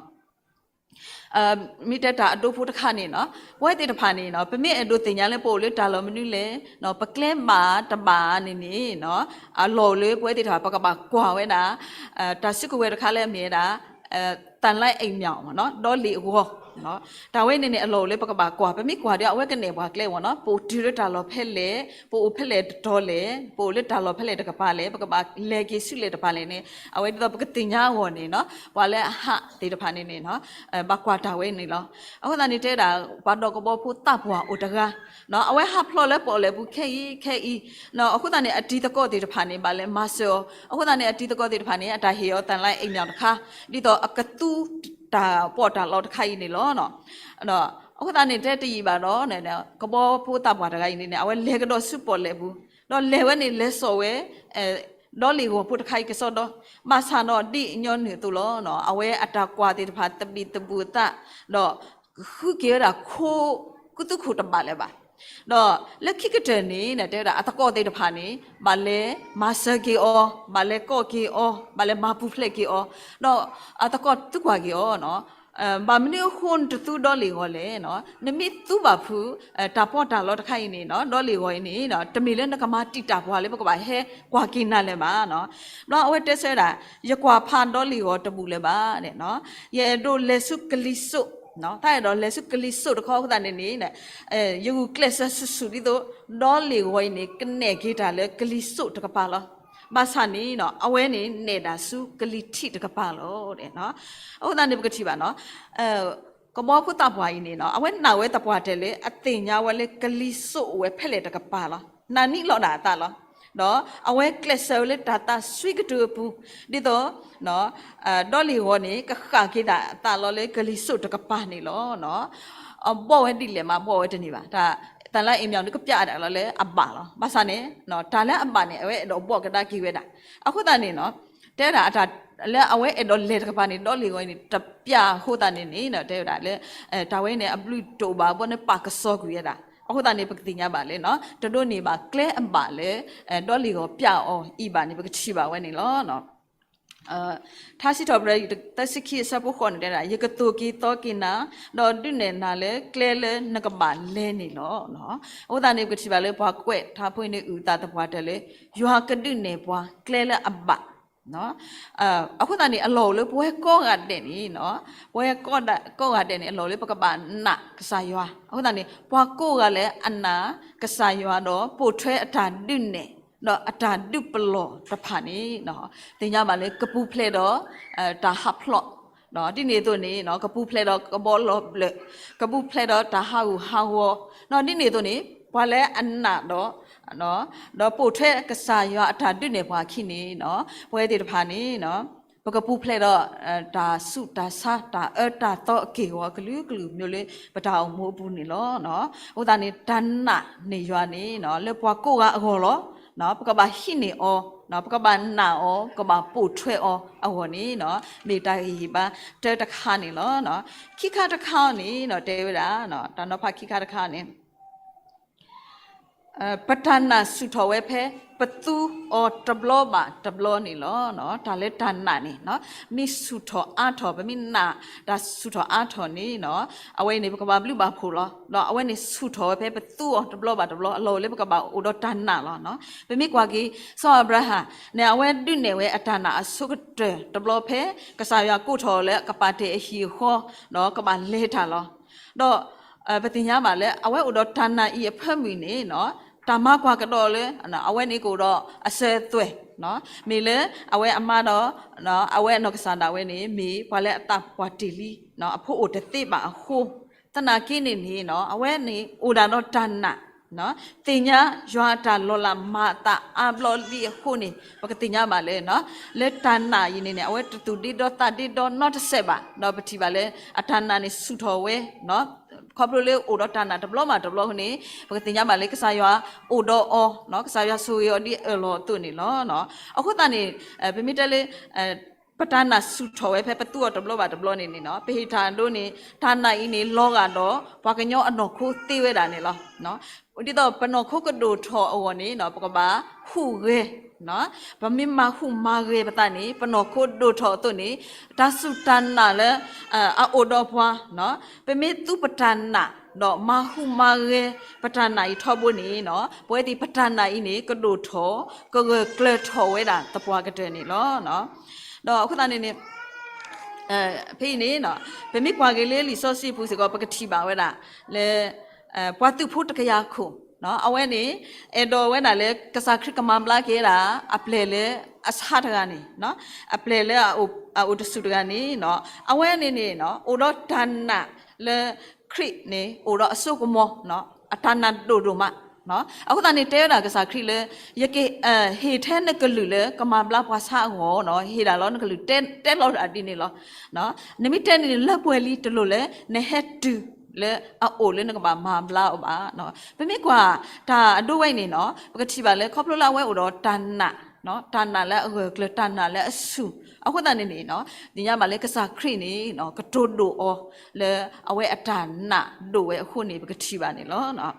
မ့ၢ်တဲတၢ်အဒိဖိတခါန့ၣ်နီၤ, ပဝဲသ့ၣ်တဖၣ်န့ၣ်နီၤ ပမ့ၢ်အဲၣ်ဒိးသ့ၣ်ညါလၢပအိၣ်လၢတၢ်လီၢ်မနုၤလဲၣ်, ပကျဲဘၣ်တဘၣ်န့ၣ်န့ၣ်နီၤ, အလီၢ်အိၣ်လၢပဝဲသ့ၣ်တဖၣ် ပကဘၣ်ကွၢ်ဝဲဒၣ် တၢ်စုကဝဲၤတခါလၢအမ့ၢ်ဝဲဒၣ် သံလိုက်အိမ်မြောက် မ့ၢ်နီၤ ဒီလ့ၣ်အဂီၤ, တၢ်ဝဲန့ၣ်န့ၣ် အလီၢ်အိၣ်လၢပကဘၣ်ကွၢ် ပမ့ၢ်ကွၢ်ဒီး အဝဲကနဲၣ်ပှၤကျဲမ့ၢ်နီၤ ပအိၣ်တုၤလၢတၢ်လီၢ်ဖဲလဲၣ်, ပအိၣ်ဖဲလဲၣ်တတီၤလဲၣ်, ပအိၣ်လၢတၢ်လီၢ်ဖဲလဲၣ်တကပၤလဲၣ်, ပကဘၣ်လဲၤက့ၤဆူလဲၣ်တဖၣ်လဲၣ်န့ၣ် အဝဲဒ်သိးပကသ့ၣ်ညါအဂီၢ်န့ၣ်နီၤ ပှၤလၢအဟးသ့ၣ်တဖၣ်န့ၣ်န့ၣ်နီၤ ဘၣ်ကွၢ်တၢ်ဝဲန့ၣ်လီၤ. အဃိသတးန့ၣ် တဲဒၣ် ပှၤဒီးကဘီဖိသးပှၢ်အိၣ်တဂၤ အဝဲဟးဖျိးလၢပီၣ်လဲၣ်ပူၤခဲအံၤခဲအံၤ, အဃိသတးန့ၣ် အတံၤသကိးသ့ၣ်တဖၣ်န့ၣ် ဘၣ်လဲၤမၤစၢၤအီၤ, အဃိသတးန့ၣ် အတံၤသကိးသ့ၣ်တဖၣ်န့ၣ် အတၢ်ဟ့ၣ်အီၤ သံလိုက်အိမ်မြောက် တခါ, ဒ်သိးအကသူတၢ်ပီးတၢ်လီတခါအံၤန့ၣ်လီၤ. အဃိသတးန့ၣ် တဲတယံာ်ဘၣ်ဒီး ကဘီဖိသးပှၢ်တဂၤအံၤန့ၣ်န့ၣ် အဝဲလဲၤကဒီးဆူပီၣ်လဲၣ်ပူၤ, ဒီးလဲၤဝဲန့ၣ် လဲၤစိာ်ဝဲ ဒီလ့ၣ်ဂီၤဖိတခါအံၤကစီဒီ, ဘၣ်ဆၣ်နီၤ ဒ်အညီနုၢ်အသိးလီၤ. အဝဲအတၢ်ကွၢ်သ့ၣ်တဖၣ် သဘံၣ်သဘုၣ်အသး, ဒီးဃုက့ၤဝဲဒၣ်ခိ ကူသူခိၣ်တဘၣ်လၢၤဘၣ်. ဒီးလၢခံကတၢၢ်န့ၣ် တဲဝဲဒၣ် အသကိးသ့ၣ်တဖၣ်န့ၣ် ဘၣ်လဲၤမၤစၢၤက့ၤအီၤ, ဘၣ်လဲၤကိးက့ၤအီၤ, ဘၣ်လဲၤမၤပူၤဖျဲးက့ၤအီၤ, ဒီးအသကိးသံကွၢ်က့ၤအီၤ ဘၣ်မနုၤအဃိနတသူဒီလ့ၣ်ဂီၤလဲၣ်. နမ့ၢ်သူဘၣ်ဖုး တၢ်ပီးတၢ်လီတခါအံၤန့ၣ် ဒီလ့ၣ်ဂီၤအံၤန့ၣ် တမ့ၢ်လၢနကမၤတံာ်တာ်ပှၤလၢပကဘၣ်ဟဲကွၢ်က့ၤနၤလၢၤဘၣ်. ဘျီအဝဲတဲဆၢဝဲဒၣ် ယကွၢ်ဖးဒီလ့ၣ်ဂီၤတဘူၣ်လၢၤဘၣ်. ယအဲၣ်ဒိးလဲၤဆူကလံၤစိး, တၢ်အဲၣ်ဒိးလဲၤဆူကလံၤစိးတခီအဃိသတးန့ၣ်န့ၣ် ယဂုာ်ကျဲးစၢးဆူၣ်ဆူၣ်ဒ်သိး ဒီလ့ၣ်ဂီၤအံၤန့ၣ် ကနဲၣ်က့ၤတၢ်လၢကလံၤစိးတကပၤလီၤ. ဘၣ်ဆၣ်န့ၣ် အဝဲန့ၣ်နဲၣ်ဒၣ်ဆူကလံၤထံးတကပၤလီၤ. အဃိသတးန့ၣ် ပကထံၣ်ဘၣ်နီၤ ကဘီဖိသးပှၢ်အံၤန့ၣ်နီၤ အဝဲနာ်ဝဲသပှၢ်တၢၢ်လၢ အသ့ၣ်ညါဝဲလၢကလံၤစိးအိၣ်ဝဲဖဲလဲၣ်တကပၤလီၤ. နာ်န့ၢ်လီၤဒၣ်အသးလီၤ. ဒီးအဝဲကျဲးစၢးဝဲလၢတၢ်သးစွံကတုၤအပူၤ ဒ်သိး ဒီလ့ၣ်ဂီၤန့ၣ် ကဃၣ်က့ၤဒၣ်အသးလီၤလၢကလံၤစိးတကပၤန့ၣ်လီၤ. အဘီၣ်ဝဲဒ်လဲၣ်မး ဘီၣ်ဝဲတန့ၢ်ဘၣ်. တၢ်သးလၢအ့ၣ်မၠီၣ်န့ၣ် ကပျးဒၣ်လီၤလၢအဘၣ်လီၤ. ဘၣ်ဆၣ်န့ၣ် တၢ်လၢအဘၣ်န့ၣ် အဝဲအဲၣ်ဒိးဘီၣ်ကဒါက့ၤဝဲဒၣ်. အဃိသတးန့ၣ်နီၤ တဲဝဲဒၣ်အတၢ်လၢအဝဲအဲၣ်ဒိးလဲၤတကပၤန့ၣ် ဒီလ့ၣ်ဂီၤန့ၣ် တပျးအဃိသတးန့ၣ်န့ၣ် တဲဝဲဒၣ်လၢ တၢ်ဝဲန့ၣ် အဘျုးတအိၣ်ဘၣ် ဘီန့ၣ်ပာ်ကစီကွံာ်ဝဲဒၣ်. အဃိသတးန့ၣ် ပကသ့ၣ်ညါဘၣ်လၢ တဒိးန့ၢ်ဘၣ်ကျဲအဘၣ်လၢ ဒီလ့ၣ်ဂီၤပျးအီၤအံၤဘၣ်န့ၣ် ပကထံၣ်ဘၣ်ဝဲန့ၣ်လီၤ. ထါစံးထီၣ်ပတြၢၤ သၢဆံခံအဆၢဖိဃိးန့ၣ်တဲဒၣ် ယကသိၣ်က့ၤသီက့ၤနၤ, ဒီးဒုးနဲၣ်နၤလၢကျဲလၢနကဘၣ်လဲၤန့ၣ်လီၤ. အဃိသတးန့ၣ် ပကထံၣ်ဘၣ်လၢပှၤကွဲးထါဖိန့ၣ် အုၣ်သးသပှၢ်တၢၢ်လၢ ယွၤကဒုးနဲၣ်ပှၤကျဲလၢအဘၣ် အဃိသတးန့ၣ် အလီၢ်အိၣ်လၢပဝဲကိးဂၤဒဲးန့ၣ်, ပဝဲကိးဂၤဒဲးန့ၣ် အလီၢ်လၢပကဘၣ်နာ်ကစၢ်ယွၤ. အဃိသတးန့ၣ် ပှၤကိးဂၤလၢအနာ်ကစၢ်ယွၤဒီးပိာ်ထွဲအတၢ်ဒုးနဲၣ် ဒီးအတၢ်ဒုးပလီၢ်တဖၣ်န့ၣ် သ့ၣ်ညါဘၣ်လၢကပူၤဖျဲးဒီးတၢ်ဟးဖျိး, ဒ်န့ၣ်အသိးန့ၣ် ကပူၤဖျဲးဒီးကဘီလီၤဘျၢၣ်, ကပူၤဖျဲးဒီးတၢ်ဟးဂူာ်ဟးဂီၤ, ဒ်န့ၣ်အသိးန့ၣ် ပှၤလၢအနာ်ဒီး ဒီးပိာ်ထွဲကစၢ်ယွၤအတၢ်ဒုးနဲၣ်ပှၤအခံန့ၣ် ပဝဲသ့ၣ်တဖၣ်န့ၣ် ပကပူၤဖျဲးဒီး တၢ်ဆူးတၢ်ဆါ တၢ်အၢတၢ်သီအက့ၢ်အဂီၤအကလုာ်ကလုာ် မ့ၢ်လၢပတၢ်အိၣ်မူအပူၤန့ၣ်လီၤ. အဃိသတးန့ၣ် တၢ်နာ်န့ၢ်ယွၤန့ၣ် လၢပှၤကိးဂၤအဂီၢ်လီၤ. ပကဘၣ်ဟံးန့ၢ်အီၤ, ပကဘၣ်နာ်အီၤ, ကဘၣ်ပိာ်ထွဲအီၤအဂီၢ်န့ၣ် မ့ၢ်တၢ်ဂံၢ်ဘါတၢတခါန့ၣ်လီၤ. ခံခါတခါန့ၣ် တဲဝဲဒၣ် တၢ်နီၤဖးခံခါတခါန့ၣ် ပတၢ်နာ်ဆူၣ်ထီၣ်ဝဲဖဲ ပသူအီၤတဘျီဘၣ်တဘျီန့ၣ်လီၤ. တၢ်လၢတၢ်နာ်န့ၣ် မ့ၢ်ဆူၣ်ထီၣ်အါထီၣ် ပမ့ၢ်နာ်တၢ်ဆူၣ်ထီၣ်အါထီၣ်န့ၣ် အဝဲအံၤန့ၣ် ပကဘၣ်ဘျုးဘၣ်ဖှိၣ်လီၤ. ဒီးအဝဲန့ၣ်ဆူၣ်ထီၣ်ဝဲဖဲပသူအီၤတဘျီဘၣ်တဘျီ အလီၢ်အိၣ်လၢပကဘၣ်အိၣ်ဒီးတၢ်နာ်လီၤ. ပမ့ၢ်ကွၢ်က့ၤ စီၤအၤဘြၤဟၣ်န့ၣ် အဝဲဒုးနဲၣ်ဝဲအတၢ်နာ်အဆိကတၢၢ်တဘျီဖဲ ကစၢ်ယွၤကိးထီၣ်အီၤလၢအကပာ်တ့ၢ်အဟံၣ်အဃီ ဒီးကဘၣ်လဲၤတၢ်လီၤ. ဒီး ပသ့ၣ်ညါဘၣ်လၢ အဝဲအိၣ်ဒီးတၢ်နာ်အံၤအဖၢမုၢ်န့ၣ် တၢ်မၤကွၢ်ကဒီးလၢ အဝဲန့ၣ်ကအိၣ်ဒီးအစၢၤအသွဲၣ်, မ့ၢ်လၢအဝဲအမါဒီး အဝဲအနီၢ်ကစၢ်ဒၣ်ဝဲန့ၣ် မ့ၢ်ပှၤလၢအသးပှၢ်တ့ၢ်လံ အဖိအိၣ်တသ့ဘၣ်အဃိ, သနာ်က့န့ၣ်န့ၣ် အဝဲန့ၣ်အိၣ်ဒၣ်ဒီးတၢ်နာ် သ့ၣ်ညါယွၤအတၢ်လီၤလးမၤအသးအါဘျီလံအဃိန့ၣ် ပကသ့ၣ်ညါဘၣ်လၢ လၢတၢ်နာ်အံၤန့ၣ်န့ၣ် အဝဲတသူၣ်ဒ့ဒီသးဒ့ဒီနီတစဲးဘၣ်. ဒီးပထံၣ်ဘၣ်လၢ အတၢ်နာ်န့ၣ်ဆူၣ်ထီၣ်ဝဲ ခီဖျိလၢအိၣ်ဒီးတၢ်နာ်တဘျီဘၣ်တဘျီအဃိန့ၣ် ပကသ့ၣ်ညါဘၣ်လၢကစၢ်ယွၤအိၣ်ဒီးအီၤ, ကစၢ်ယွၤဆိၣ်ဂ့ၤအီၤဒ်အၢၣ်လီၤအသိးန့ၣ်လီၤ. အဃိသတးန့ၣ် ပမ့ၢ်တဲလၢ ပတၢ်နာ်ဆူၣ်ထီၣ်ဝဲဖဲပသူအီၤတဘျီဘၣ်တဘျီန့ၣ်န့ၣ် ပဟ့ၣ်တၢ်အဒိန့ၣ် တၢ်နာ်အံၤန့ၣ်လီၤဂာ်ဒီး ပှၤကညီအနီၢ်ခိသ့ဝဲဒၣ်န့ၣ်လီၤ. ဒ်သိးပနီၢ်ခိကဒိၣ်ထီၣ်အဂီၢ်န့ၣ် ပကဘၣ်ဟူးဂဲၤ, ပမ့ၢ်မၤဟူးမၤဂဲၤပသးန့ၣ် ပနီၢ်ခိဒိၣ်ထီၣ်အသိးန့ၣ် တၢ်စူၢ်တၢ်နာ်လၢ အအိၣ်ဒီးပှၤ ပမ့ၢ်သူပတၢ်နာ် ဒီးမၤဟူးမၤဂဲၤပတၢ်နာ်အံၤထီဘိန့ၣ် ပဝဲသ့ၣ်ပတၢ်နာ်အံၤန့ၣ် ကဒိၣ်ထီၣ် ကဂၢၢ်ကျၢၤထီၣ်ဝဲဒၣ်သပှၢ်ကတၢၢ်န့ၣ်လီၤ. ဒီးအဃိသတးန့ၣ်န့ၣ် ဖဲအံၤန့ၣ် ပမ့ၢ်ကွၢ်က့ၤလၢလံာ်စီဆှံပူၤစ့ၢ်ကီး ပကထံၣ်ဘၣ်ဝဲဒၣ် လၢ ပှၤသုးဖိတကယၤခိၣ် အဝဲန့ၣ် အဲၣ်ဒိးဝဲဒၣ်လၢကစၢ်ခရံာ်ကမၤဘျါက့ၤဝဲဒၣ် အပျဲၢ်လၢအဆါတဂၤန့ၣ် အပျဲၢ်လၢအအိၣ်တဆူၣ်တဂၤန့ၣ် အဝဲန့ၣ်န့ၣ် အိၣ်ဒီးတၢ်နာ်လၢခရံာ်န့ၣ် အိၣ်ဒီးအစိကမီၤ အတၢ်နာ်ဒိၣ်ဒိၣ်မး အဃိသတးန့ၣ် တဲဝဲဒၣ်ကစၢ်ခရံာ်လၢ ယက ဟ့ၣ်ထဲနကလုၢ်လၢကမၤဘျါပှၤဆါအဂီၢ် ဟ့ၣ်ဒၣ်လီၤနကလုၢ် တဲလီၤဒၣ်ဒ်န့ၣ်လီၤ. နမ့ၢ်တဲန့ၣ်လၢပှဲၤလံ တလိၣ်လၢနဟဲတုၤလၢအအိၣ်လၢနကဘၣ်မၤဘျါအီၤဘၣ်. ပမ့ၢ်ကွၢ်တၢ်အဒိဝဲအံၤန့ၣ် ပကထံၣ်ဘၣ်လၢခီဖျိလၢအဝဲအိၣ်ဒီးတၢ်နာ် တၢ်နာ်လၢအဂၢၢ်ကျၢၤ တၢ်နာ်လၢအဆူၣ် အဃိသတးန့ၣ်န့ၣ် သ့ၣ်ညါဘၣ်လၢကစၢ်ခရံာ်န့ၣ် ကတိၤဒိၣ်အီၤလၢအဝဲအတၢ်နာ်ဒိၣ်ဝဲအဃိန့ၣ် ပကထံၣ်ဘၣ်န့ၣ်လီၤ.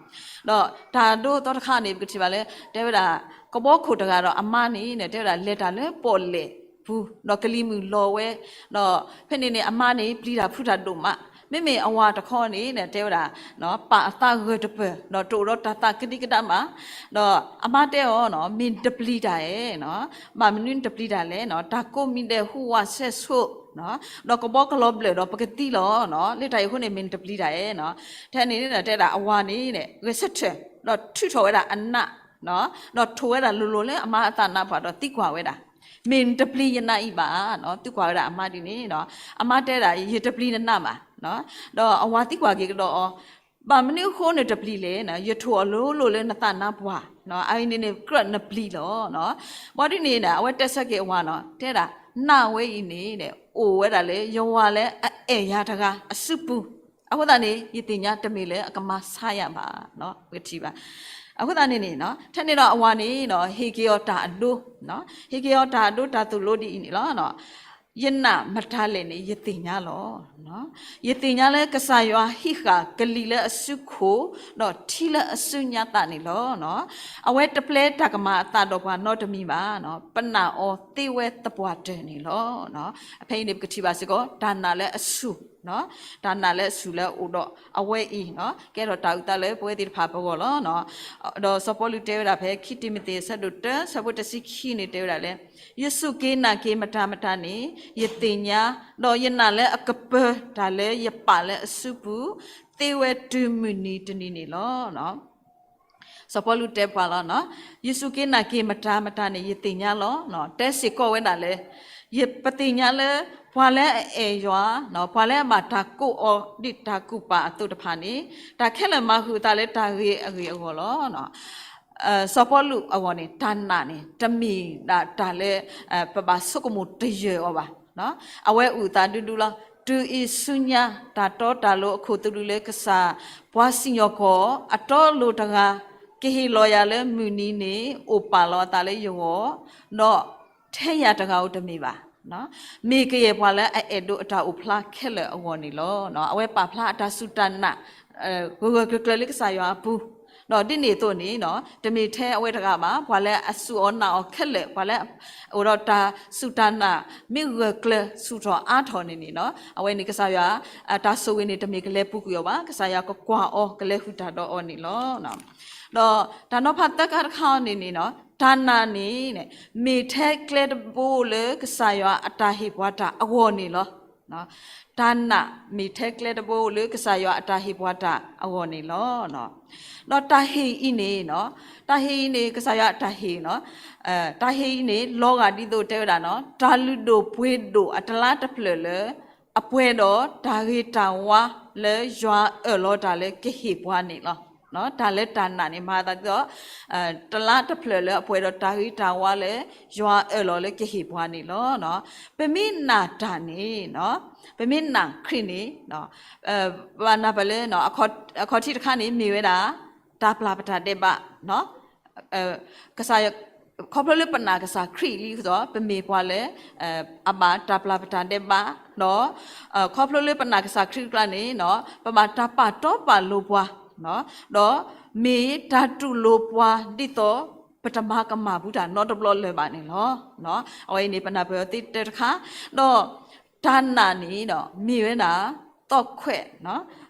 ဒီးတၢ်ဒိသီတခါန့ၣ် ပကထံၣ်ဘၣ်လၢ တဲဝဲဒၣ် ကဘီခိၣ်တဂၤဒီးအမါန့ၣ် တဲဝဲဒၣ် လဲၤတၢ်လၢပီၣ်လဲၣ်ပူၤ ဒီးကလံၤမုၢ်လီၤဝဲ ဒီးဖဲန့ၣ်န့ၣ် အမါန့ၣ် ပျံၤတၢ်ဖုးတၢ်ဒိၣ်မး, မ့မ့ၢ်အဝၤတခီန့ၣ် တဲဝဲဒၣ် ပာ်အသးဂၢၢ်တပၢၢ် ဒီးတအိၣ်ဒီးတၢ်သးကဒံကဒါမး, ဒီးအမါတဲအီၤ မ့ၢ်နတပျံၤတၢ်ဧါ, ဘၣ်မနုၤနတပျံၤတၢ်လဲၣ်, တၢ်ကိးမံၤဒဲးဟူးဝးဆဲးဆိး ဒီးကဘီကလီၤဘျၢၣ်ဒီးပကသံလီၤ, လၢတၢ်အံၤအဃိန့ၣ် မ့ၢ်နတပျံၤတၢ်ဧါ. ထဲန့ၣ်တဲဒၣ်အဝၤန့ၣ် ဂဲၤဆၢထၢၣ် ဒီးထုးထီၣ်ဝဲဒၣ်အနး ဒီးထိၣ်ဝဲဒၣ်လိၤလိၤလၢအမါအသးနါပှၢ်ဒီးသံကွၢ်ဝဲဒၣ်, မ့ၢ်နတပျံၤယနးအံၤဘၣ်, သံကွၢ်ဝဲဒၣ်အမါဒ်န့ၣ်, အမါတဲဒၣ် ယတပျံၤနနးဘၣ်, ဒီးအဝၤသံကွၢ်က့ၤကဒီးအီၤ, ဘၣ်မနုၤအဃိနတပျံၤလဲၣ်, ယထိၣ်အီၤလိၤလိၤလၢနသးနါပှၢ်, အအံၤန့ၣ်န့ၣ် ကြၢးနပျံၤလီၤ. ဘၣ်ဒ်န့ၣ် အဝဲတဲဆၢက့ၤအဝၤနီၤ တဲဒၣ် နးဝဲအံၤန့ၣ် အိၣ်ဝဲဒၣ်လၢယဝၤလၢအအဲၣ်ယၤတဂၤ အစုပူၤ, အဃိသတးန့ၣ် ယသ့ၣ်ညါတမ့ၢ်လၢအကမၤဆါယၤဘၣ်, ပကထံၣ်ဘၣ်. အဃိသတးန့ၣ်န့ၣ် ထဲန့ၣ်ဒီးအဝၤန့ၣ် ဟ့ၣ်က့ၤအီၤတၢ်အဒိ, ဟ့ၣ်က့ၤအီၤတၢ်အဒိတၢ်သိၣ်လိဒ်အံၤန့ၣ်လီၤ. ယနာ်မတၤလဲၣ်န့ၣ် ယသ့ၣ်ညါလီၤ. ယသ့ၣ်ညါလၢကစၢ်ယွၤဟံးဃာ်ကလံၤလၢအစုခိၣ်, ဒီးထံလၢအစုညါသးန့ၣ်လီၤ. အဝဲတပျဲတၢ်ကမၤအသးဒီးပှၤနီတမံၤဘၣ်, ပနာ်အီၤသ့ဝဲသပှၢ်တၢၢ်န့ၣ်လီၤ. ဖဲအံၤန့ၣ် ပကထံၣ်ဘၣ်စ့ၢ်ကီး တၢ်နာ်လၢအဆူၣ် တၢ်နာ်လၢအဆူၣ်လၢအအိၣ်ဒီးအဝဲအံၤ ကဲထီၣ်တၢ်အုၣ်သးလၢပဝဲသ့ၣ်တဖၣ်ပဂီၢ်လီၤ. ဒီးစီၤပီလူးတဲဝဲဒၣ်ဖဲခံတံၤမသ့း အဆၢဒိၣ်တၢ အဆၢဖိတဆံခံန့ၣ်တဲဝဲဒၣ်လၢ ယစူၢ်က့ၤနာ်က့ၤမတၤမတၤန့ၣ် ယသ့ၣ်ညါ, ဒီးယနာ်လၢအကပၢၤတၢ်လၢယပာ်လၢအစုပူၤ သ့ဝဲတုၤမုၢ်နံၤတနံၤန့ၣ်လီၤ. စီၤပီလူးတဲပှၤလီၤ, ယစူၢ်က့ၤနာ်က့ၤမတၤမတၤန့ၣ် ယသ့ၣ်ညါလီၤ. တဲစ့ၢ်ကီးဝဲဒၣ်လၢ ယပသ့ၣ်ညါလၢ ပှၤလၢအအဲၣ်ယွၤ, ပှၤလၢအဘၣ်တၢ်ကိးအီၤဒ်တၢ်ကူၣ်ပာ်အသိးတဖၣ်န့ၣ် တၢ်ခဲလၢာ်မၤဃုာ်အသးလၢတၢ်ဂ့ၤအဂ့ၢ်အဂီၢ်လီၤ. စီၤပီလူးအဂီၢ်န့ၣ် တၢ်နာ်န့ၣ် တမ့ၢ်ဒၣ်တၢ်လၢ ပဘၣ်ဆိကမိၣ်တယၢၢ်အီၤဘၣ်. အဝဲအုၣ်အသးဒူဒူလီၤ. တုၤအံၤဆူညါ တၢ်တီတၢ်လိၤအခိၣ်သလုးလၢကစၢ် ပှၤစံၣ်ညီၣ်ကွီၢ် အတီအလိၤတဂၤ ကဟ့ၣ်လီၤယၤလၢမုၢ်နံၤန့ၣ် အိၣ်ပာ်လီၤအသးလၢယဂီၢ်, ဒီးထဲယၤတဂၤဧိၤတမ့ၢ်ဘၣ် မ့ၢ်ကယဲၢ်ပှၤလၢအအဲၣ်ဒိးအတၢ်အိၣ်ဖျါခဲလၢာ်အဂီၢ်န့ၣ်လီၤ. အဝဲပာ်ဖျါအတၢ်စူၢ်တၢ်နာ် ဂၢၢ်ဂၢၢ်ကျၢၤကျၢၤလၢကစၢ်ယွၤအပူၤ, ဒီးဒ်န့ၣ်အသိးန့ၣ် တမ့ၢ်ထဲအဝဲတဂၤဘၣ်, ပှၤလၢအစူၢ်အီၤနာ်အီၤခဲလၢာ်, ပှၤလၢအအိၣ်ဒီးတၢ်စူၢ်တၢ်နာ် မ့ၢ်ဂၢၢ်ကျၢၤဆူၣ်ထီၣ်အါထီၣ်န့ၣ်န့ၣ် အဝဲန့ၣ်ကစၢ်ယွၤ တၢ်ဆိၣ်ဂ့ၤန့ၣ် တမ့ၢ်ကလဲၤပူၤကွံာ်အီၤဘၣ်, ကစၢ်ယွၤကကွၢ်အီၤ ကလဲၤဃုာ်တၢ်ဒီးအီၤန့ၣ်လီၤ. ဒီးတၢ်နီၤဖးသၢခါတခါအံၤန့ၣ်န့ၣ် တၢ်နာ်န့ၣ် မ့ၢ်ထဲကျဲတဘိလၢကစၢ်ယွၤအတၢ်ဟ့ၣ်ပှၤတၢ်အဂီၢ်န့ၣ်လီၤ. တၢ်နာ်မ့ၢ်ထဲကျဲတဘိလၢကစၢ်ယွၤအတၢ်ဟ့ၣ်ပှၤတၢ်အဂီၢ်န့ၣ်လီၤ. ဒီးတၢ်ဟ့ၣ်အံၤန့ၣ် တၢ်ဟ့ၣ်အံၤန့ၣ် ကစၢ်ယွၤအတၢ်ဟ့ၣ်, တၢ်ဟ့ၣ်အံၤန့ၣ် လီၤဂာ်ဒ်သိးတဲဝဲဒၣ် တၢ်လုၢ်ဒိၣ်ပှ့ၤဒိၣ်အတလါတဖျၢၣ်လၢ အပှဲၤဒီးတၢ်ဂ့ၤတၢ်ဝါလၢယွၤအၢၣ်လီၤတၢ်လၢကဟ့ၣ်ပှၤန့ၣ်လီၤ. တၢ်လၢတၢ်နာ်န့ၣ် မၤသးဒ်သိး တလါတဖျၢၣ်လၢအပှဲၤဒီးတၢ်ဂ့ၤတၢ်ဝါလၢယွၤအၢၣ်လီၤလၢကဟ့ၣ်ပှၤန့ၣ်လီၤ. ပမ့ၢ်နာ်တၢ်န့ၣ် ပမ့ၢ်နာ်ခရံာ်န့ၣ် ဘၣ်နၢ်ပၢၢ်လၢ အခီၣ်ထံးတခါန့ၣ် မ့ၢ်ဝဲဒၣ် တၢ်ပျၢ်ပတၢ်ဒဲးဘး ကစၢ်ယွၤ ခီဖျိလၢပနာ်ကစၢ်ခရံာ်လံအသိး ပမ့ၢ်ပှၤလၢ အဘၣ်တၢ်ပျၢ်ပတၢ်ဒဲးဘး ဒီး ခီဖျိလၢပနာ်ကစၢ်ခရံာ်အကျါန့ၣ် ပဘၣ်တၢ်ပာ်တီပာ်လိၤပှၤ ဒီးမ့ၢ်တၢ်တူၢ်လိာ်ပှၤဒ်သိး ပတမၤကမၣ်ဘူးတၢ်နီတဘျီလၢၤဘၣ်န့ၣ်လီၤ. အဝဲအံၤန့ၣ် ပနၢ်ပၢၢ်အီၤသ့တၢတခါ, ဒီးတၢ်နာ်န့ၣ် မ့ၢ်ဝဲဒၣ် သီၣ်ခွဲး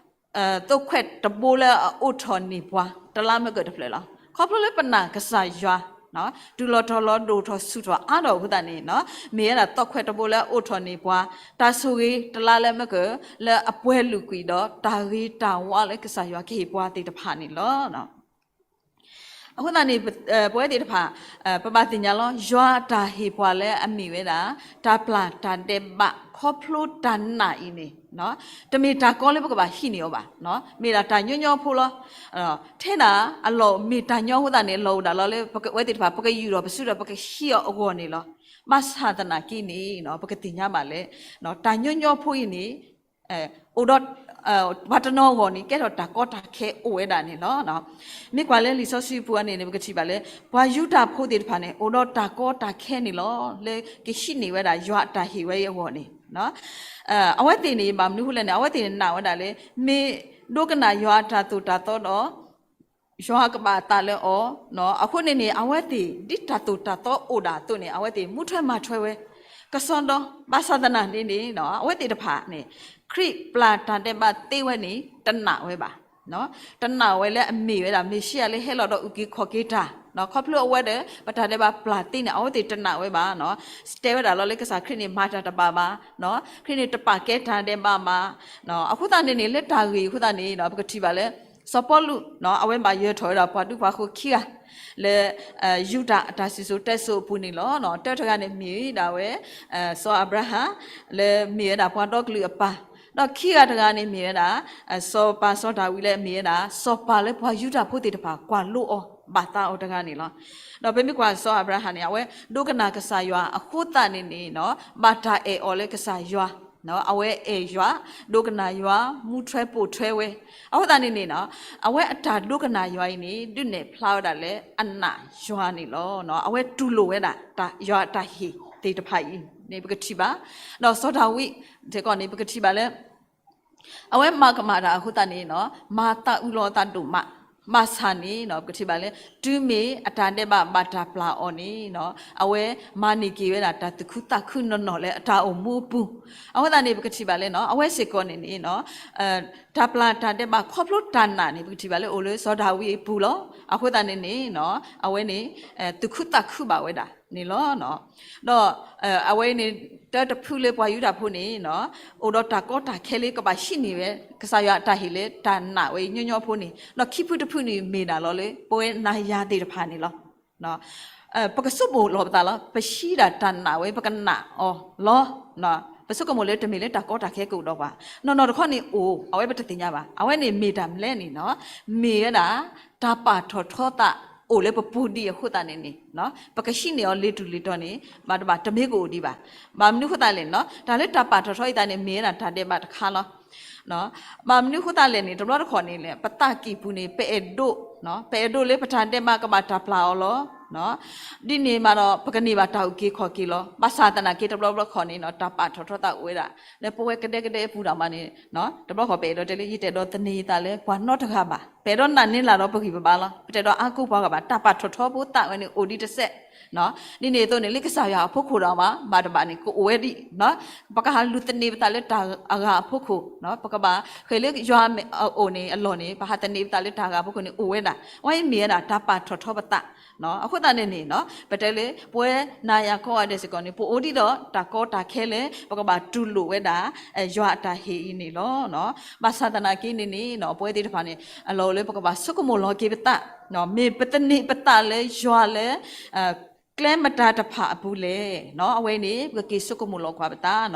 သီၣ်ခွဲးတဘိလၢအအိးထီၣ်န့ၢ်ပှၤ တလါမ့ၢ်ကၢၢ်တဖျၢၣ်လီၤ. ခီဖျိလၢပနာ်ကစၢ်ယွၤ တုၤလီၤတီၤလီၤဒိၣ်ထီၣ်ဆူၣ်ထီၣ်အါထီၣ်အဃိသတးန့ၣ် မ့ၢ်ဝဲဒၣ်သီၣ်ခွဲးတဘိလၢအအိးထီၣ်န့ၢ်ပှၤ တၢ်ဆိၣ်ဂ့ၤတလါလၢမ့ၢ်ကၢၢ် လၢအပှဲၤလုာ်ကွံာ်ဒီးတၢ်ဂ့ၤတၢ်ဝါလၢကစၢ်ယွၤကဟ့ၣ်ပှၤသ့ၣ်တဖၣ်န့ၣ်လီၤ. အဃိသတးန့ၣ် ပဝဲသ့ၣ်တဖၣ် ပဘၣ်သ့ၣ်ညါလီၤ ယွၤအတၢ်ဟ့ၣ်ပှၤလၢအမ့ၢ်ဝဲဒၣ် တၢ်ပျၢ်တၢ်ဒဲးဘး ခီဖျိတၢ်နာ်အံၤန့ၣ် တမ့ၢ်တၢ်ကီလၢပကဘၣ်ဟံးန့ၢ်အီၤဘၣ်, မ့ၢ်ဒၣ်တၢ်ညီညီဖိလီၤ. ထဲဒၣ်အလီၢ်မ့ၢ်တၢ်ညီအဃိသတးန့ၣ် အလီၢ်အိၣ်ဒၣ်လီၤလၢပဝဲသ့ၣ်တဖၣ် ပကယူၢ်ထီၣ်ပစုဒီးပကဟံးအီၤအဂီၢ်န့ၣ်လီၤ. ဘၣ်ဆၣ်သနာ်က့န့ၣ် ပကသ့ၣ်ညါဘၣ်လၢ တၢ်ညီညီဖိအံၤန့ၣ် အိၣ်ဒီး ပှၤတနီၤအဂီၢ်န့ၣ် ကဲထီၣ်တၢ်ကီတၢ်ခဲအိၣ်ဝဲဒၣ်န့ၣ်လီၤ. မ့ၢ်ကွၢ်လၢလံာ်စီဆှံပူၤအံၤန့ၣ်န့ၣ် ပကထံၣ်ဘၣ်လၢ ပှၤယူဒၤဖိသ့ၣ်တဖၣ်န့ၣ် အိၣ်ဒီးတၢ်ကီတၢ်ခဲန့ၣ်လီၤ. လၢကဟံးန့ၢ်ဝဲဒၣ်ယွၤအတၢ်ဟ့ၣ်ဝဲအံၤအဂီၢ်န့ၣ် အဝဲသ့ၣ်န့ၣ် ဘၣ်မနုၤအဃိလဲၣ်န့ၣ် အဝဲသ့ၣ်န့ၣ်နာ်ဝဲဒၣ်လၢ မ့ၢ်ဒိကနၣ်ယွၤအတၢ်သိၣ်တၢ်သီဒီး ယွၤကဘၣ်အသးလၢအီၤ, အဃိန့ၣ်န့ၣ် အဝဲသ့ၣ် ဒ်တၢ်သိၣ်တၢ်သီအိၣ်ဒၣ်အသိးန့ၣ် အဝဲသ့ၣ်မူထွဲမၤထွဲဝဲ ကစီဒီ ဘၣ်ဆၣ်သနာ်က့န့ၣ် အဝဲသ့ၣ်တဖၣ်န့ၣ် ခရံာ်ပျၢ်တၢ်ဒဲးဘးသ့ဝဲန့ၣ် တနာ်ဝဲဘၣ်. တနာ်ဝဲလၢအမ့ၢ်ဝဲဒၣ် မ့ၤၡံအၤလၢဟဲလီၤဒီးအုၣ်က့ၤခီၣ်က့ၤတၢ်, ခီဖျိအဝဲဒီး ပတၢ်ဒဲးဘးပျၢ်သ့န့ၣ် အဝဲသ့ၣ်တနာ်ဝဲဘၣ်. တဲဝဲဒၣ်လီၤလၢကစၢ်ခရံာ်န့ၣ် မၤတၢ်တဘၣ်ဘၣ်, ခရံာ်န့ၣ်တပာ်ကဲတၢ်ဒဲးဘးဘၣ်. အဃိသတးန့ၣ်န့ၣ် လၢတၢ်ဂ့ၢ်အဃိသတးန့ၣ် ပကထံၣ်ဘၣ်လၢ စီၤပီလူး အဝဲဘၣ်ယၢၤထီၣ်ဝဲဒၣ်ပှၤဒူပှၤယိၤခံဂၤ လၢ ယူဒၤအတၢ်စံၣ်စိၤတဲစိၤအပူၤန့ၣ်လီၤ. တၢတဂၤန့ၣ်မ့ၢ်ဝဲဒၣ်ဝဲ စီၤအၤဘြၤဟၣ် လၢမ့ၢ်ဝဲဒၣ်ပှၤဒီကလုာ်အပၢ်, ဒီးခံဂၤတဂၤန့ၣ်မ့ၢ်ဝဲဒၣ် စီၤပၤစီၤဒၤဝံးလၢအမ့ၢ်ဝဲဒၣ် စီၤပၤလၢပှၤယူဒၤဖိသ့ၣ်တဖၣ်ကွၢ်လိအီၤ ဘၣ်သးအီၤတဂၤန့ၣ်လီၤ. ဒီးပမ့ၢ်ကွၢ်စီၤအၤဘြၤဟၣ်န့ၣ် အဝဲဒိကနၣ်ကစၢ်ယွၤအဃိသတးန့ၣ်န့ၣ် ဘၣ်တၢ်အဲၣ်အီၤလၢကစၢ်ယွၤ, အဝဲအဲၣ်ယွၤ ဒိကနၣ်ယွၤ မူထွဲပိာ်ထွဲဝဲ, အဃိသတးန့ၣ်န့ၣ် အဝဲအတၢ်ဒိကနၣ်ယွၤအံၤန့ၣ် ဒုးနဲၣ်ဖျါဝဲဒၣ်လၢအနာ်ယွၤန့ၣ်လီၤ. အဝဲတူၢ်လိာ်ဝဲဒၣ် ယွၤအတၢ်ဟ့ၣ်သ့ၣ်တဖၣ်အံၤန့ၣ် ပကထံၣ်ဘၣ်. ဒီးစီၤဒၤဝံးစ့ၢ်ကီးန့ၣ် ပကထံၣ်ဘၣ်လၢ အဝဲမၤကမၣ်တၢ်အဃိသတးန့ၣ် မၤသးအုးလီၤအသးဒိၣ်မး ဘၣ်ဆၣ်န့ၣ် ပကထံၣ်ဘၣ်လၢ တုၤမ့ၢ်အတၢ်ဒဲးဘးဘၣ်တၢ်ပျၢ်အီၤန့ၣ် အဝဲမၤန့ၢ်က့ၤဝဲဒၣ်တၢ်သူၣ်ခုသးခုနီၢ်နီၢ်လၢအတၢ်အိၣ်မူအပူၤ, အဃိသတးန့ၣ် ပကထံၣ်ဘၣ်လၢ အဝဲစ့ၢ်ကီးန့ၣ်န့ၣ် တၢ်ပျၢ်တၢ်ဒဲးဘးခီဖျိတၢ်နာ်န့ၣ် ပကထံၣ်ဘၣ်လၢအိၣ်လၢစီၤဒၤဝံးအပူၤလီၤ. အဃိသတးန့ၣ်န့ၣ် အဝဲန့ၣ် သူၣ်ခုသးခုဘၣ်ဝဲဒၣ်န့ၣ်လီၤ. ဒီးအဝဲအံၤန့ၣ် တၢ်တဖုလၢပှၤယူဒၤဖိန့ၣ် အိၣ်ဒီးတၢ်ကီတၢ်ခဲလၢကဘၣ်ဟံးန့ၢ်ဝဲ ကစၢ်ယွၤအတၢ်ဟ့ၣ်လၢတၢ်နာ်ဝဲအံၤညီညီဖိန့ၣ်, ဒီးခံဖုတဖုန့ၣ်မ့ၢ်ဒၣ်လီၤလၢ ပဝဲနၤယၤသ့ၣ်တဖၣ်န့ၣ်လီၤ. ပကဆိကမိၣ်လီၤပသးလီၤ. ပဟံးဒၣ်တၢ်နာ်ဝဲ ပကနာ်အီၤလီၤ. ပဆိကမိၣ်လၢတမ့ၢ်လၢတၢ်ကီတၢ်ခဲကအိၣ်ဒီးပှၤ, နီၢ်နီၢ်တခီန့ၣ်အိၣ် အဝဲပတသ့ၣ်ညါဘၣ်. အဝဲန့ၣ်မ့ၢ်တၢ်မနုၤလဲၣ်န့ၣ် မ့ၢ်ဝဲဒၣ် တၢ်ပာ်ထီၣ်ထီသးအိၣ်လၢပပူၤဒံးအဃိသတးန့ၣ်န့ၣ် ပကဟံးန့ၢ်အီၤလ့ၤတူၢ်လ့ၤတီၤန့ၣ် ဘၣ်တဘၣ်တမ့ၢ်ကအိၣ်ဒံးဘၣ်. ဘၣ်မနုၤအဃိသတးလဲၣ်န့ၣ် တၢ်လၢတၢ်ပာ်ထီၣ်ထီအံၤသတးန့ၣ် မ့ၢ်ဝဲဒၣ်တၢ်ဒဲးဘးတခါလီၤ. ဘၣ်မနုၤအဃိသတးလဲၣ်န့ၣ် တဘျီတခီၣ်န့ၣ်လဲၣ် ပသးကံၢ်ပူၤန့ၣ် ပအဲၣ်ဒိး, ပအဲၣ်ဒိးလၢပတၢ်ဒဲးဘးကဘၣ်တၢ်ပျၢ်အီၤလီၤ. ဒ်န့ၣ်မးဒီး ပကန့ၢ်ဘၣ်တၢ်အုၣ်က့ၤခီၣ်က့ၤလီၤ. ဘၣ်ဆၣ်သနာ်က့ တဘျီဘျီခီၣ်န့ၣ် တၢ်ပာ်ထီၣ်ထီသးအိၣ်ဝဲဒၣ် လၢပဝဲကဒဲကဒဲအပူၤဒၣ်မးန့ၣ် တဘျီခီၣ်ပအဲၣ်ဒိးတဲလၢ ယတအဲၣ်ဒိးသန့ၤယသးလၢပှၤနီတဂၤဘၣ်. ပအဲၣ်ဒိးနာ်န့ၢ်လၢ်ဒီးပဂံၢ်ပဘါလီၤ. ပတအဲၣ်ဒိးအါကိးပှၤဂၤဘၣ်. တၢ်ပာ်ထီၣ်ထီဖိသးဝဲန့ၣ်အိၣ်ဒံးတစဲး ဒ်န့ၣ်အသိးန့ၣ် လၢကစၢ်ယွၤအဖီခိၣ်ဒီးမး ဘၣ်တဘၣ်န့ၣ် ကအိၣ်ဝဲဒံး, ပကဟးလူၤသန့ၤပသးလၢတၢ်အဂၤအဖီခိၣ်, ပကဘၣ်ဃ့ၢ်လၢယွၤအအိၣ်န့ၣ်အလီၢ်န့ၣ် ပဟးသန့ၤပသးလၢတၢ်အဂၤအဖီခိၣ်န့ၣ် အိၣ်ဝဲဒၣ်. အဝဲအံၤမ့ၢ်ဝဲဒၣ်တၢ်ပာ်ထီၣ်ထီပသး. အဃိသတးန့ၣ်န့ၣ် ပတဲလၢ ပဝဲနၤယၤကိးဂၤဒဲးစ့ၢ်ကီးန့ၣ် ပအိၣ်ဒံးဒီးတၢ်ကီတၢ်ခဲလၢ ပကဘၣ်တူၢ်လိာ်ဝဲဒၣ် ယွၤအတၢ်ဟ့ၣ်အံၤန့ၣ်လီၤ. ဘၣ်ဆၣ်သနာ်က့န့ၣ်န့ၣ် ပဝဲသ့ၣ်တဖၣ်န့ၣ် အလီၢ်အိၣ်လၢပကဘၣ်ဆိကမိၣ်လီၤက့ၤပသး, မ့ၢ်ပသန့ၤပသးလၢယွၤလၢ ကျဲမတၤတဖၣ်အပူၤလဲၣ်. အဝဲန့ၣ် ပကက့ၤဆိကမိၣ်လီၤကွၢ်ပသး,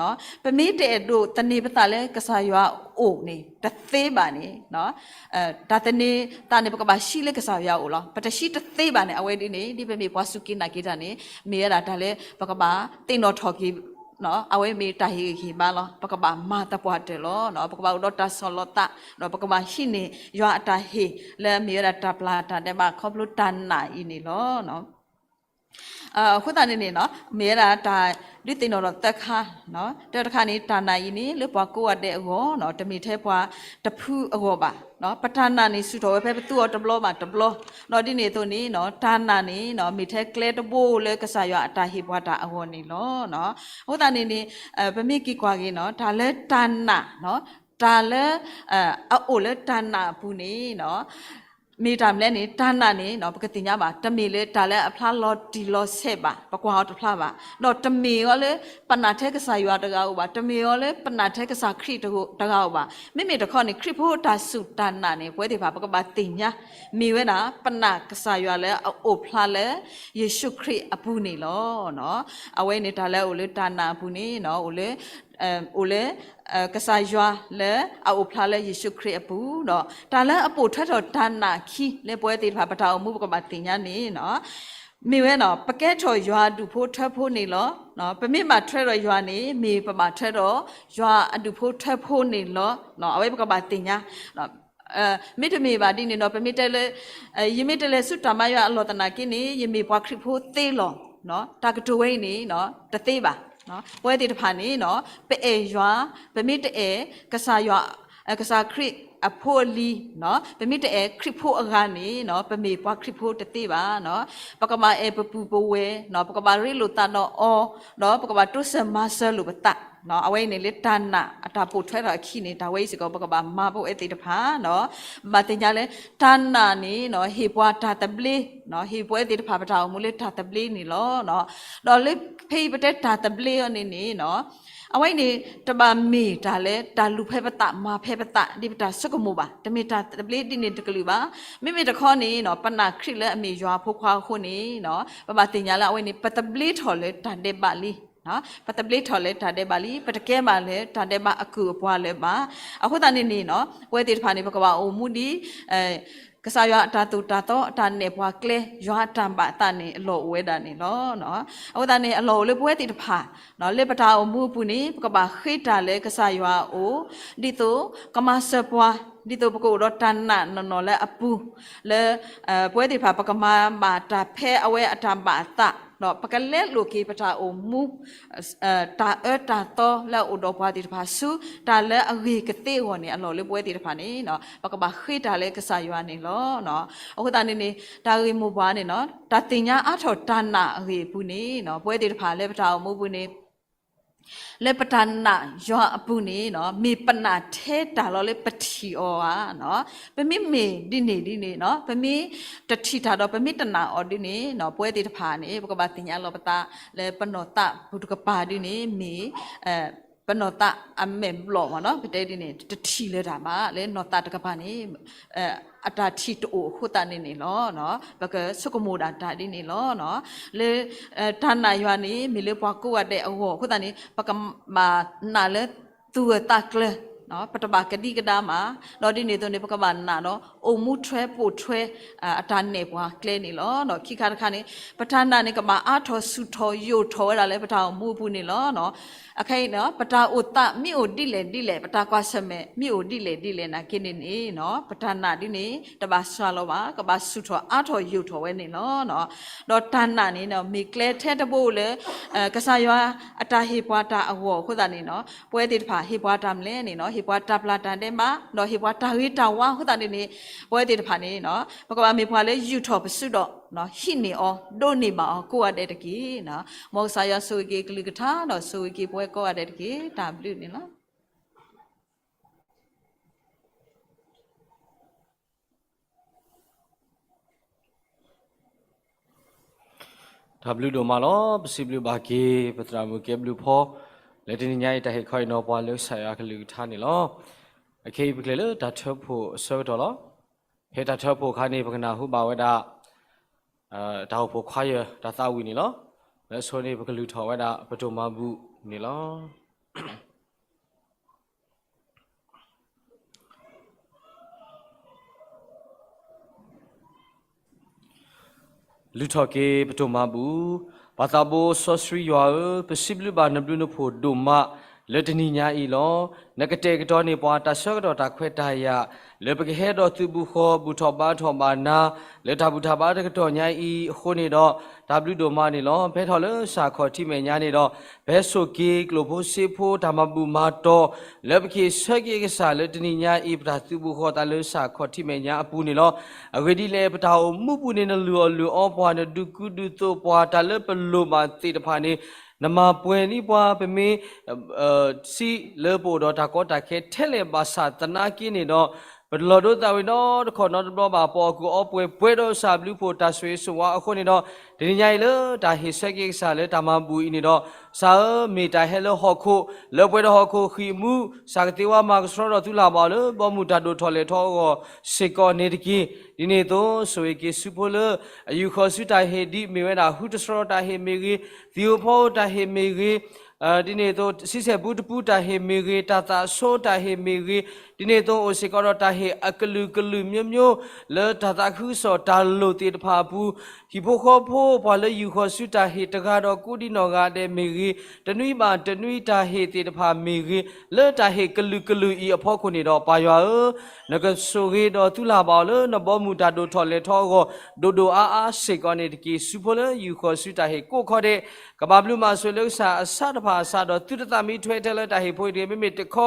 ပမ့ၢ်တအဲၣ်ဒိးသန့ၤပသးလၢကစၢ်ယွၤအအိၣ်န့ၣ် တသ့ဘၣ်န့ၣ် တၢ်သန့ၤသးန့ၣ် ပကဘၣ်ဟံးလၢကစၢ်ယွၤအအိၣ်လီၤ. ပတဟံးတသ့ဘၣ်န့ၣ် အဝဲဒ်န့ၣ် ဒ်ပမ့ၢ်ပှၤစူၢ်က့ၤနာ်က့ၤတၢ်န့ၣ် မ့ၢ်ဝဲဒၣ်တၢ်လၢပကဘၣ်သ့ၣ်နီၣ်ထီၣ်က့ၤ အဝဲမ့ၢ်တၢ်ဟ့ၣ်ဂံၢ်ဟ့ၣ်ဘါလီၤ. ပကဘၣ်မၤသပှၢ်တၢၢ်လီၤ. ပကဘၣ်အိၣ်ဒီးတၢ်ဆီၣ်လီၤသး, ဒီးပကဘၣ်ဟံးန့ၢ်ယွၤအတၢ်ဟ့ၣ်လၢအမ့ၢ်ဝဲဒၣ်တၢ်ပျၢ်တၢ်ဒဲးဘးခီဖျိတၢ်နာ်အံၤန့ၣ်လီၤ. အဃိသတးန့ၣ်န့ၣ် မ့ၢ်ဝဲဒၣ်တၢ်ဒုးသ့ၣ်နီၣ်ထီၣ်သၢခါ, တၢတခါန့ၣ် တၢ်နာ်အံၤန့ၣ် လၢပှၤကိးဂၤဒဲးအဂီၢ် တမ့ၢ်ထဲပှၤတဖုအဂီၢ်ဘၣ်. ပတၢ်နာ်န့ၣ်စူၢ်ထီၣ်ဝဲဖဲပသူအီၤတဘျီဘၣ်တဘျီ, ဒီးဒ်န့ၣ်အသိးန့ၣ် တၢ်နာ်န့ၣ် မ့ၢ်ထဲကျဲတဘိလၢကစၢ်ယွၤအတၢ်ဟ့ၣ်ပှၤတၢ်အဂီၢ်န့ၣ်လီၤ. အဃိသတးန့ၣ်န့ၣ် ပမ့ၢ်က့ၤကွၢ်က့ၤ တၢ်လၢတၢ်နာ်, တၢ်လၢ အအိၣ်လၢတၢ်နာ်အပူၤန့ၣ် မ့ၢ်တၢ်မနုၤလဲၣ်န့ၣ် တၢ်နာ်န့ၣ် ပကသ့ၣ်ညါဘၣ် တမ့ၢ်လၢတၢ်လၢအဖျါလီၤတံၢ်လီၤဆဲးဘၣ် ပကွၢ်အီၤတဖျါဘၣ်, ဒီးတမ့ၢ်အီၤလၢပနာ်ထဲကစၢ်ယွၤတဂၤဧိၤဘၣ်, တမ့ၢ်အီၤလၢပနာ်ထဲကစၢ်ခရံာ်တဂၤဧိၤဘၣ်. မ့မ့ၢ်တခီန့ၣ် ခရံာ်ဖိတၢ်စူၢ်တၢ်နာ်န့ၣ် ပဝဲသ့ၣ်တဖၣ် ပကဘၣ်သ့ၣ်ညါ မ့ၢ်ဝဲဒၣ် ပနာ်ကစၢ်ယွၤလၢအအိၣ်ဖျါလၢ ယ့ၣ်ၡူးခရံာ်အပူၤန့ၣ်လီၤ. အဝဲန့ၣ်တၢ်လၢအအိၣ်လၢတၢ်နာ်အပူၤန့ၣ် အိၣ်လၢ အိၣ်လၢ ကစၢ်ယွၤလၢအအိၣ်ဖျါလၢယ့ၣ်ၡူးခရံာ်အပူၤ, ဒီးတၢ်လၢအပိာ်ထွဲထီၣ်တၢ်နာ်ခံလၢပဝဲသ့ၣ်တဖၣ်ပတၢ်အိၣ်မူပကဘၣ်သ့ၣ်ညါန့ၣ် မ့ၢ်ဝဲန့ၣ် ပကဲထီၣ်ယွၤအဒူၣ်ဖိထၢဖိန့ၣ်လီၤ. ပမ့ၢ်ဘၣ်ထွဲဒီးယွၤန့ၣ် မ့ၢ်ပဘၣ်ထွဲဒီးယွၤအဒူၣ်ဖိထၢဖိန့ၣ်လီၤ. အဝဲပကဘၣ်သ့ၣ်ညါ မ့တမ့ၢ်ဘၣ်ဒ်န့ၣ်ဒီး ပမ့ၢ်တဲလၢ ယမ့ၢ်တလဲၤဆူတၢ်မၤယွၤအလီၢ်သနာ်က့န့ၣ် ယမ့ၢ်ပှၤခရံာ်ဖိသ့လီၤ. တၢ်ကတိၤဝဲအံၤန့ၣ် တသ့ဘၣ်. ပဝဲသ့ၣ်တဖၣ်န့ၣ် ပအဲၣ်ယွၤ, ပမ့ၢ်တအဲၣ်ကစၢ်ယွၤ ကစၢ်ခရံာ်အဖိအလံၤ, ပမ့ၢ်တအဲၣ်ခရံာ်ဖိအဂၤန့ၣ် ပမ့ၢ်ပှၤခရံာ်ဖိတသ့ဘၣ်. ပကဘၣ်အဲၣ်ပပုၢ်ပဝဲၢ်, ပကဘၣ်ရ့လိာ်သးဒီးအီၤ, ဒီးပကဘၣ်တိစၢၤမၤစၢၤလိာ်ပသး. အဝဲအံၤန့ၣ်လၢတၢ်နာ်အတၢ်ပိာ်ထွဲထီၣ်အခံန့ၣ် တၢ်ဝဲအံၤစ့ၢ်ကီး ပကဘၣ်မၤပဝဲသ့ၣ်တဖၣ် ဘၣ်သ့ၣ်ညါလၢ တၢ်နာ်န့ၣ် ဟ့ၣ်ပှၤတၢ်သဘျ့, ဟ့ၣ်ပဝဲသ့ၣ်တဖၣ်ပတၢ်အိၣ်မူလၢတၢ်သဘျ့န့ၣ်လီၤ. ဒီးလၢဖဲအံၤပတဲတၢ်သဘျ့အီၤန့ၣ်န့ၣ် အဝဲအံၤန့ၣ် တဘၣ်မ့ၢ်တၢ်လၢတၢ်လူၤဖဲပသးမၤဖဲပသး ဒ်ပတၢ်ဆိကမိၣ်ဘၣ်, တမ့ၢ်တၢ်သဘျ့ဒ်န့ၣ်တကလုာ်ဘၣ်. မ့မ့ၢ်တခီန့ၣ် ပနာ်ခရံာ်လၢအမ့ၢ်ယွၤအဖိခွါအဃိန့ၣ် ပဘၣ်သ့ၣ်ညါလၢအဝဲန့ၣ် ပသဘျ့ထီၣ်လၢတၢ်ဒဲးဘးလံ. ပသဘျ့ထီၣ်လၢတၢ်ဒဲးဘးလံ, ပတကဲဘၣ်လၢတၢ်ဒဲးဘးအကုၢ်အပှၤလၢၤဘၣ်. အဃိသတးန့ၣ်န့ၣ် ပဝဲသ့ၣ်တဖၣ်န့ၣ် ပကဘၣ်အိၣ်မူဒ် ကစၢ်ယွၤအတၢ်သိၣ်တၢ်သီ အတၢ်နဲၣ်ပှၤကျဲ ယွၤအတၢ်ဘၣ်သးန့ၣ် အလီၢ်အိၣ်ဝဲဒၣ်န့ၣ်လီၤ. အဃိသတးန့ၣ် အလီၢ်အိၣ်လၢပဝဲသ့ၣ်တဖၣ် လၢပတၢ်အိၣ်မူအပူၤန့ၣ် ပကဘၣ်ဃ့တၢ်လၢကစၢ်ယွၤအအိၣ်, ဒ်သိးကမၤစၢၤပှၤ, ဒ်သိးပကအိၣ်ဒီးတၢ်နာ်နီၢ်နီၢ်လၢအပူၤ, လၢ ပဝဲသ့ၣ်တဖၣ် ပကမၤဘၣ်တၢ်ဖဲအဝဲအတၢ်ဘၣ်အသး ဒီးပကလဲလိာ်က့ၤပတၢ်အိၣ်မူ တၢ်အၢတၢ်သီလၢအအိၣ်ဒီးပှၤသ့ၣ်တဖၣ်ဆူ တၢ်လၢအဂ့ၤကသ့အဂီၢ်န့ၣ် အလီၢ်လၢပဝဲသ့ၣ်တဖၣ်န့ၣ် ပကဘၣ်ဃ့တၢ်လၢကစၢ်ယွၤန့ၣ်လီၤ. အဃိသတးန့ၣ်န့ၣ် တၢ်ဂ့ၢ်မိၢ်ပှၢ်န့ၣ် တၢ်သ့ၣ်ညါအါထီၣ်တၢ်နာ်အဂ့ၢ်အပူၤန့ၣ် ပဝဲသ့ၣ်တဖၣ်လၢပတၢ်အိၣ်မူပူၤန့ၣ် လၢပတၢ်နာ်ယွၤအပူၤန့ၣ် မ့ၢ်ပနာ်ထဲတၢ်လီၤလၢပထံၣ်အီၤဧါ. ပမ့မ့ၢ်ဒ်န့ၣ်ဒ်န့ၣ် ပမ့ၢ်တထံၣ်တၢ်ဒီးပမ့ၢ်တနာ်အီၤဒ်န့ၣ် ပဝဲသ့ၣ်တဖၣ်န့ၣ် ပကဘၣ်သ့ၣ်ညါလီၤပသးလၢပနီၢ်သးပူၤတကပၤဒ်န့ၣ် မ့ၢ် ပနီၢ်သးအမဲာ်ဘျီၣ်မ့ၢ်နီၤ ပတဲဒ်န့ၣ် တထံၣ်လၢၤတၢ်ဘၣ် လၢနီၢ်သးတကပၤန့ၣ် အတၢ်ထံၣ်တအိၣ်အဃိသတးန့ၣ်န့ၣ်လီၤ. ပကဆိကမိၣ်ဒၣ်တၢ်ဒ်န့ၣ်လီၤ. လၢ တၢ်နာ်ယွၤန့ၣ် မ့ၢ်လၢပှၤကိးဂၤဒဲးအဂီၢ်အဃိသတးန့ၣ် ပကဘၣ်နာ်လၢသူၣ်ဂၢၢ်သးကျၢၤ ပတဘၣ်ကဒံကဒါမး ဒီးဒ်န့ၣ်အသိးန့ၣ် ပကဘၣ်နာ်ဒီးအိၣ်မူထွဲပိာ်ထွဲ အတၢ်နဲၣ်ပှၤကျဲန့ၣ်လီၤ. ခံခါတခါန့ၣ် ပတၢ်နာ်န့ၣ် ကဘၣ်အါထီၣ်ဆူၣ်ထီၣ်ယိာ်ထီၣ်ဝဲဒၣ်လၢပတၢ်အိၣ်မူအပူၤန့ၣ်လီၤ. အခဲအံၤန့ၣ် ပတၢ်အိၣ်သးမ့ၢ်အိၣ်ဒ်လဲၣ်ဒ်လဲၣ် ပတၢ်ကွၢ်ဆၢၣ်မဲာ်မ့ၢ်အိၣ်ဒ်လဲၣ်ဒ်လဲၣ်နာ်က့န့ၣ်န့ၣ် ပတၢ်နာ်ဒ်န့ၣ် တဘၣ်စှၤလီၤဘၣ် ကဘၣ်ဆူၣ်ထီၣ်အါထီၣ်ယိာ်ထီၣ်ဝဲန့ၣ်လီၤ. ဒီးတၢ်နာ်န့ၣ် မ့ၢ်ကျဲထဲတဘိလၢ ကစၢ်ယွၤအတၢ်ဟ့ၣ်ပှၤတၢ်အဂီၢ်အဃိသတးန့ၣ် ပဝဲသ့ၣ်တဖၣ်ဟ့ၣ်ပှၤတၢ်မနုၤလဲၣ်န့ၣ် ဟ့ၣ်ပှၤတၢ်ပျၢ်တၢ်ဒဲးဘး ဒီးဟ့ၣ်ပှၤတၢ်ဂ့ၤတၢ်ဝါအဃိသတးန့ၣ်န့ၣ် ပဝဲသ့ၣ်တဖၣ်န့ၣ် ပကဘၣ်မ့ၢ်ပှၤလၢယူာ်ထီၣ်ပစုဒီး ဟံးန့ၢ်အီၤ ဒိးန့ၢ်ဘၣ်အီၤကိးဂၤဒဲးတက့ၢ်. မ်ကစၢ်ယွၤဆိၣ်ဂ့ၤက့ၤကလုၢ်ကထါဒီးဆိၣ်ဂ့ၤက့ၤပဝဲကိးဂၤဒဲးတက့ၢ်. တၢ်ဘျုးန့ၣ်လီၤ. တၢ်ဘျုးဒိၣ်မးလီၤ. ပစံးဘျုးဘၣ်က့ၤ ပသရၣ်မုၣ်ကဲဘျုးဖီ လၢတနံၤညါအံၤ တၢ်ဟ့ၣ်ခီအံၤနီၤပှၤလၢကစၢ်ယွၤကလုၢ်ကထါန့ၣ်လီၤ. အခဲအံၤပကလဲၤလၢတၢ်ထၢဖှိၣ်အဆၢကတီၢ်လီၤ. ဖဲတၢ်ထၢဖှိၣ်အခါန့ၣ် ပကနၢ်ဟူဘၣ်ဝဲဒၣ် တၢ်အိၣ်ဖှိၣ်ခွါယၢၢ် တၢ်သးဝံၣ်န့ၣ်လီၤ. လၢအဆိန့ၣ် ပကလုၢ်ထီၣ်ဝဲဒၣ် ပတိၢ်မၤဘူၣ်န့ၣ်လီၤ. လုၢ်ထီၣ်က့ၤပတိၢ်မၤဘူၣ်. ပၢ်သးဘိစီဆှံယွၤဧၢ, ပစံးဘျုးဘၣ်နဘျုးနဖှိၣ်ဒိၣ်မး လၢတနံၤညါအံၤလီၤ. နကတဲာ်ကတီၤန့ၢ်ပှၤတၢ်ဆၢကတီၢ်တၢ်ခွဲးတၢ်ယာ် လၢပကဟဲဒီးသုးဘူးဃီ ဘူၣ်ထီၣ်ဘါထီၣ်ဘၣ်နၤ လၢတၢ်ဘူၣ်တၢ်ဘါတကတီၢ်ညါအံၤအဃိန့ၣ်ဒီး တၢ်ဘျုးဒိၣ်မးန့ၣ်လီၤ. ဖဲထီၣ်လၢစၢ်ခီၣ်ထံးမဲာ်ညါန့ၣ်ဒီး ဖဲဆိၣ်က့ၤကျိၣ်ဖိစ့ဖိတၢ်မၤဘူၣ်မၤတီၤ လၢပက့ၤဆၢက့ၤကစၢ်လၢတနံၤညါအံၤ ပတၢ်သုးဘူးဃီသးလၢစၢ်ခီၣ်ထံးမဲာ်ညါအပူၤန့ၣ်လီၤ. အဂ့ၢ်ဒ်လဲၣ် ပတၢ်အိၣ်မူပူၤန့ၣ် နလုၢ်အီၣ်လုၢ်အီပှၤ နဒုးကူဒုးသိးပှၤ တၢ်လၢပလိၣ်ဘၣ်သ့ၣ်တဖၣ်န့ၣ် နမၤပှဲၤန့ၢ်ပှၤ ပမ့ၢ် စံးလၢပအိၣ်ဒီးတၢ်ကီတၢ်ခဲထဲလဲၣ်ဘၣ်ဆၣ်သနာ်က့န့ၣ်ဒီး ပလီၢ်ဒိသးဝံၤနီတခီၣ်နီတဘျီဘၣ် ပအီၣ်ကူၣ်အီပှဲၤပှဲၤဒီးစၢ်ဘျုးဖှိၣ်တၢ်ဆိၣ်ဂ့ၤဆိၣ်ဝါအဃိန့ၣ်ဒီး တနံၤညါအံၤလၢတၢ်ဟ့ၣ်ဆၢက့ၤကစၢ်လၢတၢ်မၤဘူၣ်အံၤန့ၣ်ဒီး ကစၢ်ဧၢ မ့ၢ်တၢ်ဟဲလၢဟီၣ်ခိၣ် လၢပှဲၤဒီးဟီၣ်ခိၣ်ဃံးမူ ကစၢ်ကသ့ဝါမၤကဆှီထီၣ်သုလၢ်ဘၣ်လၢဘီမုၢ်တၢ်ဒိၣ်ထီၣ်လဲၢ်ထီၣ်အဂီၢ်စ့ၢ်ကီးန့ၣ်တက့ၢ်. ဒ်န့ၣ်အသိး ဆိၣ်ဂ့ၤက့ၤစုဖိလၢ အယူာ်ဃီၤဆူတၢ်ဟ့ၣ်ဒ်မ့ၢ်ဝဲဒၣ် ဟူတဆှီတၢ်ဟ့ၣ်မ့ၢ်ဂ့ၤ, သံၣ်ဧိၤဖီဧိၤတၢ်ဟ့ၣ်မ့ၢ်ဂ့ၤ, ဒ်န့ၣ်အသိး ဆံဆဲၣ်ပူတပူတၢ်ဟ့ၣ်မ့ၢ်ဂ့ၤ, တၢ်သးဆိတၢ်ဟ့ၣ်မ့ၢ်ဂ့ၤ, ဒ်န့ၣ်အသိး အိၣ်စ့ၢ်ကီးဒီးတၢ်ဟ့ၣ်အကလုာ်ကလုာ်မျိုးမျိုး လၢတၢ်သးခုကစီၣ်တၢ်လိၣ်သ့ၣ်တဖၣ်အပူၤ ဟံၣ်ဖိဃီဖိပှၤလၢယူာ်ဃီၤဆူတၢ်ဟ့ၣ်တဂၤဒီးကိးဒံနီၢ်ဂၤဒဲးမ့ၢ်ဂ့ၤ, တနွံဘၣ်တနွံတၢ်ဟ့ၣ်သ့ၣ်တဖၣ်မ့ၢ်ဂ့ၤ, လၢတၢ်ဟ့ၣ်ကလုာ်ကလုာ်အံၤအဖီခိၣ်န့ၣ်ဒီး ပၢ်ယွၤဧၢ, နကဆိၣ်ဂ့ၤဒီးသုလၢ်ဘၣ်အီၤလၢနဘီမုၢ်တၢ်ဒိၣ်ထီၣ်လဲၢ်ထီၣ်အဂီၢ် ဒိၣ်ဒိၣ်အါအါစ့ၢ်ကီးန့ၣ်တက့ၢ်. စုဖိလၢယူာ်ဃီၤဆူတၢ်ဟ့ၣ်ကိးခီဒဲး ကဘၣ်ဘျုးမၤစၢၤလၢကစၢ်အဆၢတဖၣ်အစးဒီး သုတသးမံထွဲထဲလၢတၢ်ဟ့ၣ်ဖိအံၤတဂ့ၤ, မ့မ့ၢ်တခီ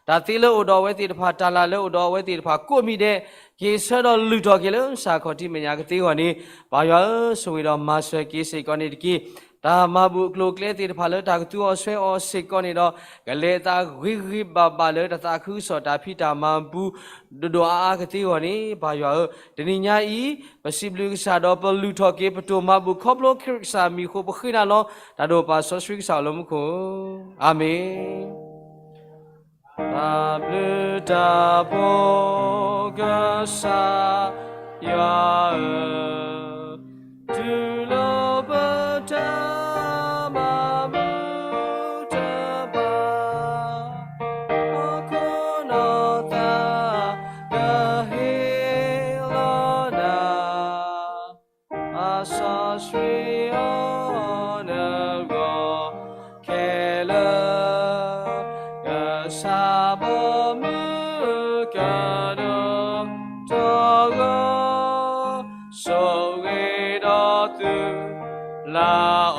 တၢ်သ့လၢအိၣ်ဒီးအဝဲသ့ၣ်တဖၣ် တၢ်လၢ်လၢအိၣ်ဒီးအဝဲသ့ၣ်တဖၣ်ကိးမံၤဒဲး က့ၤဆၢဒီးလုၢ်ထီၣ်က့ၤလၢစၢ်ခီၣ်ထံးမဲာ်ညါကသ့အဂီၢ်န့ၣ် ပၢ်ယွၤဧၢ, ဆိၣ်ဂ့ၤဒီးမၤစၢၤက့ၤစ့ၢ်ကီးန့ၣ်တက့ၢ်. တၢ်မၤဘူၣ်အကျိၤအကျဲသ့ၣ်တဖၣ်လၢတၢ်ကသူအီၤဆွဲအီၤစ့ၢ်ကီးန့ၣ်ဒီး ကလဲၤအသးဂ့ၤဂ့ၤဘၣ်ဘၣ်လၢတၢ်သးခုကစီၣ်တၢ်ဖံးတၢ်မၤဘူၣ် ဒိၣ်ဒိၣ်အါအါကသ့အဂီၢ်န့ၣ် ပၢ်ယွၤဧၢ, တနံၤညါအံၤ ပစံးဘျုးကစၢ်ဒီးပလုၢ်ထီၣ်က့ၤပတိၢ်မၤဘူၣ်ခီဖျိခရံာ်ကစၢ်မံၤအဃိ ပဃ့နၤလီၤ. တၢ်ဒိၣ်ပၢ်စီဆှံကစၢ်အိၣ်လၢမူခိၣ်ဧၢ, အၤမ့ၣ်. တၢ်ဘျုးတၢ်ဖှိၣ်ကစၢ်ယွၤဧၢ, တူၢ်လိာ်ပတၢ်မၤဘူၣ်တဖၣ်, ဟီၣ်ခိၣ်နီၢ်သးကဟ့ၣ်လီၤနၤ အစီဆှံအီၤနဂီၢ်ခဲလၢာ်, ကစၢ်ဘီမုၢ်ကဒိၣ်ထီၣ်ဂီၤ, ဆိၣ်ဂ့ၤဒီးသုလၢ်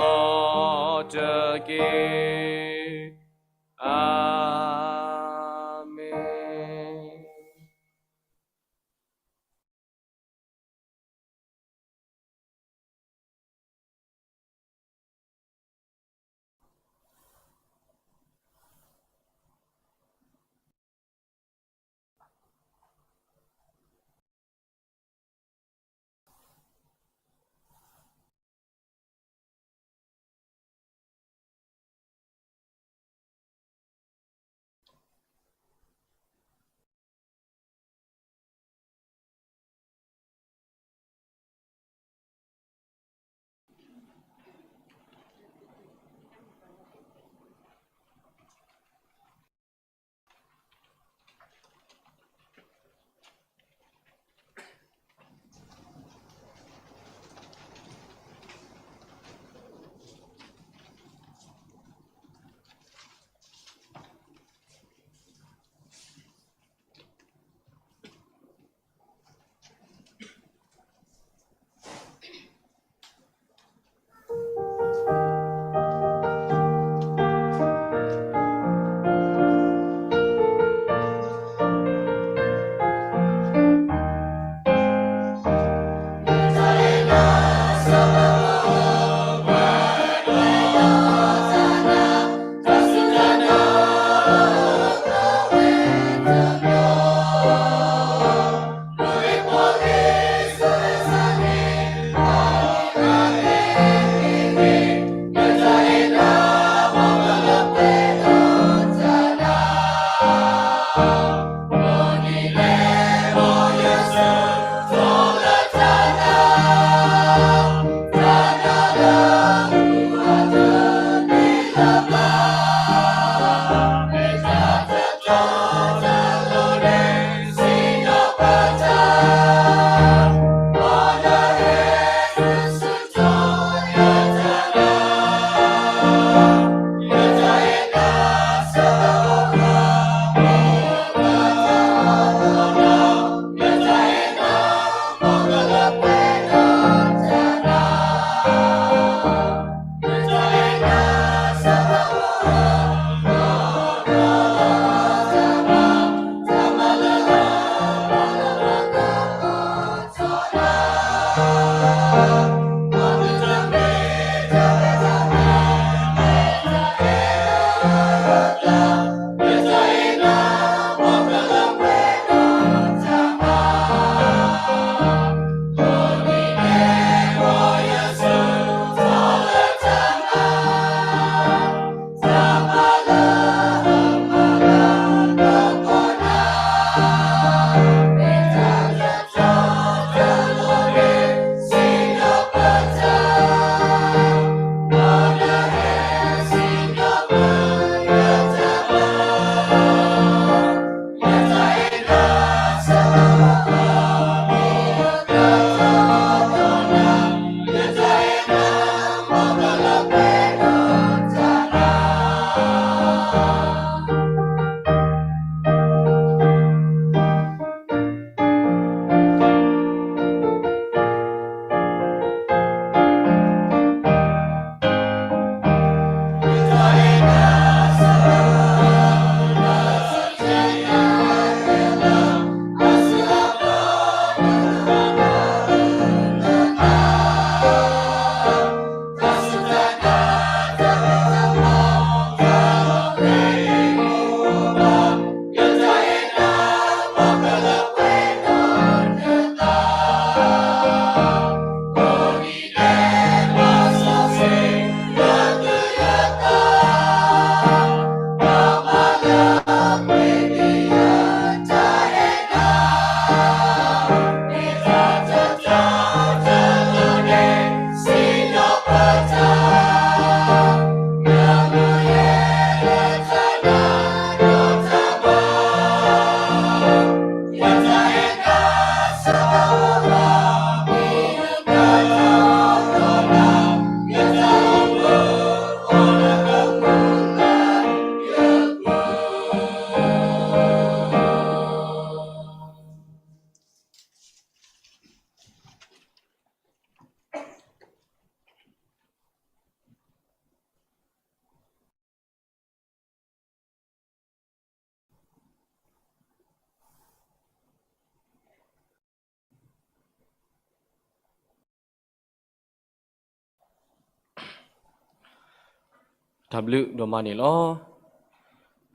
တၢ်ဘျုးဒိၣ်မးန့ၣ်လီၤ.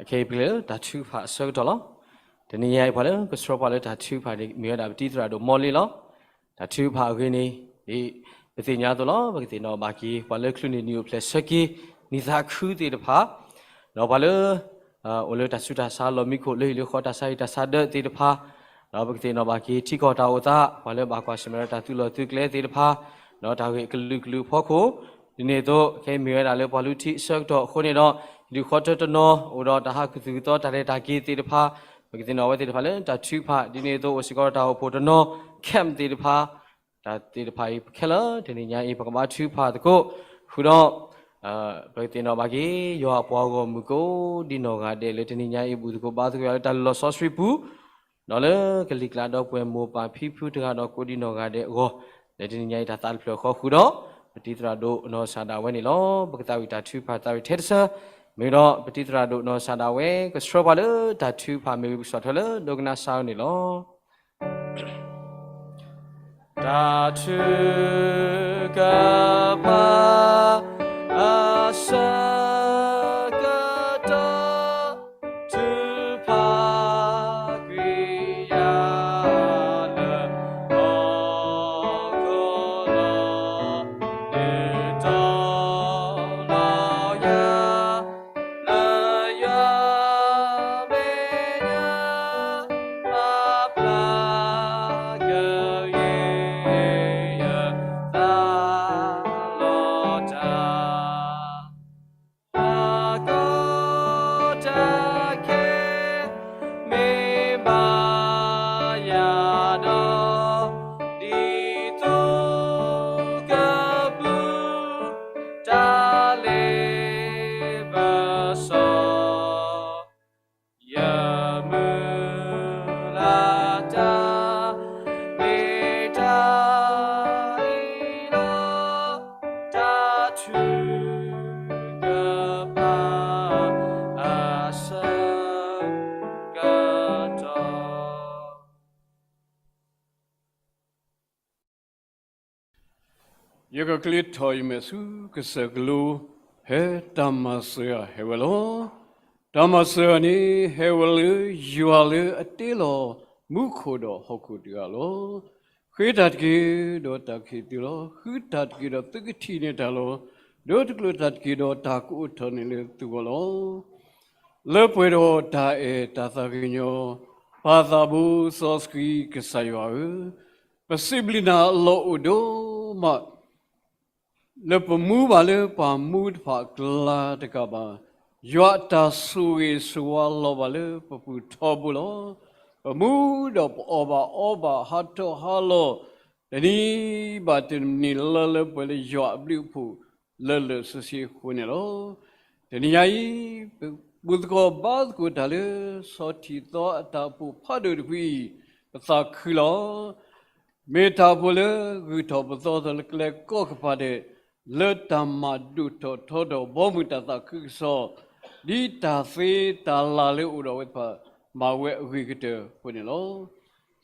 အခဲအံၤပကလဲၤလၢတၢ်ထုကဖၣ်အဆၢကတီၢ်လီၤ. တနံၤညါအံၤပှၤလၢကဆှၢပှၤလၢတၢ်ထုကဖၣ်န့ၣ် မ့ၢ်ဝဲဒၣ်ပတံၤသရၣ်ဒိၣ်မီလ့လီၤ. တၢ်ထုကဖၣ်အဂ့ၢ်န့ၣ် ဒ်ပသ့ၣ်ညါအသိးလီၤ. ပကသ့ၣ်နီၣ်ဘၣ်က့ၤ ပှၤလၢချုးန့ၢ်နံၣ်အိၣ်ဖျဲၣ်ဆၢက့ၤ နံၣ်သးခုသ့ၣ်တဖၣ်, ဒီးပှၤလၢ အိၣ်လၢတၢ်ဆူးတၢ်ဆါလီၢ်မံခိၣ် လၢဟံၣ်လၢဃီတၢ်ဆါဟံၣ်တၢ်ဆါဒၢးသ့ၣ်တဖၣ်, ဒီးပကသ့ၣ်နီၣ်ဘၣ်က့ၤထံကီၢ်တၢ်အိၣ်သး ပှၤလၢဘၣ်ကွၢ်ဆၢၣ်မဲာ်ဒီးတၢ်သုးလီၢ်သုးကျဲသ့ၣ်တဖၣ်, ဒီးတၢ်ဂ့ၢ်ကလုာ်ကလုာ်အဖီခိၣ်, ဒ်န့ၣ်အသိး ခဲအံၤမ့ၢ်ဝဲဒၣ်လၢပှၤလူထံအဆၢကတီၢ်အဃိန့ၣ်ဒီး ဟံၣ်ဒူၣ်ဃီထၢတနီၤ အိၣ်ဒီးတၢ်ဟးကသုၣ်ကသီတၢ်ရဲၣ်တၢ်ကျဲၤသ့ၣ်တဖၣ်, ပကသ့ၣ်နီၣ်ဝဲသ့ၣ်တဖၣ်လၢတၢ်ထုကဖၣ်, ဒ်န့ၣ်အသိးအိၣ်စ့ၢ်ကီးတၢ်အိၣ်ဖှိၣ်တနီၤ camp သ့ၣ်တဖၣ် တၢ်သ့ၣ်တဖၣ်အံၤခဲလၢာ် တနံၤညါအံၤ ပကဘါထုကဖၣ်သကိးဃုာ်ဒီး ပကသ့ၣ်နီၣ်ဘၣ်က့ၤ ယွၤအပှၤဂီၢ်မုၢ်ကိးဒ်နီၢ်ဂၤဒဲးလၢတနံၤညါအံၤ ဘူၣ်သကိးဘါသကိးယွၤလၢတၢ်လီၢ်စီဆှံပူၤ, ဒီးလၢကလံၤကျါဒီပုၢ်ဝဲၢ်မိၢ်ပၢ်ဖံဖုတဂၤဒီးကိးဒ်နီၢ်ဂၤဒဲးအဂီၢ်, လၢတနံၤညါအံၤတၢ်သးတဖျၢၣ်ဃီဃုာ်ဒီး ပတံၤသရၣ်ဒိၣ်နီၢ်စၢ်ဒၣ်ဝဲန့ၣ်လီၤ. ပကသးဝံၣ်တၢ်ထုကဖၣ်သးဝံၣ်ထဲတဆၢ, မ့ၢ်ဒီးပတံၤသရၣ်ဒိၣ်နီၢ်စၢ်ဒၣ်ဝဲ ကဆှၢပှၤလၢတၢ်ထုကဖၣ်မ့ၢ်ဝံပကဆီၣ်ထွဲလၢဒိကနၣ်စၢ်အံၤန့ၣ်လီၤ. တၢ်ထုကဖၣ်အဆၢကတီၢ် ထုကဖၣ်ကွံာ်ယၤလၢဟီၣ်ခိၣ်လီၤ, ဒုးတီလီၤယၤ လၢယွၤမဲာ်ညါ ပာ်ဖျါကယဲၢ် ယသးလီတၢ် တၢ်ကီတၢ်ခဲ မ့ၢ်ဘၣ်ယၤဒီး ဒ်သိးကဘျုး တၢ်လ့ပစီ ယမုၢ်လၢ်တၢ် မ့ၢ်တၢ်အံၤလီၤ, တၢ်ထုကဖၣ်အဆၢကတီၢ် ယကကျ့ထီၣ်ယမဲာ်ဆူကစၢၢ်ကလိ, ဖဲတၢ်မၤစၢၤဧၢဟဲဝဲလီၤ. တၢ်မၤစၢၤဧၢန့ၣ် ဟဲဝဲလၢယွၤလၢအတ့လီၤမူခိၣ်ဒီးဟီၣ်ခိၣ်တဂၤလီၤ. ဃ့တၢ်တက့ၢ်, ဒီးတၢ်ကဟ့ၣ်သုလီၤ. ဃုတၢ်တက့ၢ်, ဒီးသုကထံၣ်န့ၢ်တၢ်လီၤ. ဒီးတကျိၤတၢ်တက့ၢ်, ဒီးတၢ်ကအိးထီၣ်န့ၢ်လၢသုဂီၢ်လီၤ. လၢပှဲၤဒီးတၢ်အဲၣ်တၢ်သးကညီၤ, ပၢ်သးဘိစီဆှံကစၢ်ယွၤဧၢ, ပစံးဘျုးနၤအလီၢ်အိၣ်ဒိၣ်မး လၢပမူဘၣ်လၢပှၤမူတဖၣ်အကျါတကးဘၣ်, ယွၤအတၢ်ဆိၣ်ဂ့ၤဆိၣ်ဝါလီၤဘၣ်လၢပပူၤထီဘိလီၤ. ပမူဒီးပအီၣ်ဘၣ်အီဘၣ်ဟးထီၣ်ဟးလီၤ တနံၤဘၣ်တနံၤလၢလၢပှဲၤလၢယွၤအဘျုးအဖှိၣ်လၢလၢာ်ဆ့ဆ့အဃိန့ၣ်လီၤ. တနံၤညါအံၤ ပဘူၣ်သကိးဘါသကိးတၢ်လၢဆီၣ်ထံးသီအတၢ်အိၣ်ဖှိၣ်ဖးဒိၣ်တဖုအံၤ ပသးခုလီၤ. မ့ၢ်တၢ်အိၣ်ဖှိၣ်လၢဂုၢ်ထီၣ်ပသီထီၣ်လၢကျဲကိးကပၤဒဲး, လၢတၢ်မၤဒိၣ်ထီၣ်ထီထီၣ်ဘီမုၢ်တၢ်သးခုကစီၣ်, ဒ်တၢ်သ့တၢ်လၤလၢအိၣ်ဒီးဝဲတဖၣ် မၤဝဲအဂ့ၤကတၢၢ်အဃိန့ၣ်လီၤ.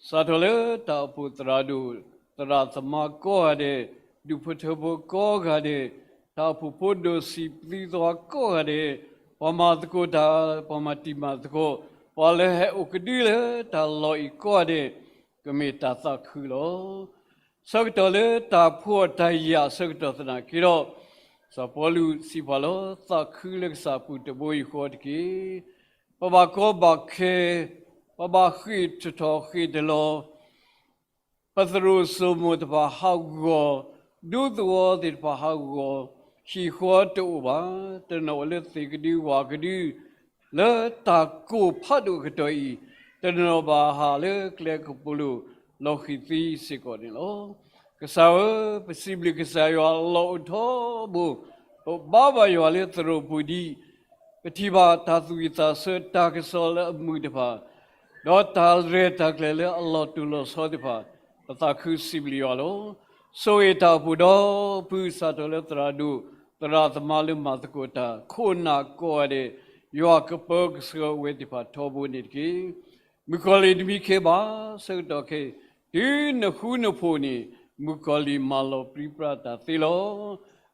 စးထီၣ်လၢတၢ်အိၣ်ဖှိၣ်သရၣ်ဒိၣ် သရၣ်သမါကိးဂၤဒဲး, ဒူၣ်ဖိထၢဖိကိးဂၤဒဲး, တၢ်အိၣ်ဖှိၣ်ဖိဒိၣ်စံးပသံသဝီကိးဂၤဒဲး, ပှၤမၤသကိးတၢ်, ပှၤမၤတံၤမၤသကိး, ပှၤလၢဟဲအိၣ်ကဒုလၢတၢ်လီၢ်အံၤကိးဂၤဒဲး, ကမ့ၢ်တၢ်သးခုလီၤ. ဆၢကတီၢ်လၢတၢ်ဖှီၣ်တၢ်ယာ်အဆၢကတီၢ်သနာ်က့ဒီး, စီၤပီလူးစံးပှၤလီၤ, သးခုလၢကစၢ်အပူၤတဘိယူၢ်ဃီတက့ၢ်. ပဘၣ်ကီဘၣ်ခဲ, ပဘၣ်ဃ့ၢ်ထီၣ်ဃ့ၢ်တလီၤ, ပသရိာ်စိမိၤတဖၣ်ဟးဂီၤ, ဒူသဝီသ့ၣ်တဖၣ်ဟးဂီၤ, ဟံၣ်ဃီတအိၣ်ဘၣ်, တနီၤအိၣ်လၢသ့ၣ်ကဒုဝၣ်ကဒု, လၢတၢ်ကိၢ်ဖးဒိၣ်အကတီၢ်အံၤ, တနီၤဘၣ်ဟးလၢကျဲကပူၤလိာ် လီၤဃံၤသံစ့ၢ်ကီးန့ၣ်လီၤ. ကစၢ်ဧၢ, ပစံးဘျုးကစၢ်ယွၤအလီၢ်အိၣ်ထီဘိ, ပဘါဘၣ်ယွၤလၢသရိာ်ပူၤဒ် ပထံၣ်ဘၣ်တၢ်သူၣ်ဝံၣ်သးဆၢတၢ်ကစီၣ်လၢအမုာ်တဖၣ်, ဒီးတၢ်ရဲၣ်တၢ်ကျဲၤလၢအလီၤတိၢ်လီၤဆီသ့ၣ်တဖၣ်, ပသးခုစံးဘျုးယွၤလီၤ. ဆိၣ်ဂ့ၤတၢ်အိၣ်ဖှိၣ်ဒီးဖုစးထီၣ်လၢသရၣ်ဒိၣ်, သရၣ်သမါလၢမၤသကိးတၢ်, ခိၣ်နၢ်ကိးဂၤဒဲး, ယွၤကပၢကဆှၢဝဲသ့ၣ်တဖၣ်ထီဘိန့ၣ်တက့ၢ်. မုၣ်ကီၤလံၢ်တမံခ့ဘၣ်, ဆၢကတီၢ်ခဲအံၤ, တုၤနဃူနဖိးန့ၣ်, မုၣ်ကီၤလံၢ်မၤလီၤပြံပြါတၢ်သ့လီၤ.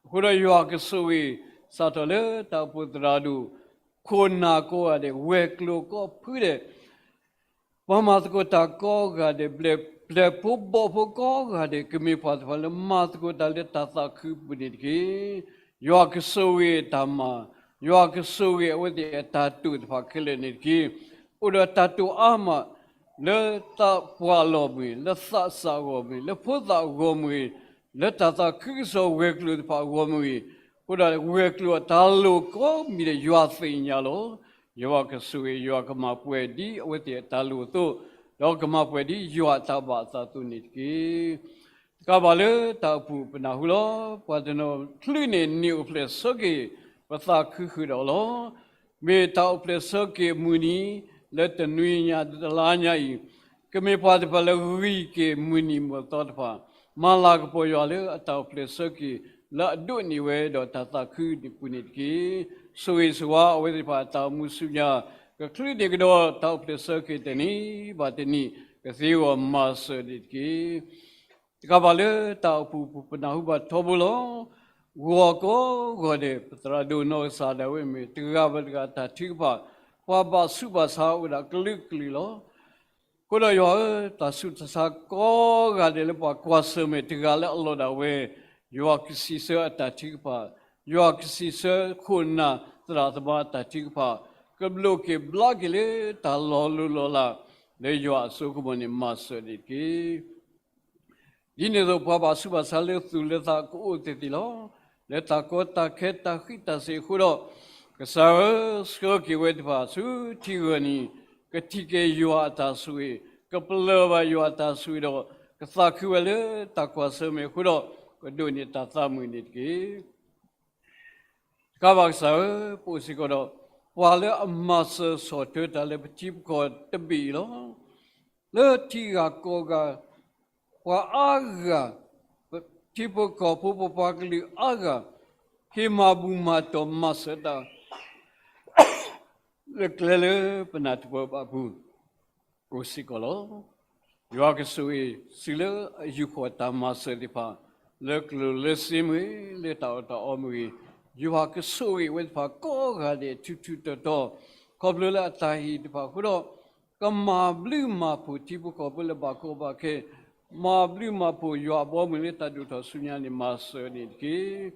အဃိဒီးယွၤကဆိၣ်ဂ့ၤ စးထီၣ်လၢတၢ်အိၣ်ဖှိၣ်သရၣ်ဒိၣ်, ခိၣ်နၢ်ကိးဂၤဒဲး, ဝဲၤကျိၤကိးဖုဒဲး, ပှၤမၤသကိးတၢ်ကိးဂၤဒဲး, ပျဲၢ်ဖိဘီၣ်ဖိကိးဂၤဒဲး, ကမ့ၢ်ပှၤသ့ၣ်တဖၣ်လၢမၤသကိးတၢ်လၢတၢ်သးခုအပူၤန့ၣ်တက့ၢ်. ယွၤကဆိၣ်ဂ့ၤအတၢ်မၤ, ယွၤကဆိၣ်ဂ့ၤအဝဲသ့ၣ်အတၢ်တိာ်သ့ၣ်တဖၣ်ခဲလၢာ်န့ၣ်တက့ၢ်. အိၣ်ဒီးတၢ်တိာ်အါမး လၢသးပှၢ်အလီၢ်မ့ၢ်ဂ့ၤ, လၢသးစၢ်အဂီၢ်မ့ၢ်ဂ့ၤ, လၢဖိသၣ်အဂီၢ်မ့ၢ်ဂ့ၤ, လၢတၢ်သးခုကစီၣ်ဝဲၤကျိၤသ့ၣ်တဖၣ်အဂီၢ်မ့ၢ်ဂ့ၤ, အဃိဒီးဝဲၤကျိၤအတၢ်လိၣ်ကိးမံၤဒဲး ယွၤသ့ၣ်ညါလီၤ. ယွၤကဆိၣ်ဂ့ၤ, ယွၤကမၤပှဲၤဒ်အဝဲသ့ၣ်အတၢ်လိၣ်အသိး, ဒီးကမၤပှဲၤဒ်ယွၤအတၢ်ဘၣ်အသးအသိးန့ၣ်တက့ၢ်. တကးဘၣ်လၢတၢ်အိၣ်ဖှိၣ်ပနၢ်ဟူလီၤ. ပှၤတနီၤချုးန့ၣ် န့ၢ်အိၣ်ဖျဲၣ်ဆၢက့ၤ ပသးခုဃုာ်ဒီးအီၤလီၤ. မ့ၢ်တၢ်အိၣ်ဖျဲၣ်ဆၢက့ၤအမုၢ်နံၤ လၢတနွံညါတလါညါအံၤ, ကမ့ၢ်ပှၤသ့ၣ်တဖၣ်လၢဂံၢ်က့ၤမုၢ်နံၤမုၢ်သီတဖၣ်, မၤလၤကပီၤယွၤလၢအတၢ်အိၣ်ဖျဲၣ်ဆၢက့ၤ လၢအဒိးန့ၢ်ဝဲဒီးတၢ်သးခုန့ၣ်အပူၤန့ၣ်တက့ၢ်. ဆိၣ်ဂ့ၤဆိၣ်ဝါအဝဲသ့ၣ်တဖၣ်အတၢ်အိၣ်မူဆူညါ, ကချုးန့ၢ်ကဒီးတၢ်အိၣ်ဖျဲၣ်ဆၢက့ၤတနံၤဘၣ်တနံၤ, ကသ့အဂီၢ်မၤစၢၤန့ၣ်တက့ၢ်. တကးဘၣ်လၢတၢ်အိၣ်ဖှိၣ်ပနၢ်ဟူဘၣ်ထီဘိလီၤ. ဂီၤကိးဂီၤဒဲး ပသရၣ်ဒိၣ်နီၢ်ကစၢ်ဒၣ်ဝဲမ့ၢ် တဂၤဘၣ်တဂၤတၢ်ထုကဖၣ်, ပှၤဘၣ်ဆူးဘၣ်ဆါအိၣ်ဒၣ်ကလုာ်ကလုာ်လီၤ. အဃိဒီးယွၤဧၢ, တၢ်ဆူးတၢ်ဆါကိးဂၤဒဲးလၢပှၤကွၢ်ဆၢၣ်မဲာ်တဂၤလၢအလီၢ်ဒၣ်ဝဲ, ယွၤကစံးဆၢအတၢ်ထုကဖၣ်, ယွၤကစံးဆၢခိၣ်နၢ်သရၣ်သမါအတၢ်ထုကဖၣ်, ကဘျိးက့ၤဘျါက့ၤလၢတၢ်လီၤလိၢ်လီၤလး လၢယွၤအစိကမီၤန့ၣ်မၤစၢၤန့ၣ်တက့ၢ်. ဒ်န့ၣ်အသိး ပှၤဘၣ်ဆူးဘၣ်ဆါလၢသူၣ်လၢသးကအိၣ်သ့ၣ်သ့ၣ်လီၤ. လၢတၢ်ကီတၢ်ခဲတၢ်ဃံးတၢ်စ့ၤအဃိဒီး, ကစၢ်ဧၢ, ဆှၢက့ၤဝဲသ့ၣ်တဖၣ်ဆူထံဂၢၢ်နံၤ, ကထံၣ်က့ၤယွၤအတၢ်ဆိၣ်ဂ့ၤ, ကပလၢၢ်ဘၣ်ယွၤအတၢ်ဆိၣ်ဂ့ၤဒီး, ကသးခုဝဲလၢတၢ်ကွၢ်ဆၢၣ်မဲာ်အဃိဒီး, ကဒိးန့ၢ်တၢ်သးမုာ်န့ၣ်တက့ၢ်. တကးဘၣ်ကစၢ်ဧၢ, ပအိၣ်စ့ၢ်ကီးဒီး ပှၤလၢအမၤစၢၤဆီၣ်ထွဲတၢ်လၢပထံပကီၢ်တဘ့ၣ်အံၤလီၤ. လၢထံဂၤကီၢ်ဂၤ, ပှၤအါဂၤ, ထံဖိကီၢ်ဖိပပှၤကလုာ်အါဂၤ, ဟ့ၣ်မၤဘူၣ်မၤတီၢ်မၤစၢၤတၢ် လၢကျဲလၢပနၢ်တပၢၢ်ဘၣ်အပူၤ အိၣ်စ့ၢ်ကီးလီၤ. ယွၤကဆိၣ်ဂ့ၤ စံးလၢအယူာ်ဃီၣ်တၢ်မၤစၢၤသ့ၣ်တဖၣ်, လၢကျိၣ်လၢစ့မ့ၢ်ဂ့ၤ, လၢတၢ်အီၣ်တၢ်အီမ့ၢ်ဂ့ၤ, ယွၤကဆိၣ်ဂ့ၤဝဲသ့ၣ်တဖၣ်ကိးဂၤဒဲးထူထူတီတီ, ခီဖျိလၢအတၢ်ဟ့ၣ်သ့ၣ်တဖၣ်အဃိဒီး, ကမၤဘျုးမၤဖှိၣ်ထံဖိကီၢ်ဖိလၢဘၣ်ကီဘၣ်ခဲ, မၤဘျုးမၤဖှိၣ်ယွၤအဘီအမုၢ်လၢတၢ်ဒိၣ်ထီၣ်ဆူညါန့ၣ် မၤစၢၤန့ၣ်တက့ၢ်.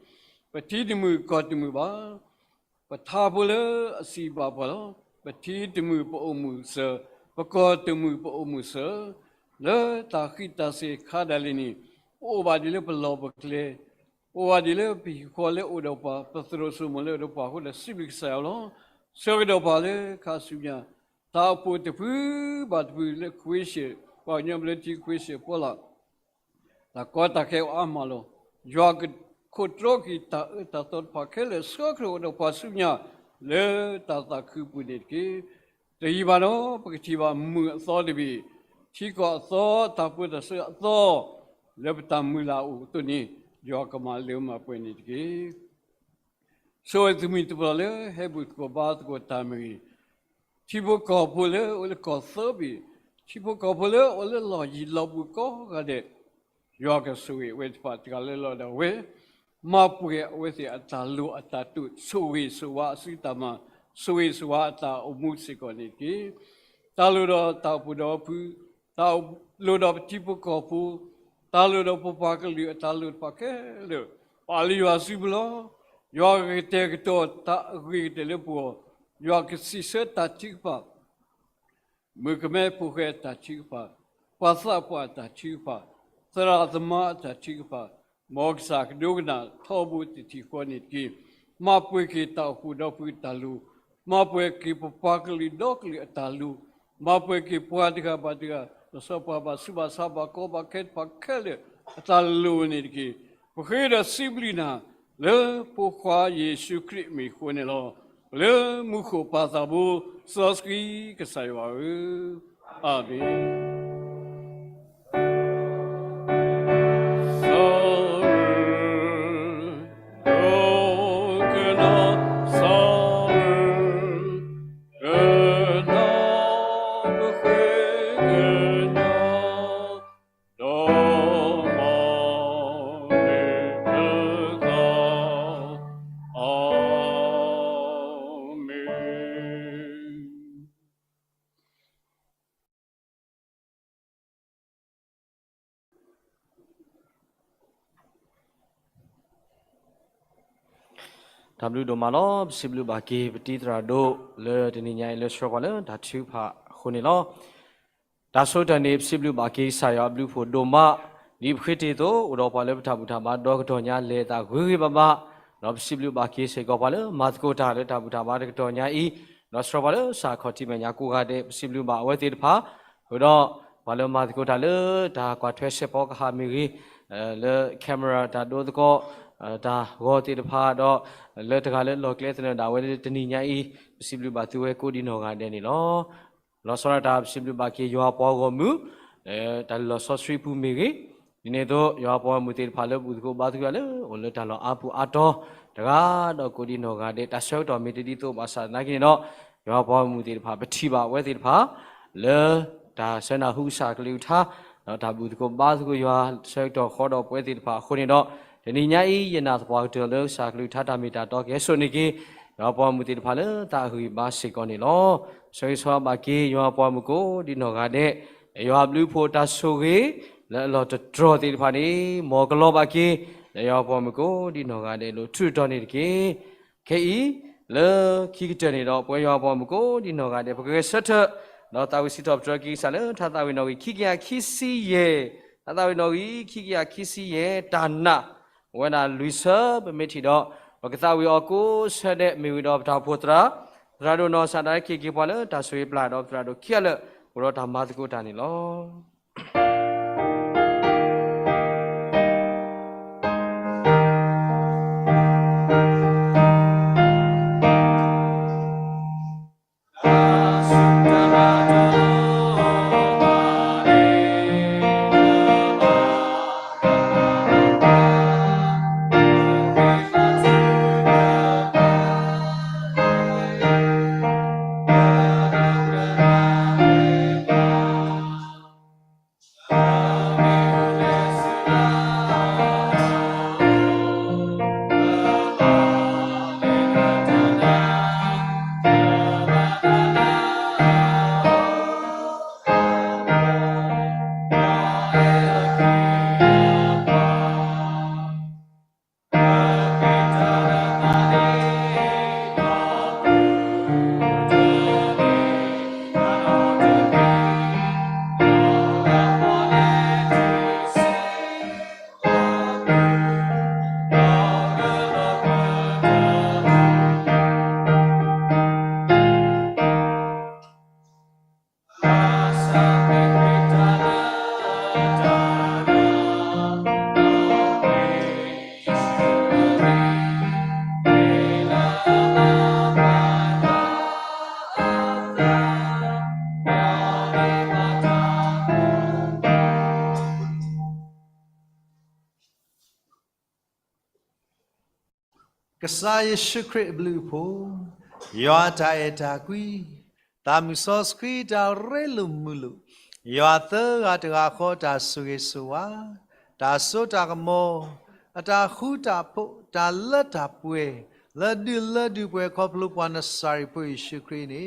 ပထံတမုာ်ကီၢ်တမုာ်ဘၣ်. ပထါဖိလၢအစံးဘၣ်ပှၤလီၤ. ပထံတမုာ်ပအိၣ်မုာ်စၢၤ, ပကီၢ်တမုာ်ပအိၣ်မုာ်စၢၤ, လၢတၢ်ဃံးတၢ်စ့ၤခါဒၣ်လဲာ်န့ၣ်, ပအိၣ်ဘၣ်ဒ်လၢပလီၢ်ပကျဲ, ပအိၣ်ဘၣ်ဒ်လၢပဟံၣ်ဃီလၢအိၣ်ဒီးပှၤ, ပသရိာ်စိမိၤလၢအိၣ်ဒီးပှၤအဃိဒီး စံးဘျုးကစၢ်ယွၤလီၤ. ဆၢကဒီးပှၤလၢခါဆူညါ, တၢ်အိၣ်ဖှိၣ်တဖုဘၣ်တဖုလၢခွ့ၡၢၣ်, ပှၤကညီဘျၢထံခွ့ၡၢၣ်ဖီလာ် တၢ်ကီတၢ်ခဲအိၣ်အါမးလီၤ. ယွၤကခိးတြီက့ၤတၢ်အၢတၢ်သီတဖၣ်ခဲလၢာ် ဆှၢကဒီးပှၤဆူညါ လၢတၢ်သးခုပူၤန့ၣ်တက့ၢ်. တယံာ်ဘၣ်ဒီး ပကထံၣ်ဘၣ်မုၢ်အသီတဘ့ၣ်, ထံကီၢ်အသီ, တၢ်ပၢတၢ်ဆှၢအသီ, လၢပတၢ်မုၢ်လၢ်အိၣ်အသိးန့ၣ်, ယွၤကမၤလၢမၤပှဲၤန့ၣ်တက့ၢ်. ဆိၣ်ဂ့ၤသုးမုၢ်သံၣ်ဘိလၢဟဲဘူၣ်သကိးဘါသကိးတၢ်မ့ၢ်ဂ့ၤ, ထံဖိကီၢ်ဖိလၢအိၣ်လၢကီၢ်သၢဘ့ၣ်, ထံဖိကီၢ်ဖိလၢအိၣ်လၢလီၢ်ယံၤလီၢ်ဘူးကိးဂၤဒဲး, ယွၤကဆိၣ်ဂ့ၤအဝဲသ့ၣ်တဖၣ်တဂၤလၢ်လၢ်ဒၣ်ဝဲ, မၤပှဲၤအဝဲသ့ၣ်အတၢ်လိၤအတၢ်တိာ်, ဆိၣ်ဂ့ၤဆိၣ်ဝါအစုတၢ်မၤ, ဆိၣ်ဂ့ၤဆိၣ်ဝါအတၢ်အိၣ်မူစ့ၢ်ကီးန့ၣ်တက့ၢ်. တၢ်လိၣ်ဒီးတၢ်အိၣ်ဖှိၣ်ဒီးဖု, တၢ်လိၣ်ဒီးပထံဖိကီၢ်ဖိ, တၢ်လိၣ်ဒီးပပှၤကလုာ်အတၢ်လိၣ်တဖၣ်ခဲလၢာ်, ပာ်လၢယွၤစုပူၤလီၤ. ယွၤကကတဲာ်ကတီၤတၢ်အဂ့ၤကတၢၢ်လၢပဂီၢ်, ယွၤကစံးဆၢတၢ်ထုကဖၣ် မုၣ်ကမဲဖိဃဲအတၢ်ထုကဖၣ်, ပှၤသးပှၢ်အတၢ်ထုကဖၣ်, သရၣ်သမါအတၢ်ထုကဖၣ်, မ်ကစၢ်ကဒိကနၣ်ထီဘိတထံၣ်ဃီန့ၣ်တက့ၢ်. မၤပှဲၤက့ၤတၢ်အိၣ်ဖှိၣ်ဒီဖုအတၢ်လိၤ, မၤပှဲၤက့ၤပပှၤကလုာ်ဒီကလုာ်အတၢ်လိၤ, မၤပှဲၤက့ၤပှၤတဂၤဘၣ်တဂၤ, လီၤဆီပှၤဘၣ်ဆူးဘၣ်ဆါဘၣ်ကီဘၣ်ခဲတဖၣ်ခဲလၢာ် အတၢ်လိၤန့ၣ်တက့ၢ်. ပဃ့ဒီးစံးဘျုးနၤ လၢဖိခွါယ့ၣ်ၡူးခရံာ်အမံၤအဃိန့ၣ်လီၤ. ပလၢမူခိၣ်ပၢ်သးဘိ စီဆှံကစၢ်ယွၤဧၢ, အၤမ့ၣ်. တၢ်ဘျုးဒိၣ်မးလီၤ. ပစံးဘျုးဘၣ်က့ၤ ပတံၤသရၣ်ဒိၣ်လၢတနံၤညါအံၤလၢဆှၢပှၤလၢတၢ်ထုကဖၣ်အဃိန့ၣ်လီၤ. တၢ်ဆိကတၢၢ်န့ၣ် ပစံးဘျုးဘၣ်က့ၤကစၢ်ယွၤအဘျုးအဖှိၣ်ဒိၣ်မး, ဒ်ပဃ့တ့ၢ်အသိး အိၣ်ဒီးပှၤလၢပတၢ်ဘူၣ်တၢ်ဘါဒီကတီၢ်ညါလဲၤအသးဂ့ၤဂ့ၤဘၣ်ဘၣ်, ဒီးပစံးဘျုးဘၣ်က့ၤစ့ၢ်ကီးပှၤလၢမၤသကိးတၢ်လၢတၢ်ဘူၣ်တၢ်ဘါတကတီၢ်ညါအံၤ, ဒီးဆှၢပှၤလၢစးခီၣ်ထံးမဲာ်ညါကိးဂၤဒဲး ပစံးဘျုးဘၣ်အဝဲသ့ၣ်တဖၣ်, ဃုာ်ဒီး ပှၤလၢမၤသကိးတၢ်လၢတၢ်ကွၢ်ထွဲရှဲၣ်ပီကဟၣ်မ့ၢ်ဂ့ၤ, လၢ camera တၢ်ဒိသကိး တၢ်ဂီၤသ့ၣ်တဖၣ်ဒီး လၢတဂၤလၢလီၢ်ကျဲသနၢၣ်ဒၣ်ဝဲလၢတနံၤညါအံၤ, ပစံးဘျုးဘၣ်သုဝဲကိးဒံးနီၢ်ဂၤဒဲးန့ၣ်လီၤ. လီၤဆီဒၣ်တၢ်ပစံးဘျုးဘၣ်က့ၤယွၤပှၤဂီၢ်မုၢ်, လၢတၢ်လၢလီၤဆီဆှံပူၤမ့ၢ်ဂ့ၤ, ဒ်န့ၣ်အသိး ယွၤပှၤဂီၢ်မုၢ်သ့ၣ်တဖၣ်လၢဘူၣ်သကိးဘါသကိးလၢအိၣ်လၢတၢ်လီၢ်အါပူၤအါတီၤ, တဂၤဒီးကိးဒံးနီၢ်ဂၤဒဲး တၢ်ဆၢကတီၢ်မ့ၢ်တဒ်သိးဘၣ်ဆၣ်သနာ်က့န့ၣ်ဒီး, ယွၤပှၤဂီၢ်မုၢ်သ့ၣ်တဖၣ် ပထံၣ်ဘၣ်အဝဲသ့ၣ်တဖၣ် လၢတၢ်ဆၢနၢ်ဟူကစၢ်ကလုၢ်ကထါ, ဒီးတၢ်ဘူၣ်သကိးဘါသကိးယွၤဆၢကတီၢ်ဃီဒီးပဝဲသ့ၣ်တဖၣ်အဃိန့ၣ်ဒီး, တနံၤညါအံၤ ယနာ်သပှၢ်ကတၢၢ်လၢကစၢ်ကလုၢ်ကထါတၢ်မ့ၢ်တၢ်တီကဟဲစိာ်န့ၢ်က့ၤ ယွၤပှၤဂီၢ်မုၢ်သ့ၣ်တဖၣ်လၢသးအဂံၢ်အဘါစ့ၢ်ကီးန့ၣ်လီၤ. ဆၢဂ့ၤဆၢဝါဘၣ်က့ၤယွၤပှၤဂီၢ်မုၢ်ကိးဒံးနီၢ်ဂၤဒဲး, ယွၤအဘျုးအဖှိၣ်တၢ်ဆိၣ်ဂ့ၤ လၢအလီၢ်တတြီၢ်သ့ၣ်တဖၣ်န့ၣ် မ်ကလီၤဘၣ်က့ၤ လၢယွၤပှၤဂီၢ်မုၢ်ကိးဒံးနီၢ်ဂၤဒဲးအလိၤ ထုးထီၣ်န့ၢ်တက့ၢ်. ခဲအံၤ လၢခံကတၢၢ်န့ၣ်ဒီး ပဝဲယွၤပှၤဂီၢ်မုၢ်ကိးဒံးနီၢ်ဂၤဒဲး ပကဂဲၤဆၢထၢၣ် ဒီးသးဝံၣ်စံးထီၣ်ပတြၢၤက့ၤကစၢ်လၢ ထါသးဝံၣ်နီၣ်ဂံၢ်ခံကယၤခံဆံယဲၢ်, ထါသးဝံၣ်နီၣ်ဂံၢ်ခံကယၤခံဆံယဲၢ် တၢ်နာ် အိၣ်ဝဲဒၣ်လွံၢ်ဆၢ ပမ့ၢ်ထံၣ်ဒီး ပကသးဝံၣ်အီၤကိးဆၢဒဲး မ့ၢ်ဝံၤဒီးပတၢ်အိၣ်ဖှိၣ်သရၣ်, သရၣ်ဒိၣ်နီၢ်ကစၢ်ဒၣ်က့ၤက့ၤပှၤလၢတၢ်ဆိၣ်ဂ့ၤပျၢ် ဒီးပသရၣ်ဒိၣ်ခံဂၤလၢာ် အိၣ်ဒီးတၢ်မၤသကိးတၢ်န့ၣ်လီၤ. ကစၢ်ယ့ၣ်ၡူးခရံာ်အဘျုးအဖှိၣ်, ယွၤတၢ်အဲၣ်တၢ်ကွံ, သးမုၢ်စီဆှံတၢ်ရ့လိာ်မုာ်လိာ်, ယွၤသၢဂၤတဂၤဃီတၢ်ဆိၣ်ဂ့ၤဆိၣ်ဝါ, တၢ်စိတၢ်ကမီၤ, အတၢ်ဃူတၢ်ဖိး, တၢ်လၢတၢ်ပှဲၤ, လၢဒုၣ်လၢဒုၣ်ပှဲၤ ခီဖျိပှၤနစၤရ့းဖိယ့ၣ်ၡူးခရံာ်န့ၣ်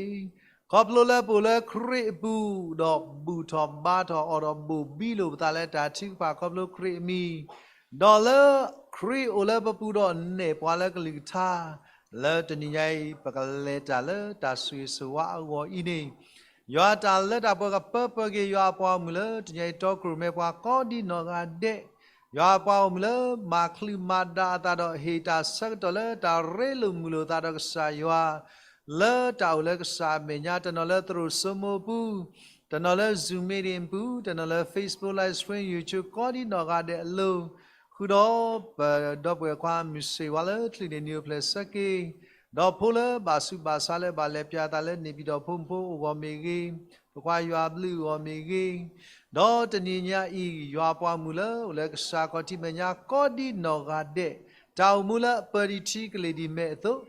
ခီဖျိလၢပအိၣ်လၢခရံာ်အပူၤ ဒီးဘူၣ်ထီၣ်ဘါထီၣ်အီၤဒီးဘိၣ်ဘံလိာ်ပသးလၢတၢ်ထုကဖၣ် ခီဖျိခရံာ်အမံၤ, ဒီးလၢခရံာ်အိၣ်လၢပပူၤဒီးနဲၣ်ပှၤလၢကလုၢ်ကထါ, လၢတနံၤညါအံၤ ပကလဲၤတၢ်လၢတၢ်ဆိၣ်ဂ့ၤဆိၣ်ဝါအဂီၢ်အံၤန့ၣ်, ယွၤတၢ်လၢတၢ်ပှဲၤကပၢပှဲၤက့ၤ ယွၤအပှၤဂီၢ်မုၢ်လၢတနံၤညါအံၤ တီကြိၣ်မဲပှၤကိးဒံးနီၢ်ဂၤဒဲး, ယွၤအပှၤဂီၢ်မုၢ်လၢမၤချုးမၤဒါအသးဒီး ဟ့ၣ်တၢ်ဆၢကတီၢ်လၢတၢ်ရ့လိာ်မုာ်လိာ်သးဒီးကစၢ်ယွၤ, လၢတၢ်အိၣ်လၢကစၢ်အမဲာ်ညါ တနီၤလၢသရိာ်စိမိၤအပူၤ, တနီၤလၢ Zoom meeting အပူၤ, တနီၤလၢ Facebook live stream, YouTube ကိးဒံးနီၢ်ဂၤဒဲးအလိၤ, ဃုာ်ဒီးပဒီပုၢ်ဝဲၢ်ခွါမုၢ်ဆ့ၣ်ဝါလၢချံးန့ၣ် နံၤအိၣ်ဖျဲၣ်ဆၢက့ၤ, ဒီးဖိလၢဘၣ်ဆူးဘၣ်ဆါလၢဘၣ်လဲၤပၠးသးလၢ နေပြည်တော်ဖိမုၣ်ဖိအဂီၢ်မ့ၢ်ဂ့ၤ, ဖိခွါယွၤအဘျုးအဂီၢ်မ့ၢ်ဂ့ၤ, ဒီးတနံၤညါအံၤ ယွၤအပှၤဂီၢ်မုၢ်လၢအိၣ်လၢကစၢ်ခီၣ်ထံးမဲာ်ညါကိးဒံးနီၢ်ဂၤဒဲး, တၢ်အိၣ်မူလၢအပၢၤဒံးထံကလ့ၢ်ဒံးမဲာ်အသိး,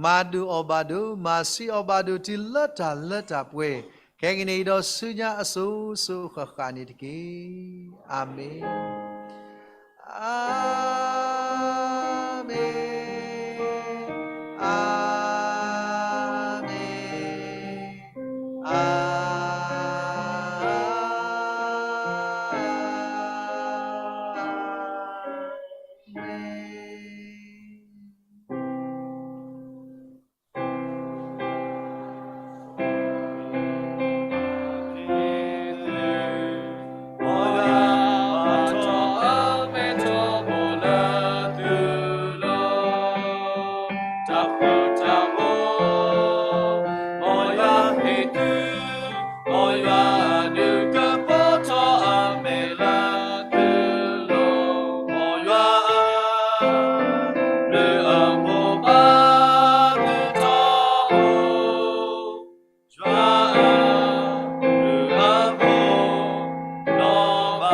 မၤဒိၣ်အီၣ်ဘၣ်ဒိၣ်, မၤဆံးအီၣ်ဘၣ်ဒိၣ်တုၤလၢတၢ်လၢတၢ်ပှဲၤ, ခဲကနံၣ်အံၤဒီးဆူညါအစိၤစိၤအဃၣ်ဃၣ်န့ၣ်တက့ၢ်. အၤမ့ၣ်. အၤမ့ၣ်, အၤမ့ၣ်, အၤမ့ၣ်.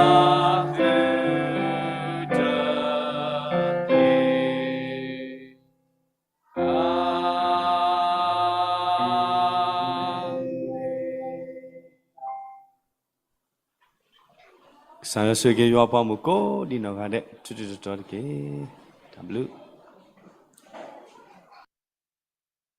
တၢ်ဘျုးတက့ၢ်. ကစၢ်ယွၤဆိၣ်ဂ့ၤက့ၤယွၤပှၤမုၣ်ကိးဒံနီၢ်ဂၤဒဲး ထူထူတီတီတက့ၢ်. တၢ်ဘျုး.